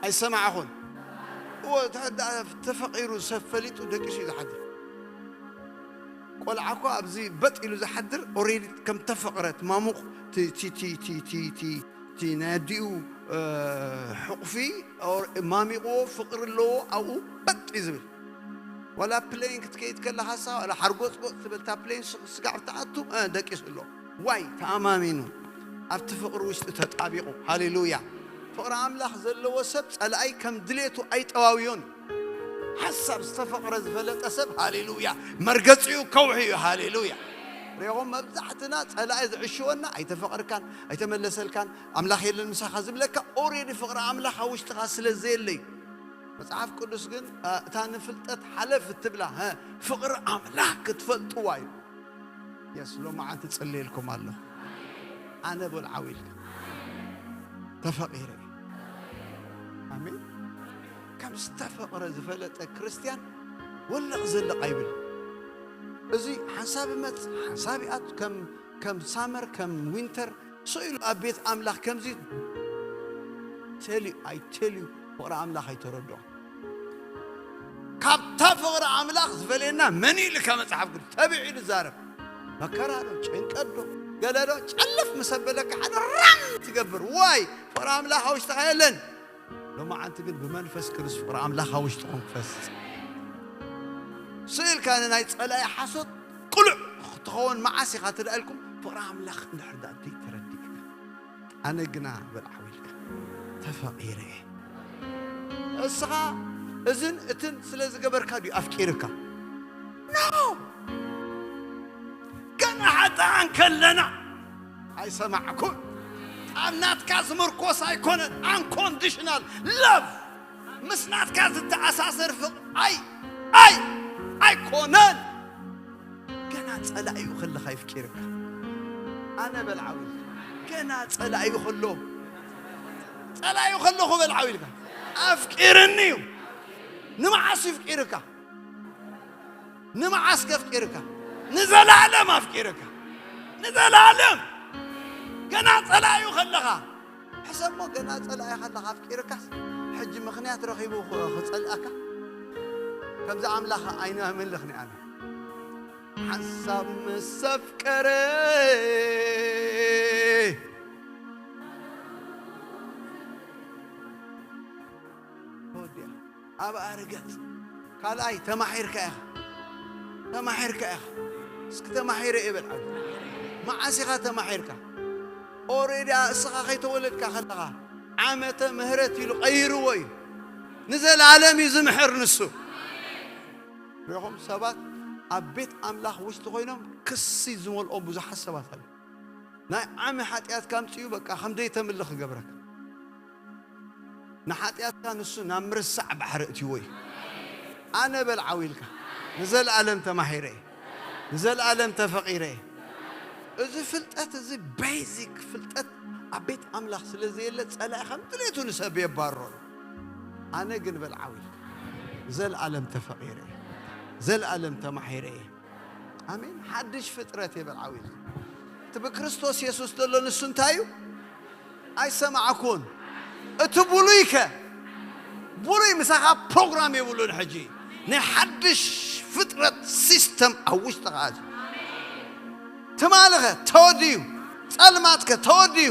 ኣይሰማዕኹን። እወ፣ እታ ዳ-፣ ተፈቒሩ ሰብ ፈሊጡ ደቂሱ እዩ ዝሓድር። ቆልዓ እኮ ኣብዚ በጥ ኢሉ ዝሓድር ኦሬዲ ከም ተፈቕረ ማሙቕ እቲ ናይ ኣዲኡ ሕቑፊ ማሚቕዎ ፍቕሪ ኣለዎ ኣብኡ በጥ እዩ ዝብል። ዋላ ፕሌን ክትከይድ ከለኻ ሳ ዋላ ሓርጎፅጎፅ ትብል እታ ፕሌን ስጋዕ ትኣቱ ደቂሱ ኣሎ። ዋይ ተኣማሚኑ ኣብቲ ፍቕሪ ውሽጢ ተጣቢቑ። ሃሌሉያ። ፍቕሪ ኣምላኽ ዘለዎ ሰብ ጸላኣይ ከም ድሌቱ ኣይጠዋውዮን። ሓሳብ ዝተፈቕረ ዝፈለጠ ሰብ ሃሌሉያ መርገጺኡ ከውሒ እዩ። ሃሌሉያ። ሪኹም መብዛሕትና ጸላኢ ዝዕሽወና ኣይተፈቕርካን ኣይተመለሰልካን ኣምላኽ የለን ምሳኻ ዝብለካ ኦሬዲ ፍቕሪ ኣምላኽ ኣብ ውሽጥኻ ስለ ዘየለይ። መጽሓፍ ቅዱስ ግን እታ ንፍልጠት ሓለፍ እትብላ ፍቕሪ ኣምላኽ ክትፈልጥዋ እዩ። የስ ሎማዓንቲ ጽልየልኩም ኣሎ። ኣነ በልዓው ኢልካ ተፈቒረ። ኣሜን። ከም ዝተፈቕረ ዝፈለጠ ክርስትያን ወልቕ ዝልቕ ኣይብል። እዚ ሓንሳብ ይመጽእ ሓንሳብ ይኣቱ። ከም ሳመር ከም ዊንተር ስኢሉ ኣብ ቤት ኣምላኽ ከምዚ ቴልዩ ኣይ ቴልዩ ፍቕሪ ኣምላኽ ኣይተረድኦ። ካብታ ፍቕሪ ኣምላኽ ዝፈለየና መን ኢልካ መጽሓፍ ቅዱስ ተቢዑ ዝዛረብ መከራ ዶ ጭንቀት ዶ ገለ ዶ ጨለፍ ምስ ኣበለካ ሓደ ራም ትገብር። ዋይ ፍቕሪ ኣምላኽ ኣብ ውሽጥኻ የለን። ሎማዓንቲ ግን ብመንፈስ ቅዱስ ፍቕሪ ኣምላኽ ኣብ ውሽጥኹም ክፈስስ ስኢልካ ንናይ ጸላኢ ሓሶት ቅሉዕ ክትኸውን መዓስ ኢኻ ትደኣ ኢልኩም ፍቕሪ ኣምላኽ እንድሕር ደኣ ተረዲእካ ኣነ ግና በልዓው ኢልካ ተፈቒረ እየ። እስኻ እዝን እትን ስለ ዝገበርካ ድዩ ኣፍቂርካ? ኖ። ገና ሓጥኣን ከለና ኣይሰማዕኩን። ኣብ ናትካ ዝምርኮስ ኣይኮነን። ኣንኮንዲሽናል ላቭ ምስ ናትካ ዝተኣሳሰር ፍቕሪ ኣይ ኣይ ኣይኮነን። ገና ጸላኢኡ ከለኻ ይፍቂርካ። ኣነ በልዓዊ ገና ጸላኢኡ ከሎ ጸላኢኡ ከለኹ በልዓዊ ኢልካ ኣፍቂርኒ እዩ። ንመዓስ ይፍቂርካ? ንመዓስ ከፍቂርካ? ንዘላለም ኣፍቂርካ። ንዘላለም ገና ጸላኢኡ ከለኻ ሕሰሞ ገና ጸላኢ ከለኻ ኣፍቂርካስ ሕጂ ምኽንያት ረኺቡ ክጸልኣካ ከምዚ ኣምላኽ ኣይነምልኽ ንኣነ ሓንሳብ ምስ ኣፍቀረ ወዲያ ኣብኣ ርገጽ ካልኣይ ተማሒርካ ኢኻ ተማሒርካ ኢኻ እስኪ ተማሒረ እየ በል ዓብዱ መዓስ ኢኻ ተማሒርካ ኦሬዲ እስኻ ከይተወለድካ ከለኻ ዓመተ ምህረት ኢሉ ቀይርዎ እዩ ንዘለዓለም እዩ ዝምሕር ንሱ ሪኹም ሰባት ኣብ ቤት ኣምላኽ ውሽጢ ኮይኖም ክሲ ዝመልኦም ብዙሓት ሰባት ኣለ ናይ ዓሚ ሓጢኣትካ ኣምፅኡ በቃ ከም ደይተምልኽ ክገብረካ ንሓጢኣትካ ንሱ ናብ ምርሳዕ ባሕሪ እትዎ እዩ ኣነ በል ዓው ኢልካ ንዘለኣለም ተማሂረ እየ ንዘለኣለም ተፈቒረ እየ እዚ ፍልጠት እዚ ቤዚክ ፍልጠት ኣብ ቤት ኣምላኽ ስለ ዘየለ ጸላኢ ከም ድሌቱ ንሰብ የባርሮ ኣነ ግን በል ዓው ኢልካ ዘልኣለም ተፈቒረ እየ ዘልኣለም ተማሒረ እየ ኣሜን ሓድሽ ፍጥረት እየ በል ዓው ኢልካ እቲ ብክርስቶስ የሱስ ዘሎ ንሱ እንታይ እዩ ኣይሰማዕኩን እቲ ብሉይ ከ ብሉይ ምሳኻ ፕሮግራም የብሉን ሕጂ ናይ ሓድሽ ፍጥረት ሲስተም ኣብ ውሽጥኻ ኣትዩ ትማልኸ ተወድዩ ጸልማትከ ተወድዩ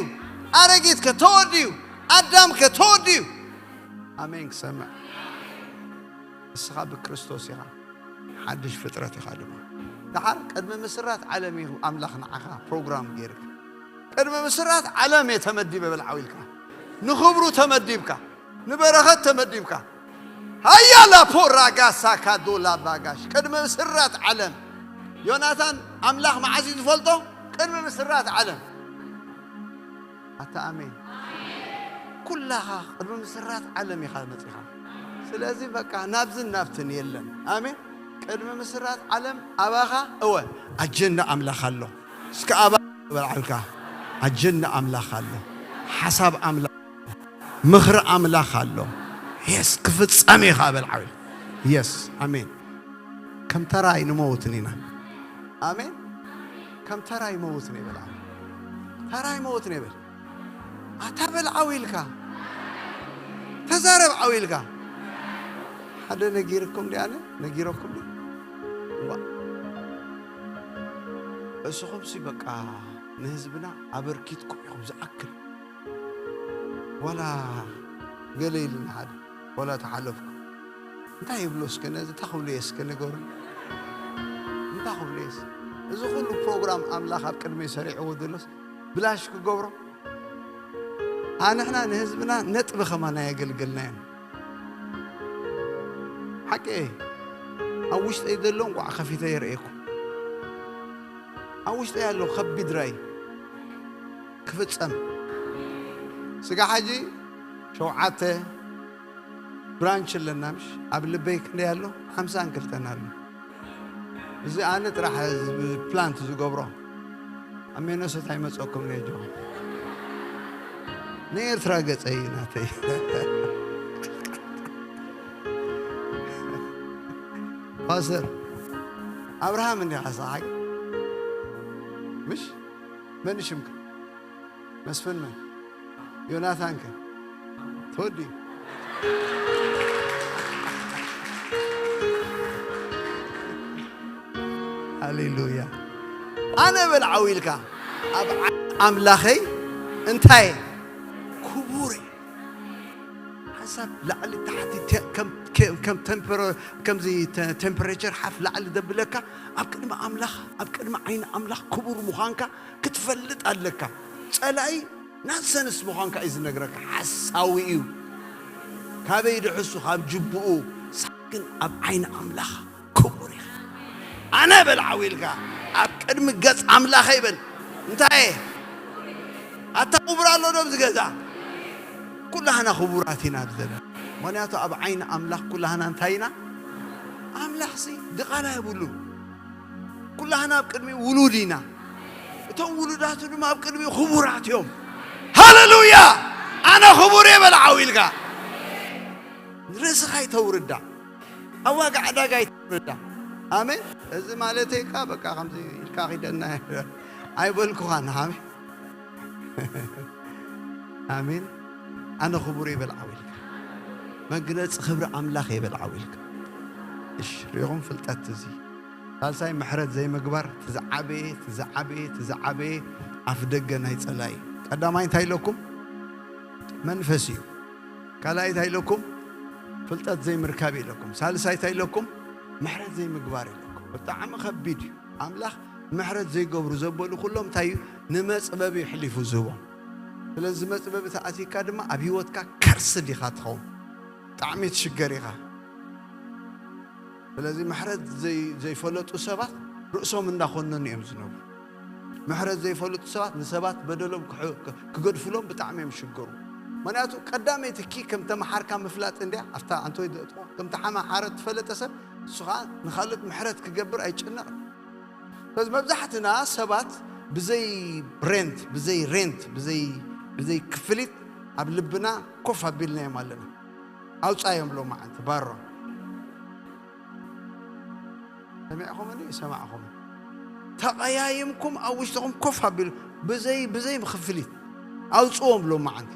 ኣረጊትከ ተወድዩ ኣዳምከ ተወድዩ ኣሜን ክሰምዕ ንስኻ ብክርስቶስ ኢኻ ሓድሽ ፍጥረት ኢኻ ድማ ደሓር ቅድሚ ምስራት ዓለም እዩ ኣምላኽ ንዓኻ ፕሮግራም ገይርካ ቅድሚ ምስራት ዓለም እየ ተመዲበ በልዓው ኢልካ ንኽብሩ ተመዲብካ ንበረኸት ተመዲብካ ሃያላ ፖራጋሳ ካዶላ ባጋሽ ቅድሚ ምስራት ዓለም ዮናታን ኣምላኽ መዓዝ እዩ ዝፈልጦ ቅድሚ ምስራት ዓለም ኣታ ኣሜን ኩላኻ ቅድሚ ምስራት ዓለም ኢኻ መፂኻ ስለዚ በቃ ናብዝን ናብትን የለን ኣሜን ቅድሚ ምስራት ዓለም ኣባኻ እወ ኣጀንዳ ኣምላኽ ኣሎ እስከ ኣባ በልዓልካ ኣጀንዳ ኣምላኽ ኣሎ ሓሳብ ኣምላኽ ምኽሪ ኣምላኽ ኣሎ የስ ክፍጸም ኢኻ በልዓዊ የስ ኣሜን ከም ተራይ ንመውትን ኢና ኣሜን ከም ተራይ መውትን ይበልዓዊ ተራይ መውትን ይበል ኣታ በል ዓው ኢልካ ተዛረብ ዓው ኢልካ ሓደ ነጊርኩም ዲ ኣነ ነጊረኩም ዲ እስኹምሲ በቃ ንህዝብና ኣበርኪትኩም ኢኹም ዝኣክል። ዋላ ገለ ኢሉኒ ሓደ፣ ዋላ ተሓለፍኩ። እንታይ ይብሎ እስከ ነዚ፣ እንታይ ክብሎ እየ እስከ ንገሩኒ? እንታይ ክብሎ እየ እስከ? እዚ ኩሉ ፕሮግራም ኣምላኽ ኣብ ቅድመይ ሰሪዕዎ ዘሎስ ብላሽ ክገብሮ? ኣንሕና ንህዝብና ነጥቢ ከማን ኣየገልገልናዮን። ሓቂ እየ። ኣብ ውሽጠይ ዘሎ እንቋዕ ከፊተ የርእየኩም። ኣብ ውሽጠይ ኣሎ ከቢድ ራእይ ክፍጸም። ስጋ ሓጂ ሸውዓተ ብራንች ኣለና፣ ምሽ? ኣብ ልበይ ክንደይ ኣሎ? ሓምሳን ክልተን ኣሎ። እዚ ኣነ ጥራሕ ፕላንት ዝገብሮ። ኣብ ሚነሶታ ይመጸኩም ነጆ። ንኤርትራ ገጸይ ናተይ። ፓስተር ኣብርሃም እንዲኻ ሰሓቂ፣ ምሽ? መን ሽምካ? መስፍን መን? ዮናታን ከ? ተወዲ። ሃሌሉያ። ኣነ በል ዓው ኢልካ ኣብ ዓለም ኣምላኸይ እንታይ ክቡር እዩ። ሓንሳብ ላዕሊ ታሕቲ ተ-፣ ከም፣ ከም፣ ከም ተምፐረ-፣ ከምዚ ተ-፣ ቴምፐሬቸር ሓፍ ላዕሊ ዘብለካ ኣብ ቅድሚ ኣምላኽ፣ ኣብ ቅድሚ ዓይኒ ኣምላኽ ክቡር ምዃንካ ክትፈልጥ ኣለካ። ጸላኢ ናንሰንስ ምዃንካ እዩ ዝነግረካ። ሓሳዊ እዩ። ካበይ ድሕሱ ካብ ጅብኡ። ግን ኣብ ዓይኒ ኣምላኽ ክቡር ኢኻ። ኣነ በል ዓው ኢልካ ኣብ ቅድሚ ገጽ ኣምላኸይ በል። እንታይ እየ? ኣታ ክቡር ኣሎ ዶ ኣብዚ ገዛ? ኩላህና ክቡራት ኢና ኣብዚ ዘለና። ምኽንያቱ ኣብ ዓይኒ ኣምላኽ ኩላህና እንታይ ኢና? ኣምላኽሲ ድቓላ የብሉን። ኩላህና ኣብ ቅድሚ ውሉድ ኢና። እቶም ውሉዳቱ ድማ ኣብ ቅድሚ ክቡራት እዮም። ሃሌሉያ! ኣነ ክቡር እየ በል ዓው ኢልካ። ርእስኻ ይተውርዳ። ኣብ ዋጋ ዕዳጋ ይተውርዳ። ኣሜን። እዚ ማለተይ እካ በቃ ከምዚ ኢልካ ኺደና ኣይበልኩኻን። ኣሜን። ኣሜን። ኣነ ክቡር እየ በል ዓው ኢልካ። መግለጺ ክብሪ ኣምላኽ እየ በል ዓው ኢልካ። እሺ፣ ርኢኹም ፍልጠት እዚ። ሳልሳይ ምሕረት ዘይምግባር፣ እቲ ዝዓበየ፣ እቲ ዝዓበየ፣ እቲ ዝዓበየ ኣፍ ደገ ናይ ጸላኢ። ቀዳማይ እንታይ ኢለኩም? መንፈስ እዩ። ካልኣይ እንታይ ኢለኩም? ፍልጠት ዘይምርካብ ኢለኩም። ሳልሳይ እንታይ ኢለኩም? ምሕረት ዘይምግባር ኢለኩም። ብጣዕሚ ከቢድ እዩ። ኣምላኽ ምሕረት ዘይገብሩ ዘበሉ ኩሎም እንታይ እዩ? ንመጽበቢ የሕሊፉ ዝህቦም። ስለዚ መጽበቢ ተኣቲካ ድማ ኣብ ህይወትካ ከርሲ ዲኻ ትኸውን። ብጣዕሚ ትሽገር ኢኻ። ስለዚ ምሕረት ዘይ-፣ ዘይፈለጡ ሰባት ርእሶም እንዳኾነኑ እዮም ዝነብሩ። ምሕረት ዘይፈለጡ ሰባት ንሰባት በደሎም ክሕ-፣ ክ-፣ ክገድፉሎም ብጣዕሚ እዮም ዝሽገሩ። ምኽንያቱ ቀዳመይቲ ኪ ከም ተመሓርካ ምፍላጥ እንድያ፣ ኣብታ ኣንቶይ ዘእትዋ፣ ከም ተሓማሓረ ትፈለጠ ሰብ፣ እሱ ኸዓ ንኻልኦት ምሕረት ክገብር ኣይጭነቕን። ስለዚ መብዛሕትና ሰባት ብዘይ ሬንት፣ ብዘይ ሬንት፣ ብዘይ፣ ብዘይ ክፍሊት ኣብ ልብና ኮፍ ኣቢልናዮም ኣለና። ኣውጻዮም ሎማዓንቲ፣ ባሮም። ሰሚዕኹምኒ? ሰማዕኹም። ተቐያይምኩም ኣብ ውሽጥኹም ኮፍ ኣቢሉ፣ ብዘይ፣ ብዘይ ክፍሊት ኣውጽዎም ሎማዓንቲ።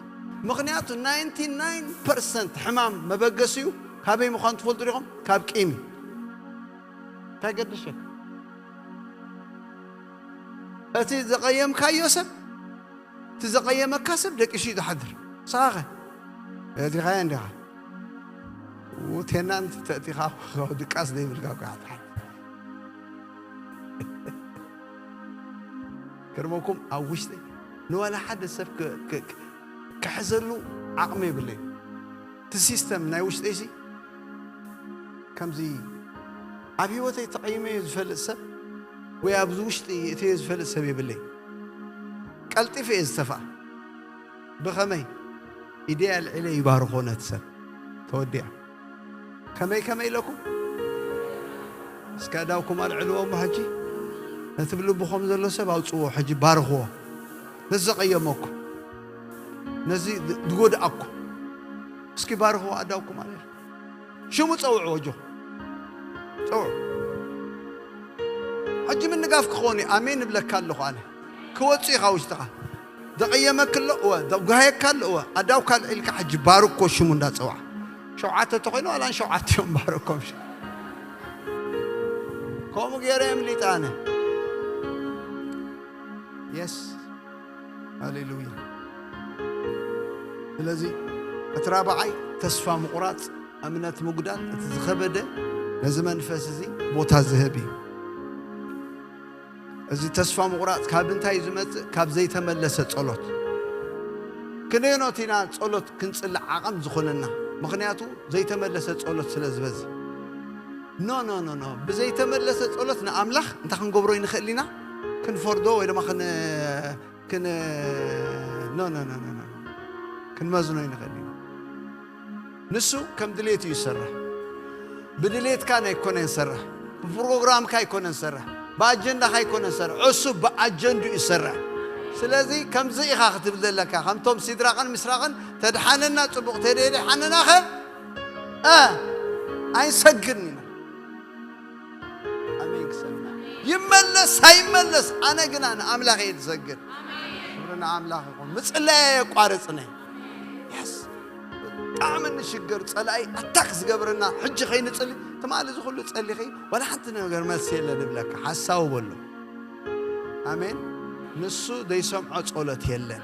ምኽንያቱ ናይንቲ ናይን ፐርሰንት ሕማም መበገሲኡ ካበይ ምዃኑ ትፈልጡ ዲኹም? ካብ ቂም እዩ። እንታይ ገድሸካ? እቲ ዘቐየምካዮ ሰብ፣ እቲ ዘቐየመካ ሰብ ደቂሱ እዩ ዝሓድር። ንስኻ ኸ? ኣእቲኻዮ እንዲኻ። ው፣ ቴናንት ተእቲኻ ድቃስ ዘይብልካ እኮ ኢኻ ትሓድር። ገርመኩም፣ ኣብ ውሽጢ ንዋላ ሓደ ሰብ ክ-፣ ክ-፣ ክ-፣ ክሕዘሉ ዓቕሚ የብለይ። እቲ ሲስተም ናይ ውሽጠይሲ ከምዚ፣ ኣብ ህይወተይ ተቐይመዮ ዝፈልጥ ሰብ ወይ ኣብዚ ውሽጢ እተዮ ዝፈልጥ ሰብ የብለይ። ቀልጢፈ እየ ዝተፍኣ። ብኸመይ? ኢደይ ኣልዒለ ይባርኾ ነቲ ሰብ። ተወዲኣ። ከመይ ከመይ ኢለኩም? እስከ ኣእዳውኩም ኣልዕልዎ እሞ ሕጂ ነቲ ብልብኹም ዘሎ ሰብ ኣውጽዎ፣ ሕጂ ባርኽዎ። ነዚ ዘቐየመኩም፣ ነዚ ዝ-፣ ዝጎድኣኩም፣ እስኪ ባርኽዎ ኣእዳውኩም ኣልዒሉ። ሽሙ ጸውዑ፣ ወጆ ጸውዑ። ሕጂ ምንጋፍ ክኸውን እዩ። ኣሜን እብለካ ኣለኹ ኣነ። ክወጽእ እዩ ካብ ውሽጥኻ። ዘቐየመክ ኣሎ፣ እወ። ዘጓየካ ኣሎ፣ እወ። ኣእዳውካ ኣልዒልካ ሕጂ ባርኮ ሽሙ እንዳጸውዓ። ሸውዓተ ተኾይኑ ዋላ ን ሸውዓተ እዮም ባርኮም። ከምኡ ገይረ የምሊጠ ኣነ። የስ፣ ሃሌሉያ። ስለዚ እቲ ራብዓይ፣ ተስፋ ምቑራጽ፣ እምነት ምጉዳል፣ እቲ ዝኸበደ፣ ነዚ መንፈስ እዚ ቦታ ዝህብ እዩ። እዚ ተስፋ ምቑራጽ ካብ እንታይ እዩ ዝመጽእ? ካብ ዘይተመለሰ ጸሎት። ክንደየኖት ኢና ጸሎት ክንጽሊ ዓቐም ዝኾነና? ምኽንያቱ ዘይተመለሰ ጸሎት ስለ ዝበዝሕ። ኖ ኖ ኖ ኖ፣ ብዘይተመለሰ ጸሎት ንኣምላኽ እንታይ ክንገብሮ ይንኽእል ኢና? ክንፈርዶ ወይ ድማ ክን ክን ኖ ኖ ኖ ኖ ኖ፣ ክንመዝኖ ይንኽእል ኢና። ንሱ ከም ድሌቱ ይሰርሕ። ብድሌትካ ናይ ኮነ ይሰርሕ፣ ብፕሮግራምካ ኣይኮነን ይሰርሕ፣ ብኣጀንዳኻ ኣይኮነን ይሰርሕ። እሱ ብኣጀንዱ ይሰርሕ። ስለዚ ከምዚ ኢኻ ክትብል ዘለካ፣ ከምቶም ሲድራቕን ምስራቕን፣ "ተድሓነና ጽቡቕ፣ ተደይሓነናኸ እ ኣይንሰግድን ኢና." ኣሜን። ክሰምና ይመለስ ኣይመለስ፣ ኣነ ግና ንኣምላኽ እየ ዝሰግድ። ክብሪ ንኣምላኽ ይኹን። ምጽላይ ኣየቋርጽን። የስ፣ ብጣዕሚ ንሽገር፣ ጸላኢ ኣታክ ዝገብረና። ሕጂ ከይንጽሊ፣ ትማሊ እዚ ኩሉ ጸሊኺ ዋላ ሓንቲ ነገር መልሲ የለን እብለካ፣ ሓሳዊ በሎ። ኣሜን። ንሱ ዘይሰምዖ ጸሎት የለን።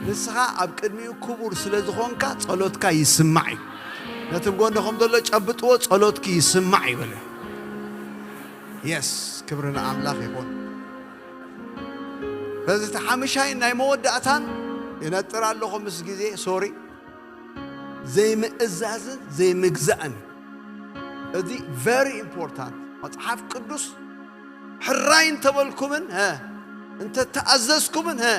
ንስኻ ኣብ ቅድሚኡ ክቡር ስለ ዝኾንካ ጸሎትካ ይስማዕ እዩ። ነቲ ብጎንኹም ዘሎ ጨብጥዎ፣ ጸሎትኪ ይስማዕ እዩ በለ። የስ፣ ክብሪ ንኣምላኽ ይኹን። በዚ እቲ ሓምሻይን ናይ መወዳእታን ይነጥር ኣለኹ ምስ ግዜ፣ ሶሪ፣ ዘይምእዛዝን ዘይምግዛእን። እዚ very important። መጽሓፍ ቅዱስ፣ "ሕራይ እንተበልኩምን፣ ሀ፣ እንተተኣዘዝኩምን፣ ሀ፣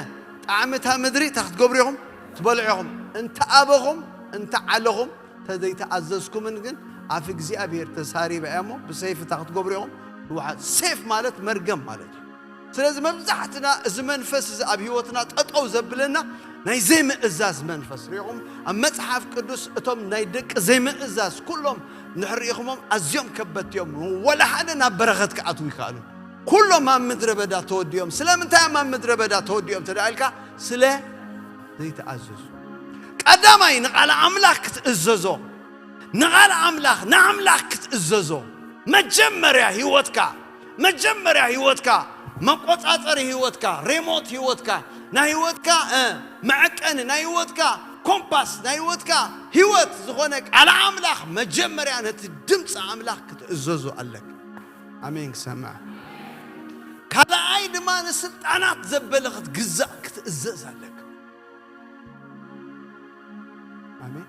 ጣዕሚ እታ ምድሪ እንታይ ክትገብሩ ኢኹም? ትበልዑ ኢኹም። እንተኣበኹም፣ እንተዓለኹም፣ ተዘይተኣዘዝኩምን ግን ኣፍ እግዚኣብሔር ተሳሪበ እያ እሞ ብሰይፊ እንታይ ክትገብሩ ኢኹም? ትወሓ-" ሴፍ ማለት መርገም ማለት እዩ። ስለዚ መብዛሕትና እዚ መንፈስ እዚ ኣብ ህይወትና ጠጠው ዘብለና ናይ ዘይምእዛዝ መንፈስ። ሪኢኹም፣ ኣብ መጽሓፍ ቅዱስ እቶም ናይ ደቂ ዘይምእዛዝ ኩሎም እንድሕር ርኢኹሞም ኣዝዮም ከበድቲ እዮም። ወላ ሓደ ናብ በረኸት ክኣትዉ ይከኣሉ። ኩሎም ኣብ ምድረ በዳ ተወዲኦም። ስለምንታይ እዮም ኣብ ምድረ በዳ ተወዲኦም ተዳ ኢልካ? ስለ ዘይተኣዘዙ። ቀዳማይ ንቓል ኣምላኽ ክትእዘዞ፣ ንቓል ኣምላኽ፣ ንኣምላኽ ክትእዘዞ። መጀመርያ ህይወትካ፣ መጀመርያ ህይወትካ፣ መቆጻጸሪ ህይወትካ፣ ሬሞት ህይወትካ፣ ናይ ህይወትካ፣ እ፣ መዐቀኒ፣ ናይ ህይወትካ ኮምፓስ፣ ናይ ህይወትካ ህይወት ዝኾነ ቃል ኣምላኽ፣ መጀመርያ ነቲ ድምፂ ኣምላኽ ክትእዘዞ ኣለካ። ኣሜን። ክሰምዕ። ካልኣይ ድማ ንስልጣናት ዘበለ ክትግዛእ ክትእዘዝ ኣለካ። ኣሜን።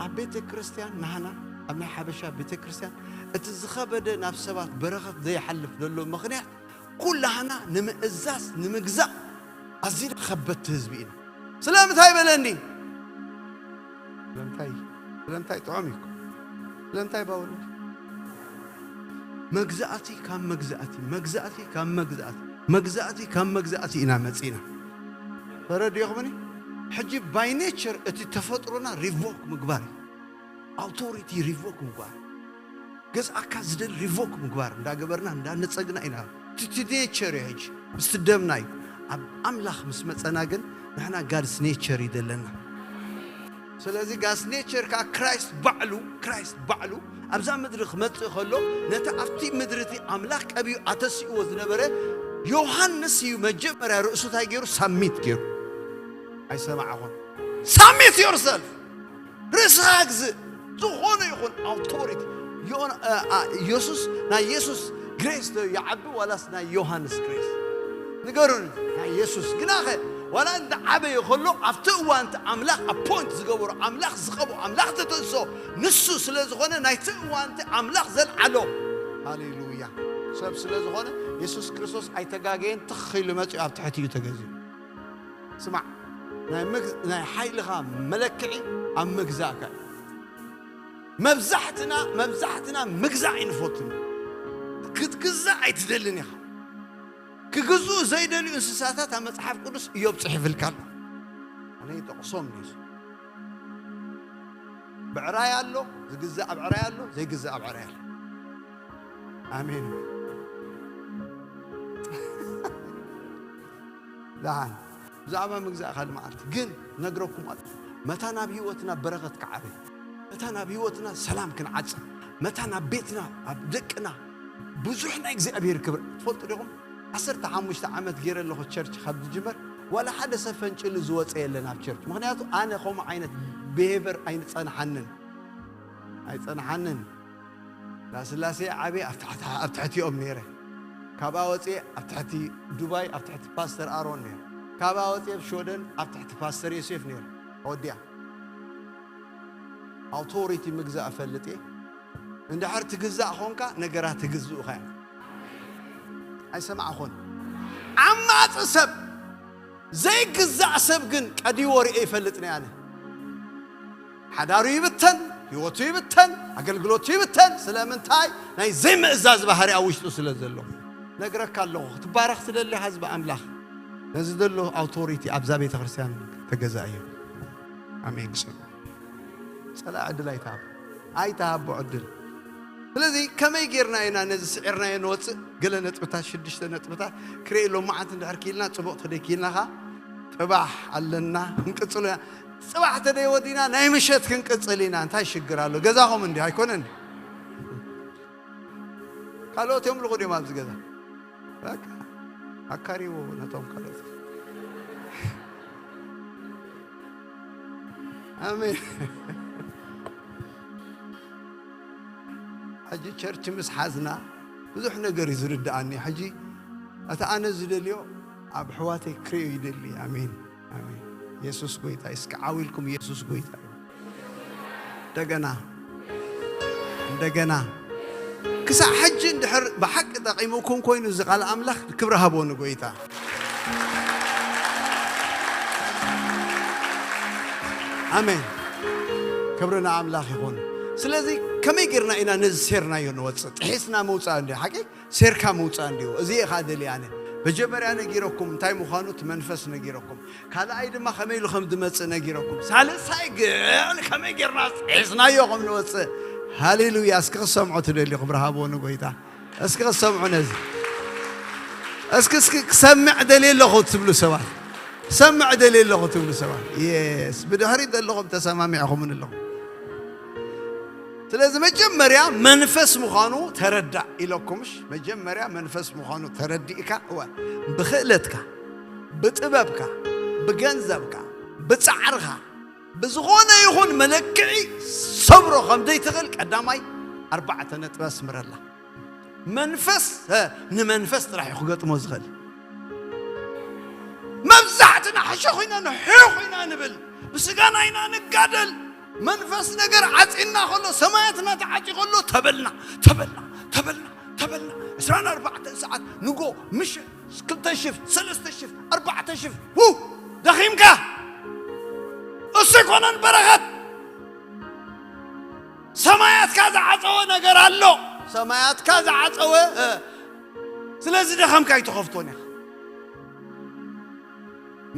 ኣብ ቤተ ክርስቲያን ናህና፣ ኣብ ናይ ሓበሻ ቤተ ክርስቲያን እቲ ዝኸበደ ናብ ሰባት በረኸት ዘይሓልፍ ዘሎ ምኽንያት፣ ኩላህና ንምእዛዝ ንምግዛእ ኣዚና ከበድቲ ህዝቢ ኢና። ስለምንታይ በለኒ? ስለምንታይ? ስለምንታይ ጥዑም እዩ እኮ። ስለምንታይ ባወለኒ? መግዛእቲ ካብ መግዛእቲ፣ መግዛእቲ ካብ መግዛእቲ፣ መግዛእቲ ካብ መግዛእቲ ኢና መጺና። ተረዲእኹምኒ? ሕጂ ባይ ኔቸር እቲ ተፈጥሮና ሪቮክ ምግባር እዩ። ኣውቶሪቲ ሪቮክ ምግባር። ገዝኣካ ዝደሊ ሪቮክ ምግባር እንዳገበርና እንዳነጸግና ኢና። እቲ ኔቸር እዩ ሕጂ ምስቲ ደምና እዩ። ኣብ ኣምላኽ ምስ መጸና ግን ንሕና ጋድስ ኔቸር እዩ ዘለና። ስለዚ ጋድስ ኔቸር ከኣ ክራይስት ባዕሉ፣ ክራይስት ባዕሉ ኣብዛ ምድሪ ክመጽእ ከሎ ነቲ ኣብቲ ምድሪ እቲ ኣምላኽ ቀቢኡ ኣተሲእዎ ዝነበረ ዮሃንስ እዩ መጀመርያ ርእሱ እንታይ ገይሩ? ሳሚት ገይሩ። ኣይሰማዕኹም። ሳሚት ዮርሰልፍ። ርእስኻ ግዝእ። ዝኾነ ይኹን ኣውቶሪቲ። ዮና-፣ አ-፣ አ-፣ ኢየሱስ፣ ናይ ኢየሱስ ግሬስ ዶ ይዓቢ ዋላስ ናይ ዮሃንስ ግሬስ? ንገሩኒ። ናይ ኢየሱስ። ግናኸ ዋላ እንዳ ዓበየ ከሎ ኣብቲ እዋንቲ ኣምላኽ ኣፖይንት ዝገበሮ፣ ኣምላኽ ዝቐቦ፣ ኣምላኽ ዘተንስኦ ንሱ ስለ ዝኾነ ናይቲ እዋንቲ ኣምላኽ ዘልዓሎ። ሃሌሉያ። ሰብ ስለ ዝኾነ ኢየሱስ ክርስቶስ ኣይተጋገየን፣ ትኽ ኢሉ መጺኡ ኣብ ትሕቲ እዩ ተገዚኡ። ስማዕ፣ ናይ ምግ-፣ ናይ ሓይልኻ መለክዒ ኣብ ምግዛእካ እዩ። መብዛሕትና፣ መብዛሕትና ምግዛእ ኣይንፈቱን። ክትግዛእ ኣይትደልን ኢኻ። ክግዝኡ ዘይደልዩ እንስሳታት ኣብ መጽሓፍ ቅዱስ እዮብ ጽሒፍልካ ኣሎ። ኣነ ይጠቕሶም እዩ። ብዕራይ ኣሎ፣ ዝግዛእ ኣብ ዕራይ ኣሎ፣ ዘይግዛእ ኣብ ዕራይ ኣሎ። ኣሜን። ደሓን፣ ብዛዕባ ምግዛእ ካልእ መዓልቲ ግን ነግረኩም ኣሎ። መታ ናብ ህይወትና በረኸት ክዓበ፣ መታ ናብ ህይወትና ሰላም ክንዓጽ፣ መታ ናብ ቤትና፣ ኣብ ደቅና ብዙሕ ናይ እግዚኣብሔር ክብሪ። ትፈልጡ ዲኹም? ዓሰርተ ሓሙሽተ ዓመት ገይረ ኣለኹ ቸርች ካብ ዝጅመር፣ ዋላ ሓደ ሰብ ፈንጭሉ ዝወፀ የለን ኣብ ቸርች። ምኽንያቱ ኣነ ከምኡ ዓይነት ብሄቨር ኣይፀንሓንን፣ ኣይፀንሓንን። ላስላሴ ዓብየ ኣብ ታሕቲ፣ ኣብ ትሕቲኦም ነይረ። ካብኣ ወፅየ ኣብ ትሕቲ ዱባይ፣ ኣብ ትሕቲ ፓስተር ኣሮን ነይረ። ካብኣ ወፅየ ኣብ ሽወደን፣ ኣብ ትሕቲ ፓስተር ዮሴፍ ነይረ። ወዲያ ኣውቶሪቲ ምግዛእ እፈልጥ እየ። እንድሕር ትግዛእ ኾንካ፣ ነገራት ትግዝኡኻ እዮም። ኣይሰማዕኹን። ዓማጺ ሰብ፣ ዘይግዛእ ሰብ ግን ቀዲዎ ርእየ ይፈልጥ ነይ ኣነ። ሓዳሩ ይብተን፣ ህይወቱ ይብተን፣ ኣገልግሎቱ ይብተን። ስለምንታይ? ናይ ዘይምእዛዝ ባህሪ ኣብ ውሽጡ ስለ ዘሎ። ነግረካ ኣለኹ፣ ክትባረኽ ትደሊ ህዝቢ ኣምላኽ፣ ነዚ ዘሎ ኣውቶሪቲ ኣብዛ ቤተ ክርስቲያን ተገዛእዮ። ኣሜን። ግሰሉ። ጸላኢ ዕድል ኣይትሃቦ፣ ኣይትሃቦ ዕድል። ስለዚ ከመይ ጌርና ኢና ነዚ ስዒርናዮ ንወጽእ? ገለ ነጥብታት፣ ሽዱሽተ ነጥብታት ክርእየሎም መዓት እንድሕር ክኢልና፣ ጽቡቕ ተደይ ክኢልና ኸኣ፣ ጽባሕ ኣለና፣ ክንቅጽሎ ኢና። ጽባሕ ተደይ ወዲና፣ ናይ ምሸት ክንቅጽል ኢና። እንታይ ሽግር ኣሎ? ገዛኹም እንዲ ኣይኮነን? ካልኦት እዮም ልኹ ድዮም ኣብዚ ገዛ? በቃ፣ ኣካሪዎ ነቶም ካልኦት። ኣሜን። ሕጂ ቸርች ምስ ሓዝና ብዙሕ ነገር እዩ ዝርድኣኒ። ሕጂ እቲ ኣነ ዝደልዮ ኣብ ኣሕዋተይ ክርእዮ ይደሊ። ኣሜን፣ ኣሜን። የሱስ ጎይታ እዩ። እስኪ ዓው ኢልኩም የሱስ ጎይታ እዩ። እንደገና፣ እንደገና። ክሳዕ ሕጂ እንድሕር ብሓቂ ጠቒሙኩም ኮይኑ እዚ ቃል ኣምላኽ፣ ክብሪ ሃቦ ንጎይታ። ኣሜን። ክብሪ ንኣምላኽ ይኹን። ስለዚ ከመይ ጌርና ኢና ነዚ ሴርናዮ ንወጽእ? ጥሒስና ምውጻእ እንዲ ሓቂ፣ ሴርካ ምውጻእ እንዲዩ። እዚ እየ ኻኣ ደልየ ኣነ። መጀመርያ ነጊረኩም፣ እንታይ ምዃኑ እቲ መንፈስ ነጊረኩም። ካልኣይ ድማ ከመይ ኢሉ ከም ዝመጽእ ነጊረኩም። ሳልሳይ ግን ከመይ ጌርና ጥሒስናዮ ከም ንወጽእ። ሃሌሉያ። እስኪ ክሰምዖ ትደልዩ፣ ክብሪ ሃቦ ንጎይታ። እስኪ ክሰምዑ ነዚ። እስኪ፣ እስኪ ክሰምዕ ደልየ ኣለኹ ትብሉ ሰባት። ክሰምዕ ደልየ ኣለኹ ትብሉ ሰባት። የስ። ብድሕሪት ዘለኹም ተሰማሚዕኹምን ኣለኹም። ስለዚ መጀመርያ መንፈስ ምዃኑ ተረዳእ ኢለኩምሽ። መጀመርያ መንፈስ ምዃኑ ተረዲእካ፣ እወ፣ ብክእለትካ፣ ብጥበብካ፣ ብገንዘብካ፣ ብጻዕርኻ፣ ብዝኾነ ይኹን መለክዒ ሰብሮ ከም ዘይትኽእል ቀዳማይ ኣርባዕተ ነጥቢ ኣስምረላ። መንፈስ፣ እ፣ ንመንፈስ ጥራሕ እዩ ክገጥሞ ዝኽእል። መብዛሕትና ሕሸኹ ኢና፣ ንሕኹ ኢና ንብል፣ ብስጋና ኢና ንጋደል። መንፈስ ነገር ዓጺና ከሎ፣ ሰማያትና ተዓጺ ከሎ፣ ተበልና፣ ተበልና፣ ተበልና፣ ተበልና። ዕስራን ኣርባዕተን ሰዓት፣ ንጎ፣ ምሸት፣ ክልተ ሽፍት፣ ሰለስተ ሽፍት፣ ኣርባዕተ ሽፍት፣ ው፣ ደኺምካ። እሱ ኣይኮነን በረኸት። ሰማያትካ ዝዓጸወ ነገር ኣሎ። ሰማያትካ ዝዓጸወ፣ እ፣ ስለዚ ደኸምካ ኣይትኸፍቶን ኢኻ።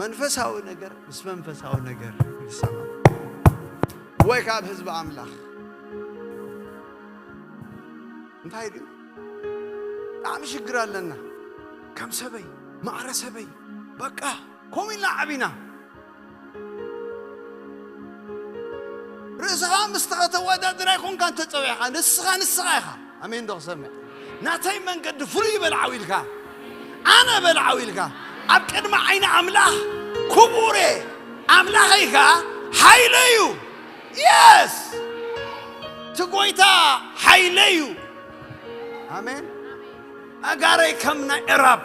መንፈሳዊ ነገር ምስ መንፈሳዊ ነገር ይሰማም። ወይ ካብ ህዝቢ ኣምላኽ እንታይ ድዩ? ብጣዕሚ ሽግር ኣለና። ከም ሰበይ፣ ማዕረ ሰበይ፣ በቃ፣ ከምኡ ኢልና ዓቢና። ርእስኻ ምስ ተኸተወዳድር ኣይኮንካን ተጸዊዕኻ፣ ንስኻ፣ ንስኻ ኢኻ። ኣሜን ዶ ክሰምዕ? ናተይ መንገዲ ፍሉይ በል ዓው ኢልካ፣ ኣነ በል ዓው ኢልካ፣ ኣብ ቅድሚ ዓይኒ ኣምላኽ ክቡር እየ። ኣምላኸይ ከኣ ሓይለይ እዩ። የስ! እቲ ጐይታ ሓይለይ እዩ። ኣሜን። ኣጋረይ ከም ናይ ዕራብ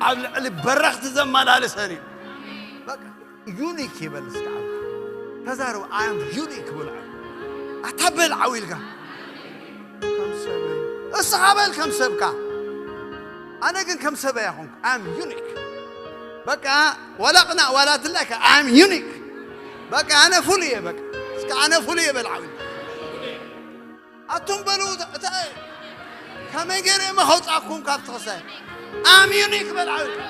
ኣብ ልዕሊ በረኽቲ ዘመላልሰን እዩ። በቃ፣ ዩኒክ ይበል እስከ ዓው። ተዛረቡ፣ I am unique በል ዓው። ኣታ በል ዓው ኢልካ። ከም ሰበይ። እስኻ በል ከም ሰብካ። ኣነ ግን ከም ሰበይ ኣይኮንኩ። I am unique። በቃ፣ ዋላ ቅናእ፣ ዋላ ትላይካ፣ I am unique። በቃ፣ ኣነ ፍሉይ እየ፣ በቃ። እስከ ኣነ ፍሉይ እየ በል ዓው ኢልካ። ኣቱም በሉ፣ እታ፣ እታ፣ ከመይ ገይረ እየ መኸውፃኩም ካብቲ ክሳይ? I am unique በል ዓው ኢልካ።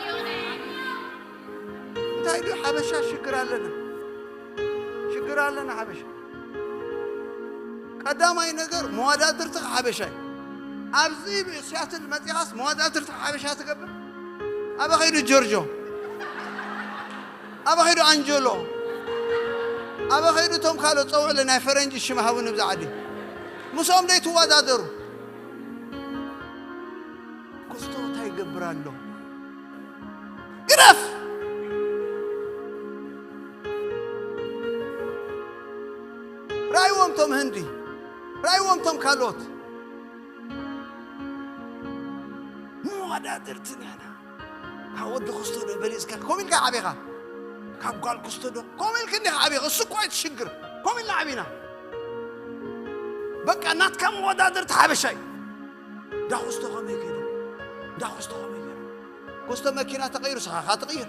እንታይ ድዩ ሓበሻ ሽግር ኣለና? ሽግር ኣለና ሓበሻ። ቀዳማይ ነገር መወዳድርትኻ ሓበሻ እዩ። ኣብዚ ሲያትል መፂኻስ መወዳድርትኻ ሓበሻ ትገብር? ኣበ ኸይዱ ጆርጆ? ኣበ ኸይዱ ኣንጀሎ? ኣበ ኸይዱ እቶም ካልኦት ጸውዕለ ናይ ፈረንጂ ሽም ሃቡኒ ብዛ ዓዲ? ምስኦም ደይ ትወዳደሩ? ክስቶ እንታይ ይገብር ኣሎ? ግደፍ። ራእይዎም ቶም ህንዲ፣ ራእይዎም ቶም ካልኦት። መወዳድርቲ ንሕና። ካብ ወዲ ክስቶ ዶ በሊጽካ? ኮም ኢልካ ዓቢኻ። ካብ ጓል ክስቶ ዶ? ኮም ኢልክ እንዲኻ ዓቢኻ። እሱ እኮ እዩ እቲ ሽግር። ኮም ኢልና ዓቢና። በቃ ናትካ መወዳድርቲ ሓበሻ እዩ። እንዳ ክስቶ ከመይ ከይዱ? እንዳ ክስቶ ከመይ ከይዱ? ክስቶ መኪና ተቐይሩ፣ ስኻ ኻትቕይር።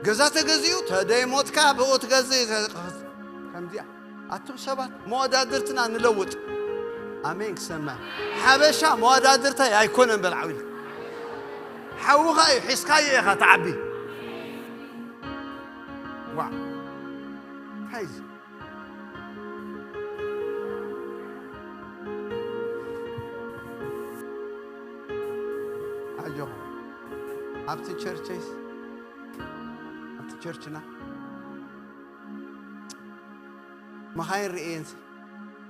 ገዛ ተገዚኡ፣ ተደይሞትካ ብኡ ትገዝእ። ከምዚኣ። ኣቱም ሰባት፣ መወዳድርትና ንለውጥ። ኣሜን ክሰማ። ሓበሻ መወዳድርታይ ኣይኮነን በል ዓው ኢልካ። ሓውኻ እዩ፣ ሒዝካዮ ኢኻ ትዓቢ። ዋዕ። እንታይ እዚ? ኣጆኹም። ኣብቲ ቸርችስ፣ ኣብቲ ቸርችና መኻይን ርእየን።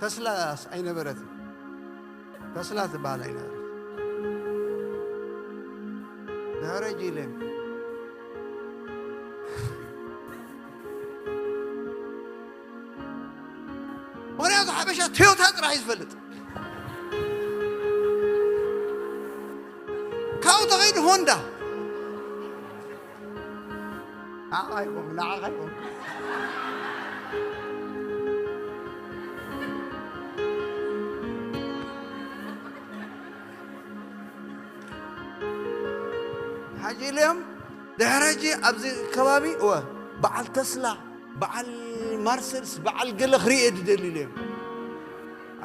ተስላስ ኣይነበረትን። ተስላ ትበሃል ኣይነበረት። ድሕሪ ሕጂ ኢለ ምኽንያቱ ሓበሻ ቶዮታ ጥራሕ እዩ ዝፈልጥ። ካብኡ ተኸይዱ ሆንዳ። ንዓኻ ይኹን፣ ንዓኻ ይኹን። ሓጂ ኢለዮም ድሕሪ ሕጂ ኣብዚ ከባቢ እወ በዓል ተስላ፣ በዓል ማርሰልስ፣ በዓል ገለ ክርኢ እየ ዝደሊ ኢለዮም።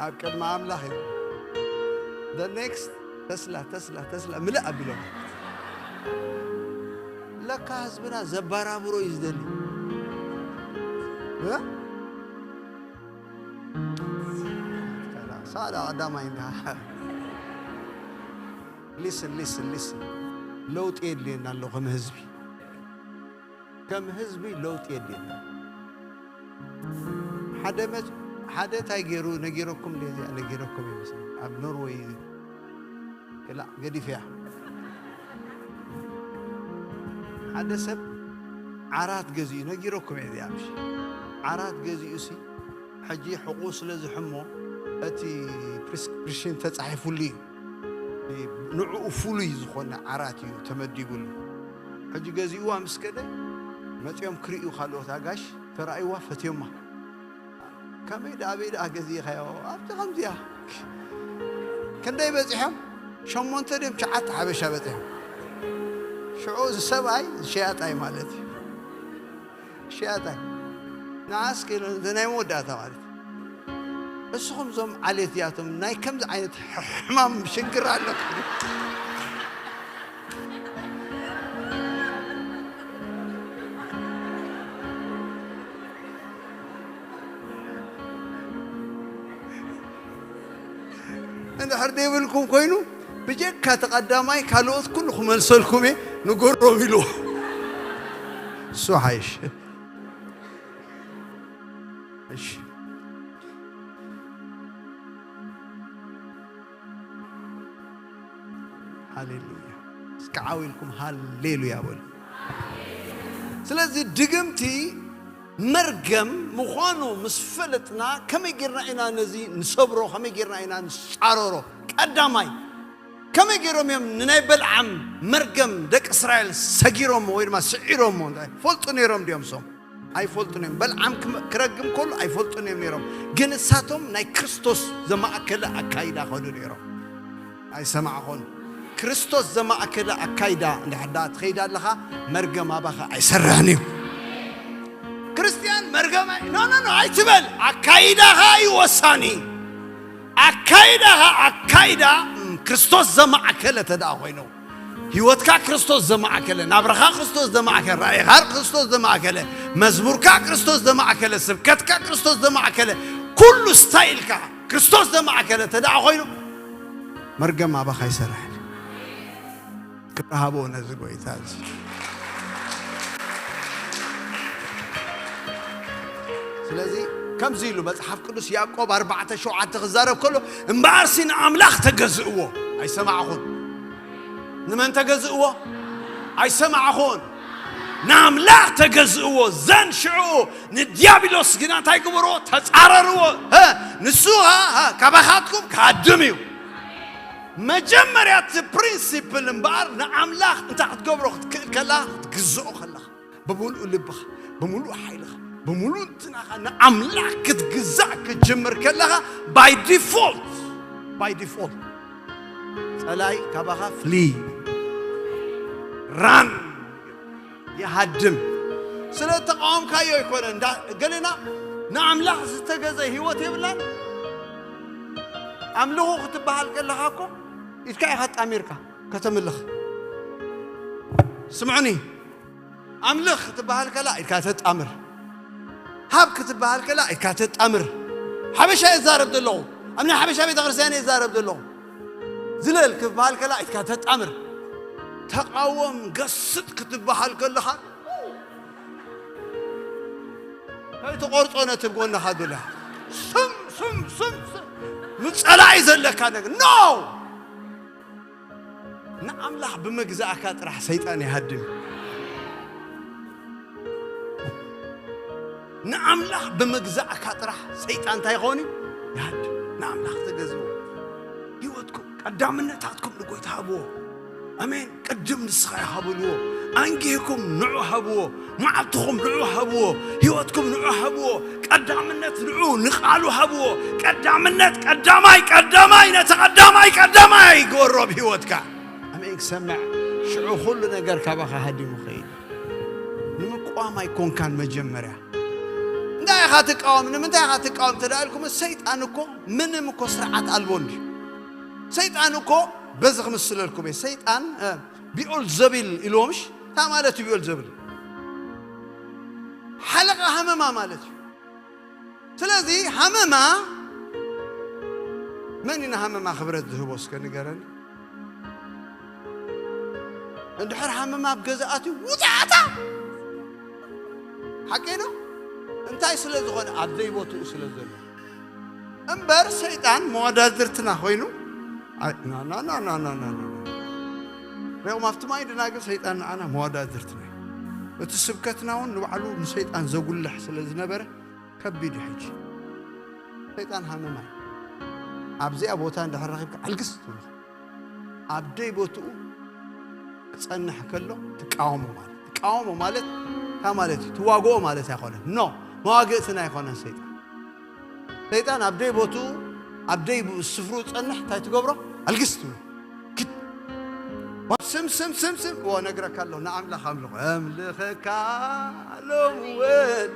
ኣብ ቅድሚ ኣምላኽ እዩ። The next ተስላ፣ ተስላ፣ ተስላ ምልእ ኣቢሎም። ለካ ህዝብና ዘባራብሮ እዩ ዝደሊ። እ? ሳላ ቀዳማይ እንዳ። ሊስን፣ ሊስን፣ ሊስን። ለውጢ የድልየና ኣሎ ከም ህዝቢ። ከም ህዝቢ ለውጢ የድልየና። ሓደ መ-፣ ሓደ እንታይ ገይሩ ነጊረኩም፣ እንደዚያ ነጊረኩም ይመስል። ኣብ ኖርወይ ክላ ገዲፈያ። ሓደ ሰብ ዓራት ገዚኡ ነጊረኩም እየ እዚኣ ምሽ። ዓራት ገዚኡ ሲ ሕጂ ሕቑ ስለ ዝሕሞ እቲ ፕሪስክሪፕሽን ተጻሒፉሉ እዩ። ንዕኡ ፍሉይ ዝኾነ ዓራት እዩ ተመዲቡሉ። ሕጂ ገዚእዋ ምስ ከደ መጺኦም ክርእዩ ካልኦት ኣጋሽ ተራእይዋ ፈትዮማ። ከመይ ደኣ ኣበይ ደኣ ገዚእኻዮ? ኣብቲ ከምዚያ። ክንደይ በጺሖም? ሸሞንተ ድዮም ትሽዓተ ሓበሻ በጺሖም። ሽዑ እዚ ሰብኣይ ሸያጣይ ማለት እዩ። ሸያጣይ። ንዓስ ከይሎ፣ እዚ ናይ መወዳእታ ማለት እዩ። እስኹም እዞም ዓሌት እዚኣቶም ናይ ከምዚ ዓይነት ሕ-፣ ሕማም ሽግር ኣለኩም። እንድሕር ዘይብልኩም ኮይኑ፣ ብጀካ እቲ ቀዳማይ ካልኦት ኩሉ ክመልሰልኩም እየ፣ ንገሮም ኢሉ። እሱ ሓይሽ። እሺ። ሃሌሉያ። እስኪ ዓው ኢልኩም ሃሌሉያ በሉ። ስለዚ ድግምቲ መርገም ምዃኑ ምስ ፈለጥና፣ ከመይ ጌርና ኢና ነዚ ንሰብሮ? ከመይ ጌርና ኢና ንጻረሮ? ቀዳማይ፣ ከመይ ጌሮም እዮም ንናይ በልዓም መርገም ደቂ እስራኤል ሰጊሮሞ ወይ ድማ ስዒሮሞ? እንታይ ፈልጡ ነይሮም ድዮም ሶም? ኣይፈልጡን እዮም። በልዓም ክመ-፣ ክረግም ከሎ ኣይፈልጡን እዮም ነይሮም። ግን እሳቶም ናይ ክርስቶስ ዘማእከለ ኣካይዳ ከዱ ነይሮም። ኣይሰማዕኹን። ክርስቶስ ዘማእከለ ኣካይዳ እንድሕር ደኣ ትኸይድ ኣለኻ፣ መርገም ኣባኻ ኣይሰርሕን እዩ። ክርስትያን መርገም ኣይ-፣ ኖ፣ ኖ፣ ኖ፣ ኣይትበል። ኣካይዳኻ እዩ ወሳኒ። ኣካይዳኻ፣ ኣካይዳ፣ ም፣ ክርስቶስ ዘማእከለ ተደኣ ኮይኑ፣ ህይወትካ ክርስቶስ ዘማእከለ፣ ናብራኻ ክርስቶስ ዘማእከለ፣ ራእይኻ ክርስቶስ ዘማእከለ፣ መዝሙርካ ክርስቶስ ዘማእከለ፣ ስብከትካ ክርስቶስ ዘማእከለ፣ ኩሉ ስታይልካ ክርስቶስ ዘማእከለ ተደኣ ኮይኑ፣ መርገም ኣባኻ ይሰርሕ። ክብሪ ሃቦ ነዚ ጎይታ እዚ። ስለዚ ከምዚ ኢሉ መጽሓፍ ቅዱስ ያዕቆብ ኣርባዕተ ሸውዓተ ክዛረብ ከሎ፣ "እምበኣርሲ ንኣምላኽ ተገዝእዎ፣ ኣይሰማዕኹን፣ ንመን ተገዝእዎ? ኣይሰማዕኹን። ንኣምላኽ ተገዝእዎ። ዘን ሽዑ ንዲያብሎስ ግና እንታይ ግበርዎ? ተጻረርዎ። እ፣ ንሱ ኸ፣ እ፣ ካባኻትኩም ክሃድም እዩ። መጀመርያ እቲ ፕሪንሲፕል እምበኣር ንኣምላኽ እንታይ ክትገብሮ ክትክእል ከላ? ክትግዝኦ ከለኻ፣ ብምሉእ ልብኻ፣ ብምሉእ ሓይልኻ፣ ብምሉእ እንትናኻ ንኣምላኽ ክትግዛእ ክትጅምር ከለኻ፣ ባይ ዲፎልት፣ ባይ ዲፎልት ጸላይ ካባኻ ፍሊ፣ ራን፣ ይሃድም። ስለ ተቃወምካዮ ኣይኮነ። እንዳ-፣ ገሌና ንኣምላኽ ዝተገዘ ህይወት የብላን። ኣምልኹ ክትበሃል ከለኻ እኮ ኢድካ ኢኻ ጣሚርካ ከተምልኽ። ስምዑኒ፣ ኣምልኽ ክትበሃል ከላ ኢድካ ተጣምር። ሃብ ክትበሃል ከላ ኢድካ ተጣምር። ሓበሻ እየ ዝዛረብ ዘለኹ። ኣብ ናይ ሓበሻ ቤተ ክርስቲያን እየ ዝዛረብ ዘለኹ። ዝለል ክትበሃል ከላ ኢድካ ተጣምር። ተቃወም፣ ገስጥ ክትበሃል ከለኻ፣ ከይትቆርጾ ነቲ ጎንኻ ዘሎ። ስም፣ ስም፣ ስም፣ ስም። ምጸላኢ ዘለካ ነገር። ኖ! ንኣምላኽ ብምግዛእካ ጥራሕ ሰይጣን ይሃድም። ንኣምላኽ ብምግዛእካ ጥራሕ ሰይጣን እንታይ ይኸውን እዩ? ይሃድም። ንኣምላኽ ተገዝኡ። ህይወትኩም፣ ቀዳምነታትኩም ንጎይታ ሃብዎ። ኣሜን። ቅድም ንስኻ ኢኻ በልዎ። ኣንጊህኩም ንዑ ሃብዎ። መዓልትኹም ንዑ ሃብዎ። ህይወትኩም ንዑ ሃብዎ። ቀዳምነት ንዑ፣ ንቓሉ ሃብዎ። ቀዳምነት፣ ቀዳማይ፣ ቀዳማይ፣ ነቲ ቀዳማይ፣ ቀዳማይ ግበሮ ኣብ ህይወትካ። ኣሜን። ክሰምዕ ሽዑ ኩሉ ነገር ካባኻ ሃዲሙ ኸይድ። ንምቋም ኣይኮንካን መጀመርያ። እንታይ ኢኻ ትቃወም? ንምንታይ ኢኻ ትቃወም? ተዳልኩም ሰይጣን እኮ ምንም እኮ ስርዓት ኣልቦ እንዲ። ሰይጣን እኮ በዚ ክምስለልኩም እየ። ሰይጣን፣ እ፣ ቢኦል ዘቢል ኢልዎምሽ? እንታይ ማለት እዩ ቢኦል ዘቢል? ሓለቓ ሃመማ ማለት እዩ። ስለዚ ሃመማ መን እዩ ንሃመማ ክብረት ዝህቦ እስከ ንገረኒ? እንድሕር ሃመማ ኣብ ገዛ ኣትዩ ውጻእ ኣታ! ሓቀይ ዶ? እንታይ ስለ ዝኾነ? ኣብ ዘይቦትኡ ስለ ዘሎ። እምበር ሰይጣን መወዳድርትና ኮይኑ፣ ኣይ፣ ና፣ ና። ሪኦም ኣብቲ ማይ ድና ግን ሰይጣን ንዓና መወዳድርትና እዩ። እቲ ስብከትና እውን ንባዕሉ ንሰይጣን ዘጉልሕ ስለ ዝነበረ ከቢድ እዩ ሕጂ። ሰይጣን ሃመማ እዩ። ኣብዚኣ ቦታ እንድሕር ረኺብካ ኣልግስ ትብሎ። ኣብ ደይ ቦትኡ ክጸንሕ ከሎ ትቃወሞ ማለት። ትቃወሞ ማለት እንታይ ማለት እዩ? ትዋግኦ ማለት ኣይኮነን። ኖ፣ መዋግእትና ኣይኮነን ሰይጣን። ሰይጣን ኣብ ደይ ቦትኡ፣ ኣብ ደይ ስፍሩ ጸንሕ፣ እንታይ ትገብሮ? ኣልግስ ትብሎ። ክድ-፣ ስም፣ ስም፣ ስም፣ ስም። እዎ፣ ነግረካ ኣለኹ፣ ንኣምላኽ ኣምልኾ። ኣምልኸካ ሎምውን፣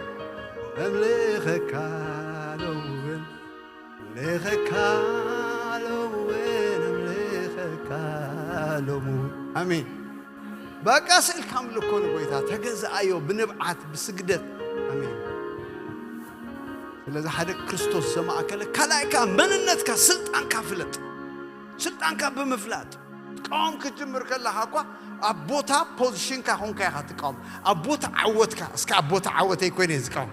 ኣምልኸካ ሎምውን። ኣምልኸካ ሎምውን፣ ኣምልኸካ ሎምውን። ኣሜን። በቃ ስእልካ ኣምልኮ ንጎይታ፣ ተገዝኣዮ ብንብዓት፣ ብስግደት። ኣሜን። ስለዚ ሓደ ክርስቶስ ዘማእከለ ካልኣይካ መንነትካ፣ ስልጣንካ ፍለጥ። ስልጣንካ ብምፍላጥ ትቃወም ክትጅምር ከለኻ እኳ ኣብ ቦታ ፖዚሽንካ ኮንካ ኢኻ ትቃወም። ኣብ ቦታ ዓወትካ፣ እስከ ኣብ ቦታ ዓወተይ ኮይነ እየ ዝቃወም።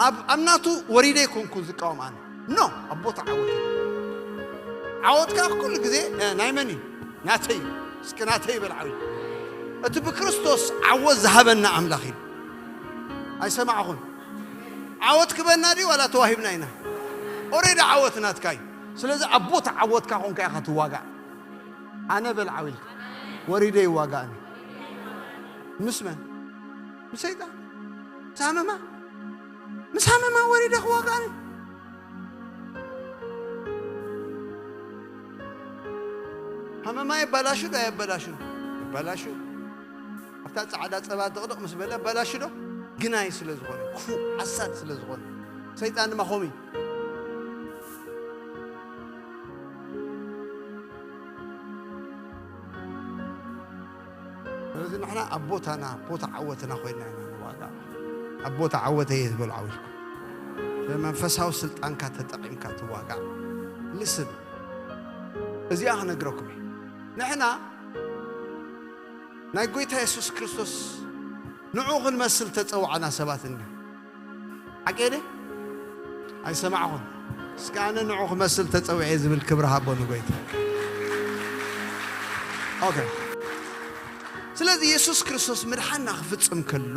ኣብ፣ ኣብ ናቱ ወሪደ ኣይኮንኩን ዝቃወም ኣነ። ኖ፣ ኣብ ቦታ ዓወት። ዓወትካ ኩሉ ግዜ፣ እ፣ ናይ መን እዩ? ናተይ እዩ። እስኪ ናተይ ይበል ዓው ኢሉ። እቲ ብክርስቶስ ዓወት ዝሃበና ኣምላኽ እዩ። ኣይሰማዕኹን። ዓወት ክበና ድዩ ዋላ ተዋሂብና ኢና? ኦሬዲ ዓወት ናትካ እዩ። ስለዚ ኣብ ቦታ ዓወትካ ኮንካ ኢኻ ትዋጋእ። ኣነ በል ዓው ኢልካ። ወሪደ ይዋጋእኒ። ምስ መን? ምስ ሰይጣን። ምስ ሃመማ። ምስ ሃመማ ወሪደ ክዋጋእኒ። ሃመማ የባላሹ ዶ ኣየባላሹ? የባላሹ። ኣብታ ጻዕዳ ጸባ ድቕድቕ ምስ በለ ኣባላሹ ዶ? ግናይ ስለ ዝኾነ፣ ክፉእ ሓሳድ ስለ ዝኾነ። ሰይጣን ድማ ኸምኡ እዩ። ስለዚ ንሕና ኣብ ቦታና፣ ቦታ ዓወትና ኮይና ኢና ንዋጋእ። ኣብ ቦታ ዓወተይ እየ ዝበሉ ዓው ኢልኩም። ብመንፈሳዊ ስልጣንካ ተጠቒምካ ትዋጋእ። ልስን፣ እዚኣ ክነግረኩም እየ። ንሕና ናይ ጎይታ የሱስ ክርስቶስ ንዑ ክንመስል ተጸዋዕና ሰባት እንዲና። ሓቂ ድየ? ኣይሰማዕኹን። እስከ ኣነ ንዑ ክመስል ተጸዊዐ ዝብል ክብሪ ሃቦ ንጎይታ። ኦኬ። ስለዚ የሱስ ክርስቶስ ምድሓንና ክፍጽም ከሎ፣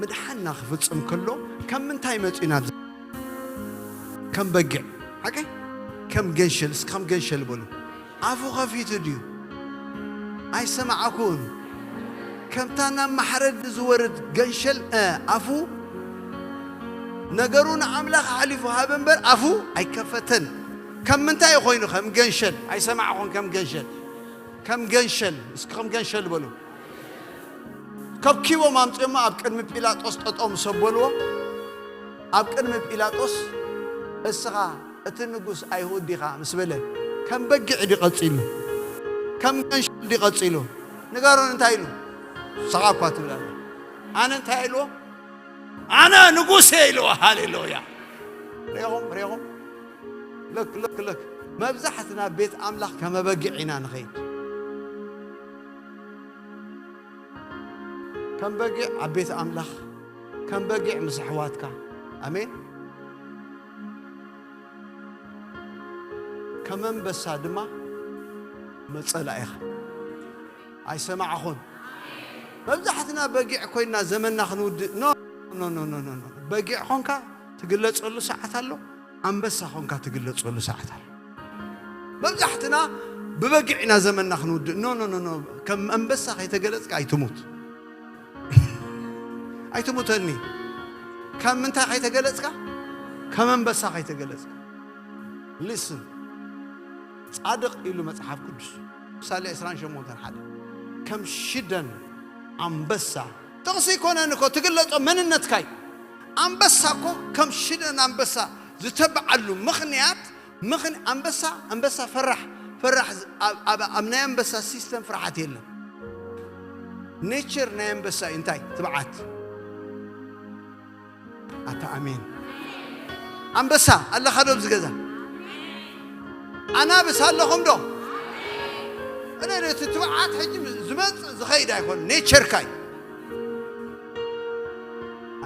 ምድሓንና ክፍጽም ከሎ፣ ከም ምንታይ መጺኡ ናብዚ? ከም በጊዕ። ሓቀይ? ከም ገንሸል፣ እስኪ ከም ገንሸል በሉ። ኣፉ ከፊቱ ድዩ? ኣይሰማዕኩን። ከምታ ናብ ማሕረዲ ዝወርድ ገንሸል፣ እ፣ ኣፉ ነገሩ ንኣምላኽ ኣሕሊፉ ሃበ እምበር ኣፉ ኣይከፈተን። ከም ምንታይ ኮይኑ? ከም ገንሸል። ኣይሰማዕኩን። ከም ገንሸል። ከም ገንሸል። እስኪ ከም ገንሸል በሉ። ከብኪቦም ኣምጺኦሞ ኣብ ቅድሚ ጲላጦስ ጠጠው ምስ ኣበልዎ፣ ኣብ ቅድሚ ጲላጦስ፣ "እስኻ እቲ ንጉስ ኣይሁድ ዲኻ?" ምስ በለ፣ ከም በጊዕ ድዩ ቀጺሉ? ከም ገንሸል ድዩ ቀጺሉ? ንገሩን፣ እንታይ ኢሉ? "ንስኻ እኳ ትብል ኣለ። ኣነ እንታይ ኢልዎ? ኣነ ንጉስ እየ" ኢልዎ። ሃሌሉያ! ሪኹም፣ ሪኹም? ልክ፣ ልክ፣ ልክ። መብዛሕትና ቤት ኣምላኽ ከም በጊዕ ኢና ንኸይድ። ከም በጊዕ ኣብ ቤት ኣምላኽ፣ ከም በጊዕ ምስ ኣሕዋትካ። ኣሜን። ከም ኣንበሳ ድማ መጸላኢኻ። ኣይሰማዕኹን። መብዛሕትና በጊዕ ኮይና ዘመንና ክንውድእ፣ ኖ፣ ኖ፣ ኖ። በጊዕ ኾንካ ትግለጸሉ ሰዓት ኣሎ፣ ኣንበሳ ኾንካ ትግለጸሉ ሰዓት ኣሎ። መብዛሕትና ብበጊዕ ኢና ዘመንና ክንውድእ። ኖ፣ ኖ፣ ኖ፣ ኖ። ከም ኣንበሳ ከይተገለጽካ ኣይትሙት። ኣይትሙተኒ። ከም ምንታይ ከይተገለጽካ? ከም ኣንበሳ ከይተገለጽካ። ሊስን። ጻድቕ ኢሉ መጽሓፍ ቅዱስ። ምሳሌ ዕስራን ሸሞንተን ሓደ። ከም ሽደን ኣንበሳ። ጥቕሲ ኣይኮነን እኮ፣ ትግለጾ መንነትካ እዩ። ኣንበሳ እኮ ከም ሽደን ኣንበሳ ዝተብዓሉ ምኽንያት፣ ምኽን-፣ ኣንበሳ፣ ኣንበሳ ፈራሕ፣ ፈራሕ ዝ-፣ ኣብ፣ ኣብ፣ ኣብ ናይ ኣንበሳ ሲስተም ፍርሓት የለን። ኔቸር ናይ ኣንበሳ እዩ እንታይ? ትብዓት። ኣታ ኣሜን። ኣንበሳ ኣለኻ ዶ ኣብዚ ገዛ? ኣናብስ ኣለኹም ዶ? እነ እቲ ትብዓት ሕጂ ዝመጽእ ዝኸይድ ኣይኮን፣ ኔቸርካ እዩ።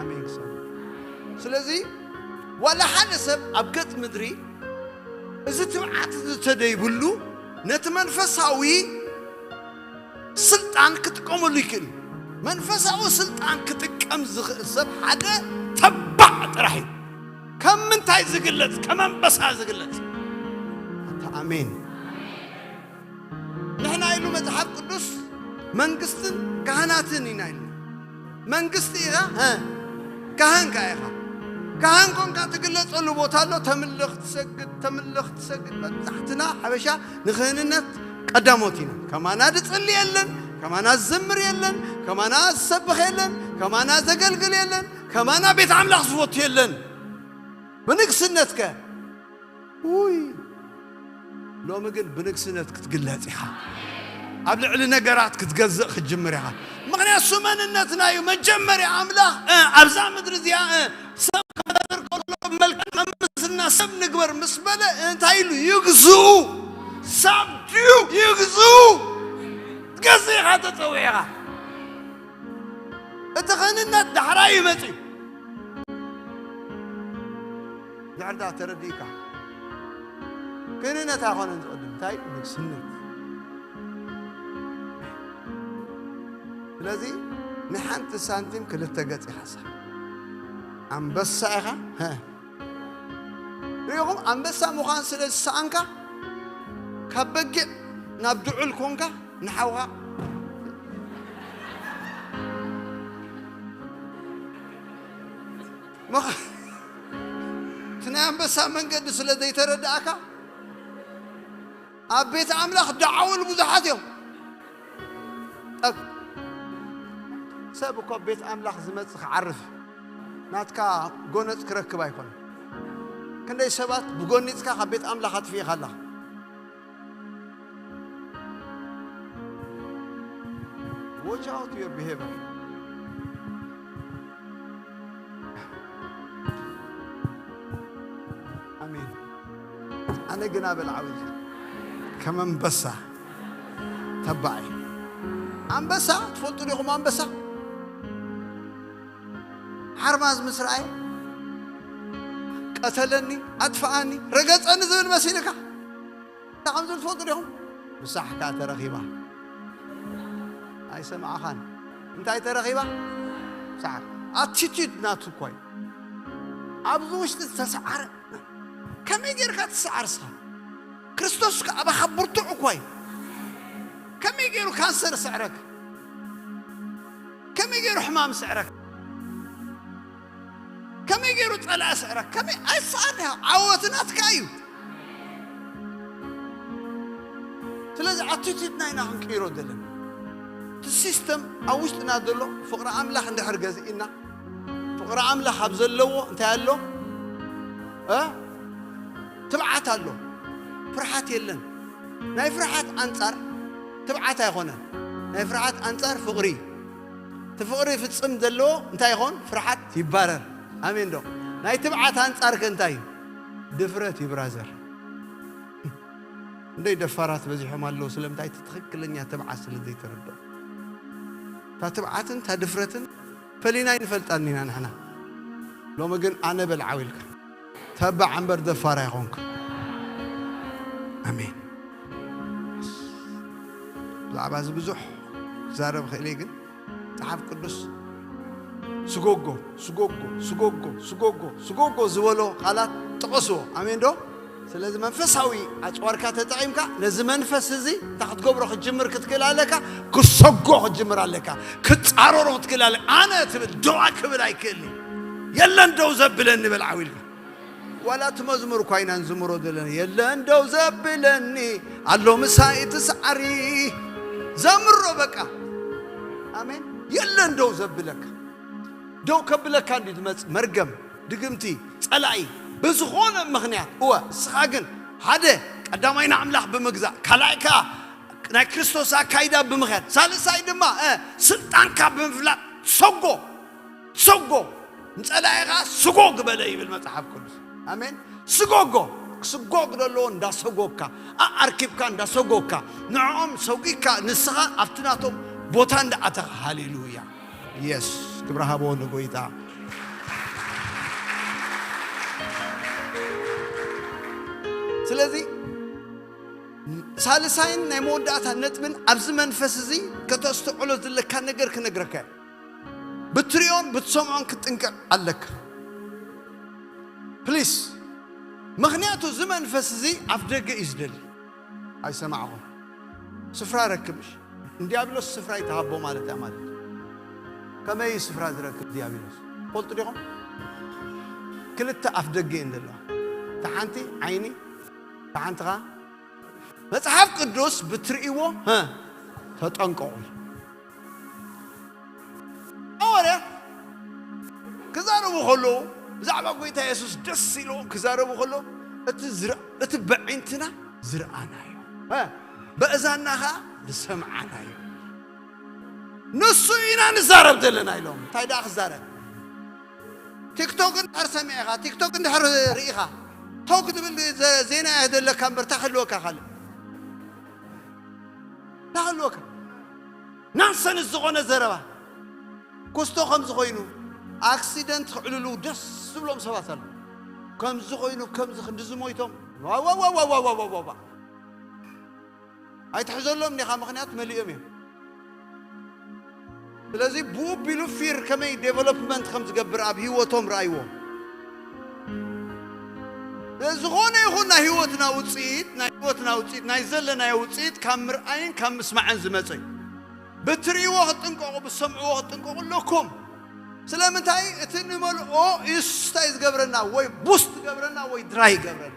ኣሜን ክሰማ። ስለዚ ዋላ ሓደ ሰብ ኣብ ገጽ ምድሪ እዚ ትብዓት እዚ ተደይብሉ ነቲ መንፈሳዊ ስልጣን ክጥቀመሉ ይክእል እዩ። መንፈሳዊ ስልጣን ክጥቀም ዝኽእል ሰብ ሓደ ተባዕ ጥራሕ እዩ። ከም ምንታይ ዝግለጽ? ከም ኣንበሳ ዝግለጽ። ኣታ ኣሜን። ንሕና ኢሉ መጽሓፍ ቅዱስ መንግስትን ካህናትን ኢና ኢሉ። መንግስቲ ኢኻ፣ እ፣ ካህን ከኣ ኢኻ። ካህን ኮንካ ትግለጸሉ ቦታ ኣሎ። ተምልኽ፣ ትሰግድ፣ ተምልኽ፣ ትሰግድ። መብዛሕትና ሓበሻ ንክህንነት ቀዳሞት ኢና። ከማና ዝጽሊ የለን፣ ከማና ዝዝምር የለን፣ ከማና ዝሰብኽ የለን፣ ከማና ዘገልግል የለን፣ ከማና ቤት ኣምላኽ ዝፈቱ የለን። ብንግስነትከ? ውይ፣ ሎሚ ግን ብንግስነት ክትግለጽ ኢኻ። ኣብ ልዕሊ ነገራት ክትገዝእ ክትጅምር ኢኻ። ምኽንያቱ እሱ መንነትና እዩ። መጀመርያ ኣምላኽ፣ እ፣ ኣብዛ ምድሪ እዚኣ፣ እ፣ ሰብ ክፈጥር ከሎ መልክዕ ምስልና ሰብ ንግበር ምስ በለ እንታይ ኢሉ? ይግዝኡ። ሳብድዩ ይግዝኡ። ክትገዝእ ኢኻ ተጸዊዕኻ። እቲ ክህንነት ዳሕራይ ይመጽእ እዩ። ድሕርታ ተረዲእካ ክህንነት ኣይኮነን ዝቕድም፣ እንታይ ንግስነት። ስለዚ ንሓንቲ ሳንቲም ክልተ ገጽ ኢኻ ሳ ኣንበሳ ኢኻ። ሪኹም ኣንበሳ ምዃን ስለ ዝሰኣንካ ካብ በጊዕ ናብ ድዑል ኮንካ ንሓውኻ እቲ ናይ ኣንበሳ መንገዲ ስለ ዘይተረዳእካ ኣብ ቤት ኣምላኽ ደዓውል ብዙሓት እዮም። ጠብ ሰብ እኮ ኣብ ቤት ኣምላኽ ዝመጽእ ክዓርፍ ናትካ ጎነጽ ክረክብ ኣይኮነን። ክንደይ ሰባት ብጎኒጽካ ካብ ቤት ኣምላኽ ኣጥፊእኻ ኣለኻ። Watch out your behavior. ኣሜን። ኣነ ግና በልዓዊ ከም ኣንበሳ ተባዒ። ኣንበሳ ትፈልጡ ዲኹም? ኣንበሳ ሓርማዝ ምስ ረኣየ ቀተለኒ፣ ኣጥፍኣኒ፣ ረገጸኒ ዝብል መሲልካ ከምዚ ትፈልጡ ዲኹም? ምሳሕካ ተረኺባ። ኣይሰማዕኻን። እንታይ ተረኺባ? ሰዓር። ኣቲቲዩድ ናቱ እኳ እዩ። ኣብዚ ውሽጢ ዝተሰዓረ፣ ከመይ ጌርካ ትሰዓር እስኻ? ክርስቶስ ከኣ ኣባኻ ብርቱዕ እኳ እዩ። ከመይ ገይሩ ካንሰር ስዕረክ? ከመይ ገይሩ ሕማም ስዕረክ? ከመይ ገይሩ ጸላኢ ስዕረክ? ከመይ ኣይሰኣን ኢኻ። ዓወት ናትካ እዩ። ስለዚ ኣቲቲዩድና ኢና ክንቅይሮ ዘለና። እቲ ሲስተም ኣብ ውሽጥና ዘሎ ፍቕሪ ኣምላኽ እንድሕር ገዚእና፣ ፍቕሪ ኣምላኽ ኣብ ዘለዎ እንታይ ኣሎ? እ? ትብዓት ኣሎ። ፍርሓት የለን። ናይ ፍርሓት ኣንጻር ትብዓት ኣይኾነን። ናይ ፍርሓት ኣንጻር ፍቕሪ እዩ። እቲ ፍቕሪ ፍጽም ዘለዎ እንታይ ይኾን? ፍርሓት ይባረር። ኣሜን ዶ? ናይ ትብዓት ኣንጻር ከ እንታይ እዩ? ድፍረት እዩ ብራዘር። እንደይ ደፋራት በዚሖም ኣለዉ። ስለምንታይ? እቲ ትኽክለኛ ትብዓት ስለ ዘይተረድኦ። እታ ትብዓትን እታ ድፍረትን ፈሊና ኣይንፈልጣን ኢና ንሕና። ሎሚ ግን ኣነ በልዓው ኢልካ። ተባዕ እምበር ደፋር ኣይኾንክ። ኣሜን። ብዛዕባ እዚ ብዙሕ ክዛረብ ክእል እየ፣ ግን መጽሓፍ ቅዱስ ስጎጎ፣ ስጎጎ፣ ስጎጎ፣ ስጎጎ፣ ስጎጎ ዝበሎ ቃላት ጥቐስዎ። ኣሜን ዶ? ስለዚ መንፈሳዊ ኣጽዋርካ ተጠቒምካ ነዚ መንፈስ እዚ እንታይ ክትገብሮ ክትጅምር ክትክእል ኣለካ? ክሰጎ ክትጅምር ኣለካ። ክትጻረሮ ክትክእል ኣለካ። ኣነ ትብል ደዋ ክብል ኣይክእልኒ። የለን ደው ዘብለኒ በል ዓው ኢልካ። ዋላ እቲ መዝሙር እኳ ኢና ንዝምሮ ዘለና፣ የለን ደው ዘብለኒ ኣሎ ምሳይ እቲ ሳዕሪ። ዘምሮ በቃ። ኣሜን። የለን ደው ዘብለካ። ደው ከብለካ እንዲ ዝመጽእ መርገም፣ ድግምቲ፣ ጸላኢ፣ ብዝኾነ ምኽንያት። እወ፣ እስኻ ግን ሓደ ቀዳማይ ንኣምላኽ ብምግዛእ፣ ካልኣይ ከኣ ናይ ክርስቶስ ኣካይዳ ብምኽያድ፣ ሳልሳይ ድማ፣ እ፣ ስልጣንካ ብምፍላጥ ሰጎ፣ ሰጎ፣ ንጸላኢኻ ስጎ ግበለ ይብል መጽሓፍ ቅዱስ። ኣሜን። ስጎጎ፣ ክስጎግ ዘለዎ እንዳሰጎግካ፣ ኣኣርኪብካ እንዳሰጎግካ፣ ንዕኦም ሰጒግካ፣ ንስኻ ኣብቲ ናቶም ቦታ እንዳኣተኻ። ሃሌሉያ። የስ፣ ክብሪ ሃቦ ንጎይታ። ስለዚ፣ ሳልሳይን ናይ መወዳእታ ነጥብን ኣብዚ መንፈስ እዚ ከተስተውዕሎ ዘለካ ነገር ክነግረካ እየ። ብትሪኦን ብትሰምዖን ክትጥንቀቕ ኣለካ። ፕሊስ። ምኽንያቱ እዚ መንፈስ እዚ ኣፍ ደገ እዩ ዝደሊ። ኣይሰማዕኹም። ስፍራ ረክብሽ። ንዲያብሎስ ስፍራ ይተሃቦ ማለት እያ ማለት እዩ። ከመይ እዩ ስፍራ ዝረክብ ዲያብሎስ? ፈልጡ ዲኹም? ክልተ ኣፍ ደገ እየን ዘለዋ። እታ ሓንቲ ዓይኒ፣ እታ ሓንቲ ኸዓ መጽሓፍ ቅዱስ ብትርእይዎ፣ ሀ፣ ተጠንቀቑ። ሃዋርያ ክዛረቡ ከለዉ፣ ብዛዕባ ጎይታ የሱስ ደስ ኢልዎም ክዛረቡ ከለዉ፣ እቲ ዝረ-፣ እቲ በዒንትና ዝረኣናዮ፣ ሀ፣ በእዛንና ኸዓ ዝሰምዓናዮ፣ ንሱ ኢና ንዛረብ ዘለና ኢሎም። እንታይ ደኣ ክዛረብ? ቲክቶክ እንድሕር ሰሚዕኻ፣ ቲክቶክ እንድሕር ርኢኻ፣ ተው ክትብል ዘ-፣ ዜና እያ ዘለካ እምበር፣ እንታይ ክህልወካ ካልእ? እንታይ ክህልወካ? ናንሰንስ ዝኾነ ዘረባ። ኩስቶ ከምዚ ኮይኑ፣ ኣክሲደንት ክዕልሉ ደስ ዝብሎም ሰባት ኣለዉ። ከምዚ ኮይኑ፣ ከምዚ ክንድዚ ሞይቶም። ዋዋዋዋዋዋዋዋ። ኣይትሕዘሎም ዲኻ፣ ምኽንያቱ መሊኦም እዮም። ስለዚ ብኡ ቢሉ ፊር ከመይ ዴቨሎፕመንት ከም ዝገብር ኣብ ህይወቶም ረኣይዎ። ስለዚ ዝኾነ ይኹን ናይ ህይወትና ውፅኢት፣ ናይ ህይወትና ውፅኢት፣ ናይ ዘለናዮ ውፅኢት ካብ ምርኣይን ካብ ምስማዕን ዝመፀ እዩ። ብትርእይዎ ክትጥንቀቑ፣ ብትሰምዕዎ ክትጥንቀቑ ኣለኩም። ስለምንታይ? እቲ ንመልኦ ኢንስታይ ዝገብረና፣ ወይ ቡስት ዝገብረና፣ ወይ ድራይ ይገብረና።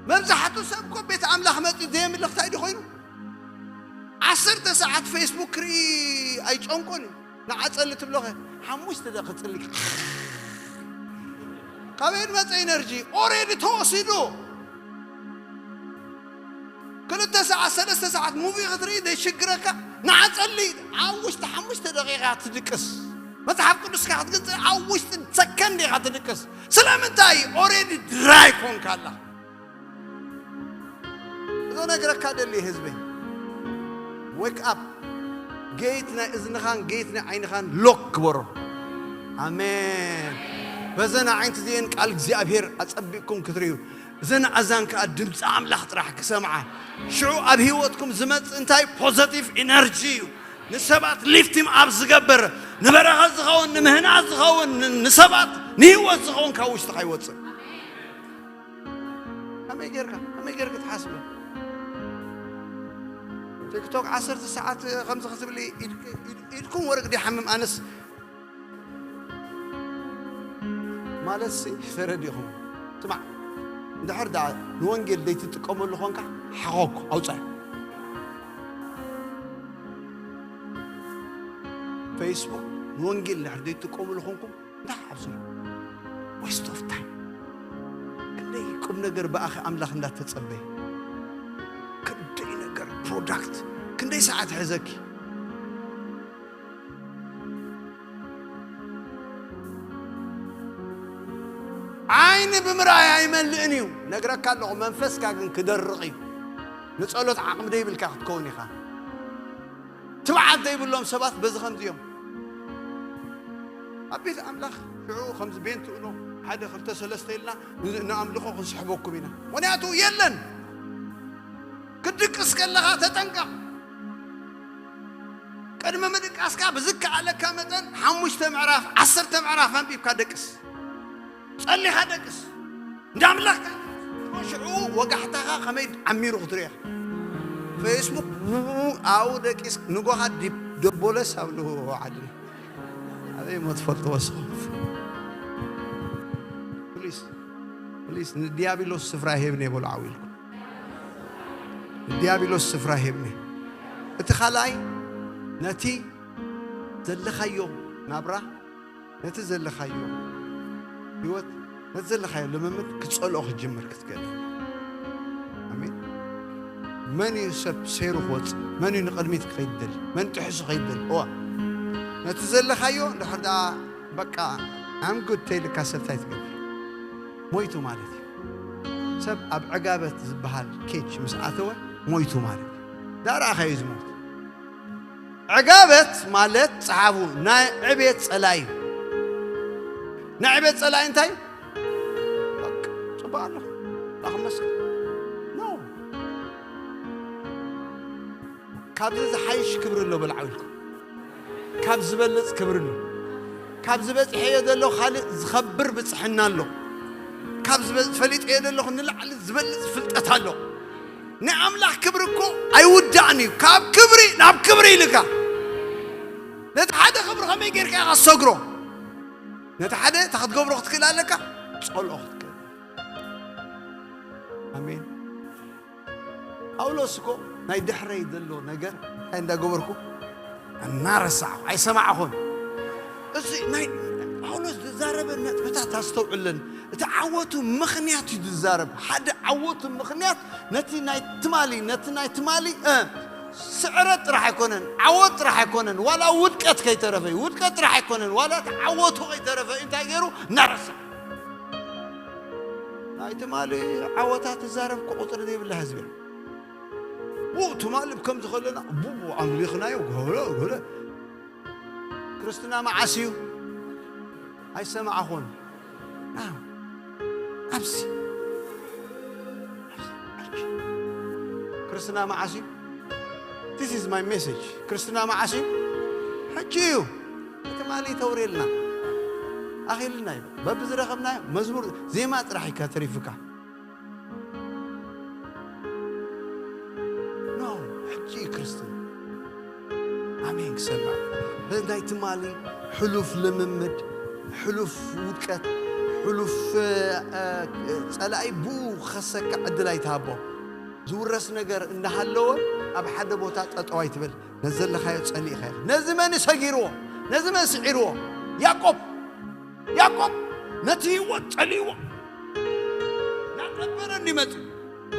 መብዛሕትኡ ሰብ እኮ ቤት ኣምላኽ መጺኡ ዘየምልኽ እንታይ ድዩ ኮይኑ? ዓሰርተ ሰዓት ፌስቡክ ክርኢ ኣይጨንቆን እዩ። ንዓ ጸሊ ትብሎ ኸ፣ ሓሙሽተ ደቂቕ ክጽሊ። ካበይ መጸ ኢነርጂ? ኦሬዲ ተወሲዱ። ክልተ ሰዓት፣ ሰለስተ ሰዓት ሙቪ ክትርኢ ዘይሽግረካ፣ ንዓ ጸሊ። ኣብ ውሽጢ ሓሙሽተ ደቂቓ ትድቅስ። መጽሓፍ ቅዱስካ ክትግንጽ ኣብ ውሽጢ ሰከንድ ኢኻ ትድቅስ። ስለምንታይ? ኦሬዲ ድራይ ኮንካ ኣላ። እዞ ነግረካ ደሊ ህዝበይ፣ ዌክ ኣፕ። ጌት ናይ እዝንኻን ጌት ናይ ዓይንኻን ሎክ ግበሮ። ኣሜን። በዘን ኣዒንቲ እዚኤን ቃል እግዚኣብሔር ኣጸቢቕኩም ክትርእዩ። እዘን ኣዛን ከኣ ድምፂ ኣምላኽ ጥራሕ ክሰምዓ። ሽዑ ኣብ ህይወትኩም ዝመፅእ እንታይ? ፖዘቲቭ ኢነርጂ እዩ። ንሰባት ሊፍቲም ኣብ ዝገብር፣ ንበረኸት ዝኸውን፣ ንምህናፅ ዝኸውን፣ ን- ንሰባት ንህይወት ዝኸውን ካብ ውሽጥኻ ይወፅእ። ከመይ ጌርካ ከመይ ጌርክ ትሓስበ? ቲክቶክ ዓሰርተ ሰዓት ከምዚ ክትብሊ ኢድክ- ኢድ- ኢድኩም ወርቅ ዲሓምም ኣነስ ማለት ሲ ተረዲኹም። ስማዕ፣ እንድሕር ደኣ ንወንጌል ዘይትጥቀመሉ ኾንካ ሓኾኩ ኣውጻይ። ፌስቡክ ንወንጌል እንድሕር ዘይትጥቀምሉ ኾንኩም እንታይ ሓብሱ? ዌስት ኦፍ ታይም። ክንደይ ቁም ነገር ብኣኺ ኣምላኽ እንዳተጸበየ፣ ክንደይ ነገር ፕሮዳክት፣ ክንደይ ሰዓት ሒዘኪ? ዓይኒ ብምርኣይ ኣይመልእን እዩ ነግረካ ኣለኹ። መንፈስካ ግን ክደርቕ እዩ። ንጸሎት ዓቕሚ ደይብልካ ክትከውን ኢኻ። ትብዓት ዘይብሎም ሰባት በዚ ከምዚ እዮም። ኣብ ቤት ኣምላኽ ሽዑ ከምዚ ቤንትእኖ ሓደ ክልተ ሰለስተ ኢልና ን- ንኣምልኾ ክንስሕበኩም ኢና። ምኽንያቱ የለን። ክትድቅስ ከለኻ ተጠንቀቕ። ቅድሚ ምድቃስካ ብዝከኣለካ መጠን ሓሙሽተ ምዕራፍ ዓሰርተ ምዕራፍ ኣንቢብካ ደቅስ። ጸሊኻ ደቅስ። እንዳ ኣምላኽካ ሽዑ ወጋሕታኻ ከመይ ዓሚሩ ክትሪኦ። ፌስቡክ ኣብኡ ደቂስ ንጎኻ ዲብ ደቦለስ ኣብ ንህዎ ዓድና ኣበይ እሞ ትፈልጥዎ ስኹም? ፕሊስ ፕሊስ ንዲያብሎስ ስፍራ ሄብኒ የበሉ ዓው ኢልኩም። ንዲያብሎስ ስፍራ ሄብኒ። እቲ ካልኣይ ነቲ ዘለኻዮ ናብራ ነቲ ዘለኻዮ ህይወት ነቲ ዘለኻዮ ልምምድ ክጸልኦ ክትጅምር ክትገል። ኣሜን። መን እዩ ሰብ ሰይሩ ክወጽእ? መን እዩ ንቕድሚት ክኸይድ ደሊ? መን ጥሕሱ ከይድ ደሊ? እዋ ነቲ ዘለኻዮ እንድሕር ደኣ በቃ ኣም ጉድ ተይልካ ሰብ ታይ ትገብር? ሞይቱ ማለት እዩ። ሰብ ኣብ ዕጋበት ዝበሃል ኬች ምስ ኣተወ ሞይቱ ማለት እዩ። ዳርኣኻዮ ዝሞት ዕጋበት ማለት ጸሓፉ ናይ ዕቤት ጸላኢ እዩ። ናይ ዕቤት ጸላኢ እንታይ እዩ? በቃ ጽቡቅ ኣለኹ ኣኽመስል ኖ ካብዚ ዝሓይሽ ክብሪ ኣሎ በልዓው ኢልኩም ካብ ዝበልጽ ክብሪ ኣሎ ካብ ዝበጽሐዮ ዘሎ ካልእ ዝኸብር ብጽሕና ኣሎ ካብ ዝበ- ፈሊጠዮ ዘለኹ ንላዕሊ ዝበልጽ ፍልጠት ኣሎ ናይ ኣምላኽ ክብሪ እኮ ኣይውዳእን እዩ። ካብ ክብሪ ናብ ክብሪ ኢልካ ነቲ ሓደ ክብሪ ከመይ ጌርካ ኢኻ ትሰግሮ? ነቲ ሓደ እታ ክትገብሮ ክትክእል ኣለካ፣ ጸልኦ ክትክእል። ኣሜን። ጳውሎስ እኮ ናይ ድሕረይ ዘሎ ነገር እንታይ እንዳገበርኩ እናረሳዕኹ ኣይሰማዕኹን። እዚ ናይ ጳውሎስ ዝዛረበ ነጥብታት ኣስተውዕለን። እቲ ዓወቱ ምኽንያት እዩ ዝዛረብ። ሓደ ዓወቱ ምኽንያት ነቲ ናይ ትማሊ ነቲ ናይ ትማሊ እ፣ ስዕረት ጥራሕ ኣይኮነን፣ ዓወት ጥራሕ ኣይኮነን፣ ዋላ ውድቀት ከይተረፈ እዩ። ውድቀት ጥራሕ ኣይኮነን፣ ዋላ እቲ ዓወቱ ከይተረፈ እዩ። እንታይ ገይሩ? እናረሳ ናይ ትማሊ ዓወታት ትዛረብ እኮ ቁፅሪ ዘይብላ ህዝቢ እያ። ኡ ትማሊ ከምዚ ከለና ቡቡ ኣምሊኽናዮ ገለ ገለ ክርስትና መዓስ እዩ? ኣይሰማዕኹን። ኣው፣ ኣብዚ። ኣብዚ። ክርስትና መዓስ እዩ? This is my message። ክርስትና መዓስ እዩ? ሕጂ እዩ። ትማሊ ተውሬልና። ኣኺልና እዩ። በብዝረኸብናዮ መዝሙር ዜማ ጥራሕ እዩ ተሪፉካ። ኖ፣ ሕጂ እዩ ክርስትና። ኣሜን ክሰምዕ። በዚ ናይ ትማሊ ሕሉፍ ልምምድ፣ ሕሉፍ ውድቀት፣ ሕሉፍ፣ እ፣ እ፣ ጸላኢ ብኡ ክኸሰካ ዕድል ኣይትሃቦ። ዝውረስ ነገር እንዳሃለወ ኣብ ሓደ ቦታ ጠጠው ኣይትበል። ነዚ ዘለኻዮ ጸሊእኻ ኢኻ። ነዚ መን ሰጊርዎ? ነዚ መን ስዒርዎ? ያዕቆብ። ያዕቆብ ነቲ ህይወት ጸሊእዎ። ናጠበረ እንዲመጽእ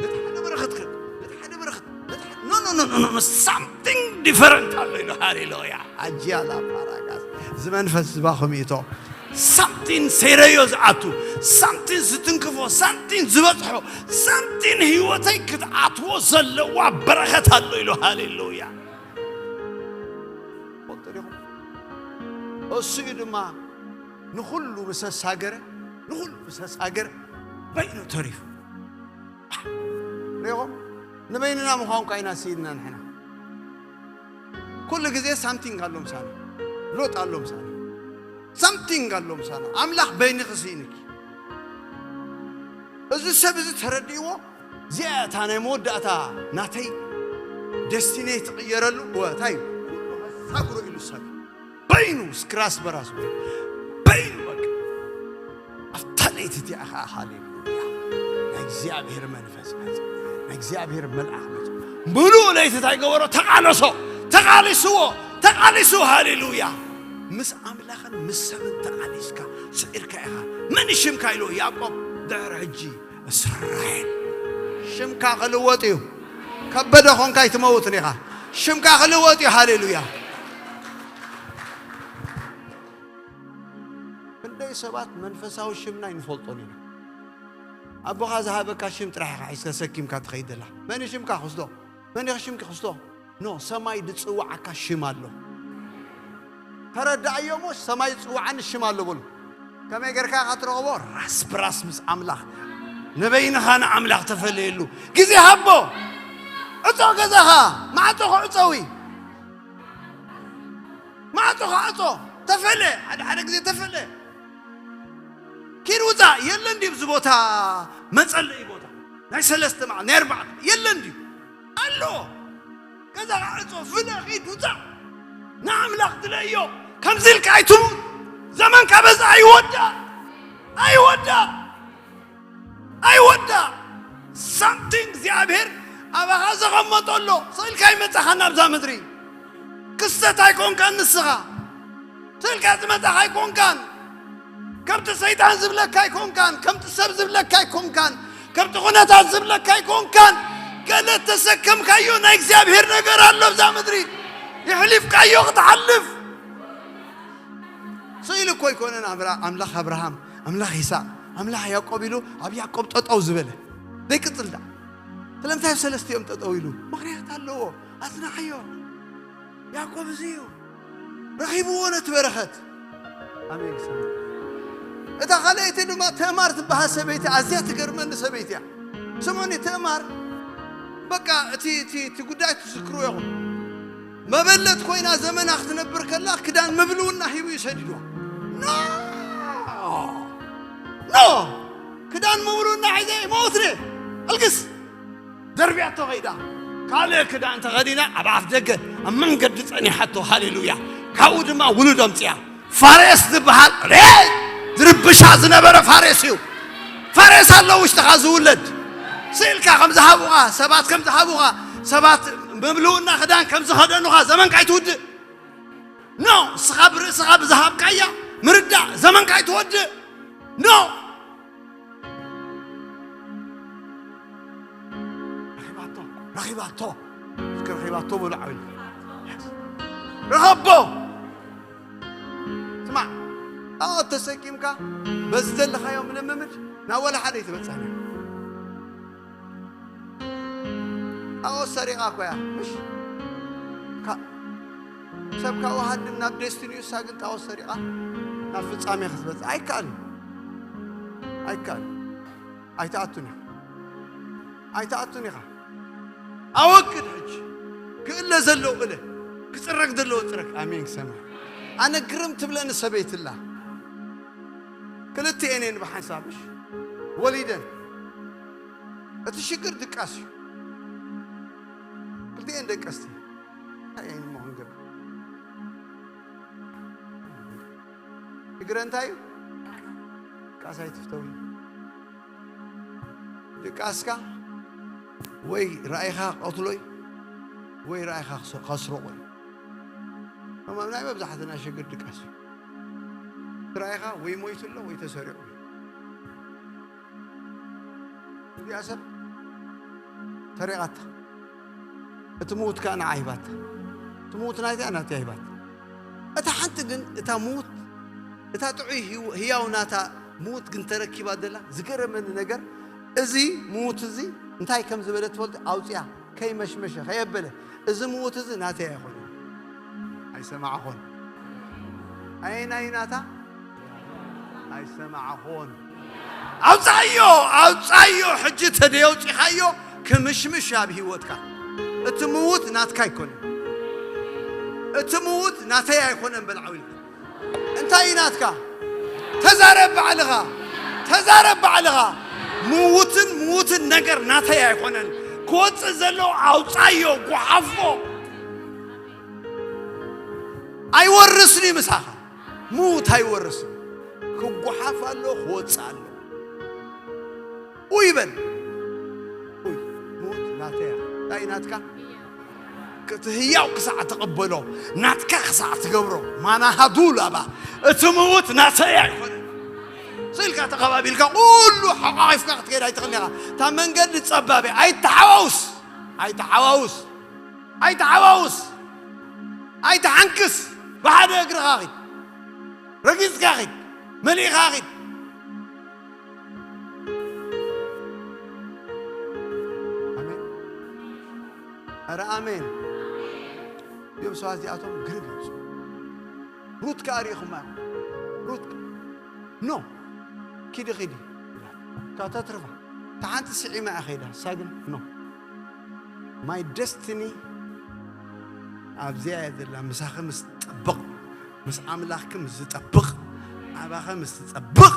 ነቲ ሓደ በረኸት ክል ነቲ ሓደ በረኸት ነቲ ሓደ no no no no no something different ኣሎ ኢሉ ሃሌሉያ ኣጅያላ ፓራጋስ እዚ መንፈስ ዝባኹም ይእቶ something ሴረዮ ዝኣቱ something ዝትንክፎ something ዝበጽሖ something ህይወተይ ክትኣትዎ ዘለዋ በረኸት ኣሎ ኢሉ ሃሌሉያ ፈልጡ ዲኹም እሱ እዩ ድማ ንኹሉ ምስ ኣሳገረ ንኹሉ ምስ ኣሳገረ በይኑ ተሪፉ ሪኹም ንበይንና ምዃን ኳ ኢና ስኢንና ንሕና። ኩሉ ግዜ ሳምቲንግ ኣሎ ምሳና፣ ሎጥ ኣሎ ምሳና፣ ሳምቲንግ ኣሎ ምሳና። ኣምላኽ በይንኺ ስኢንኪ። እዚ ሰብ እዚ ተረዲእዎ፣ እዚኣ እታ ናይ መወዳእታ ናተይ ደስቲነይ ትቕየረሉ። ወ-፣ እንታይ እዩ? ኩሉ መሳግሮ ኢሉ ሰብ በይኑ፣ ስክራስ በራሱ በይኑ፣ በቃ ኣብታ ለይቲ እቲኣ ኸዓ፣ ሃሌሉያ፣ ናይ እግዚኣብሔር መንፈስ መጽ፣ ናይ እግዚኣብሔር መልኣኽ መጽ። ምሉእ ለይቲ እንታይ ገበሮ? ተቓለሶ፣ ተቓሊስዎ፣ ተቓሊሱ። ሃሌሉያ። ምስ ኣምላኽን ምስ ሰብን ተቓሊስካ ስዒርካ ኢኻ። መን ሽምካ ኢሉ? ያዕቆብ። ድሕሪ ሕጂ እስራኤል። ሽምካ ክልወጥ እዩ። ከበደ ኾንካ ኣይትመውትን ኢኻ። ሽምካ ክልወጥ እዩ። ሃሌሉያ። ክንደይ ሰባት መንፈሳዊ ሽምና ኣይንፈልጦን ኢና። ኣቦኻ ዝሃበካ ሽም ጥራሕ ኢኻ ሒዝካ ሰኪምካ ትኸይድ ዘላ። መን እዩ ሽምካ? ክስቶ። መን ኢኺ ሽምኪ? ክስቶ። ኖ፣ ሰማይ ዝጽውዓካ ሽም ኣሎ። ተረዳእዮ እሞ፣ ሰማይ ዝጽውዓኒ ሽም ኣሎ በሉ። ከመይ ጌርካ ኢኻ ትረኽቦ? ራስ ብራስ ምስ ኣምላኽ። ንበይንኻ ንኣምላኽ ተፈለየሉ ግዜ ሃቦ። ዕጾ ገዛኻ፣ ማዕጾ ክዕጸዊ። ማዕጾ ክዕጾ። ተፈለ፣ ሓደ ሓደ ግዜ ተፈለ። ኪድ ውጻእ። የለን ድዩ ኣብዚ ቦታ መጸለዪ ቦታ? ናይ ሰለስተ መዓልቲ፣ ናይ ኣርባዕተ የለን ድዩ? ኣሎ። ገዛኻ ዕጾ፣ ፍለ፣ ኺድ ውጻእ። ንኣምላኽ ድለዮ። ከምዚ ኢልካ ኣይትሙት። ዘመንካ በዛ ኣይወዳእ። ኣይወዳእ። ኣይወዳእ። ሳምቲንግ እግዚኣብሔር ኣባኻ ዘቐመጦ ኣሎ። ስቕ ኢልካ ኣይመጻኻን ናብዛ ምድሪ። ክስተት ኣይኮንካን ንስኻ። ስቕ ኢልካ ዝመጻኻ ኣይኮንካን። ከምቲ ሰይጣን ዝብለካ ኣይኮንካን። ከምቲ ሰብ ዝብለካ ኣይኮንካን። ከምቲ ኩነታት ዝብለካ ኣይኮንካን። ገለ እተሰከምካዮ ናይ እግዚኣብሔር ነገር ኣሎ ኣብዛ ምድሪ። የሕሊፍካዮ ክትሓልፍ። ስኢሉ እኮ ኣይኮነን ኣምራ-፣ ኣምላኽ ኣብርሃም፣ ኣምላኽ ይስሐቅ፣ ኣምላኽ ያዕቆብ ኢሉ ኣብ ያዕቆብ ጠጠው ዝበለ። ዘይቅጽል ደኣ። ስለምንታይ ኣብ ሰለስቲኦም ጠጠው ኢሉ? ምኽንያት ኣለዎ። ኣጽንሓዮ። ያዕቆብ እዚ እዩ። ረኺብዎ ነቲ በረኸት። ኣሜን። ሰማይ። እታ ካልኣይቲ ድማ ተማር ትበሃል ሰበይቲ ኣዝያ ትገርመኒ ሰበይቲ እያ። ስምዑኒ፣ ተማር በቃ እቲ፣ እቲ፣ እቲ ጉዳይ ትዝክሩ ኢኹም። መበለት ኮይና ዘመና ክትነብር ከላ ክዳን ምብልውና ሂቡ እዩ ሰዲድዋ። ኖ! ኖ! ክዳን ምብልውና ሒዘ ይመውት ነ። ኣልግስ። ደርብያቶ ኸይዳ። ካልእ ክዳን ተኸዲና ኣብ ኣፍ ደገ ኣብ መንገዲ ጸኒሓቶ። ሃሌሉያ። ካብኡ ድማ ውሉድ ኣምጽያ። ፋሬስ ዝበሃል ሬ ዝርብሻ ዝነበረ ፋሬስ እዩ። ፋሬስ ኣሎ ውሽጥኻ ዝውለድ። ስኢልካ ከም ዝሃቡኻ፣ ሰባት ከም ዝሃቡኻ፣ ሰባት ምብልውና ክዳን ከም ዝኸደኑኻ ዘመንካ ኣይትውድእ። ኖ፣ ንስኻ ብርእስኻ ብዝሃብካያ ምርዳእ ዘመንካ ኣይትወድእ። ኖ። ረኺባቶ፣ ረኺባቶ። እስኪ ረኺባቶ በሉ ዓብዩ። ረኸቦ። ስማዕ፣ ጣዖት ተሰኪምካ በዚ ዘለኻዮም ልምምድ ናብ ወላ ሓደ ኣይትበጽሕን ኢኻ። ጣዖት ሰሪቓ እኮ እያ፣ ምሽ? ካ-፣ ሰብ ካብኡ ሃድም ናብ ዴስቲኒ እዩ፣ እሳ ግን ጣዖት ሰሪቓ ናብ ፍጻሜ ክትበጽሕ ኣይከኣልን። ኣይከኣልን። ኣይትኣቱን ኢኻ። ኣይትኣቱን ኢኻ። ኣወግድ ሕጂ። ክእለ ዘለዎ እለ። ክጽረግ ዘለዎ ጽረግ። ኣሜን ክሰምዕ። ኣነ ግርም ትብለኒ ሰበይቲ ኣላ። ክልቲኤን እየን ብሓንሳብ፣ ምሽ? ወሊደን። እቲ ሽግር ድቃስ እዩ። ክልቲኤን ደቀስቲ። እንታይ እየን እሞ ክንገብር? ሽግረ እንታይ እዩ? ድቃስ ኣይትፍተዊ። ድቃስካ ወይ ራእይኻ ቀትሎ እዩ፣ ወይ ራእይኻ ክስ-፣ ከስርቆ እዩ። እሞ ናይ መብዛሕትና ሽግር ድቃስ እዩ። ራእይኻ ወይ ሞይቱ ኣሎ ወይ ተሰሪቑ እዩ። እዚኣ ሰብ ሰሪቓታ። እቲ ምዉት ከኣ ንዓ ሂባታ። እቲ ምዉት ናይታ ናተይ ሂባታ። እታ ሓንቲ ግን፣ እታ ምዉት፣ እታ ጥዑይ ህው-፣ ህያው ናታ ምዉት ግን ተረኪባ ዘላ ዝገረመኒ ነገር፣ እዚ ምዉት እዚ እንታይ ከም ዝበለ ትፈልጡ? ኣውጽያ፣ ከይመሽመሸ፣ ከየበለ፣ እዚ ምዉት እዚ ናተይ ኣይኮነን። ኣይሰማዕኹን። ኣየናይ ናታ? ኣይሰማዕኹን። ኣውጻዮ፣ ኣውጻዮ። ሕጂ ተደየውጺኻዮ ክምሽምሽ ኣብ ህይወትካ። እቲ ምዉት ናትካ ኣይኮነን። እቲ ምዉት ናተይ ኣይኮነን በል ዓው ኢልካ። እንታይ እዩ ናትካ? ተዛረብ ባዕልኻ። ተዛረብ ባዕልኻ። ምዉትን ምዉትን ነገር ናተይ ኣይኮነን። ክወጽእ ዘሎ ኣውጻዮ፣ ጓሓፎ። ኣይወርስን እዩ ምሳኻ። ምዉት ኣይወርስን። ክጓሓፍ ኣሎ፣ ክወጽእ ኣሎ። ኡይ በል። ኡይ፣ ምዉት ናተይ እያ። እንታይ ናትካ? እቲ ህያው ክሳዕ ትቕበሎ፣ ናትካ ክሳዕ ትገብሮ። ማናሃዱ ላባ። እቲ ምዉት ናተይ ኣይኮነን። ስኢልካ ተኸባቢልካ ኩሉ ሓቋቒፍካ ክትከይድ ኣይትኽእልን ኢኻ። እታ መንገዲ ጸባብ እያ። ኣይተሓዋውስ። ኣይተሓዋውስ። ኣይተሓዋውስ። ኣይተሓንክስ። ብሓደ እግርኻ ኺድ። ረጊጽካ ኺድ። መሊእኻ ኺድ። ኣሜን። ኧረ ኣሜን። እዮም ሰባት እዚኣቶም ግርም እዮም። ሩት ከኣ ርኢኹማ። ሩት ኖ። ኪዲ ኪዲ። ካብ ተትርፋ። እታ ሓንቲ ስዒማ እያ ከይዳ። እሳ ግን ኖ። My destiny ኣብዚኣ እያ ዘላ። ምሳኺ ምስ ትጠብቕ፣ ምስ ኣምላኽኪ ምስ ዝጠብቕ፣ ኣባኺ ምስ ትጠብቕ፣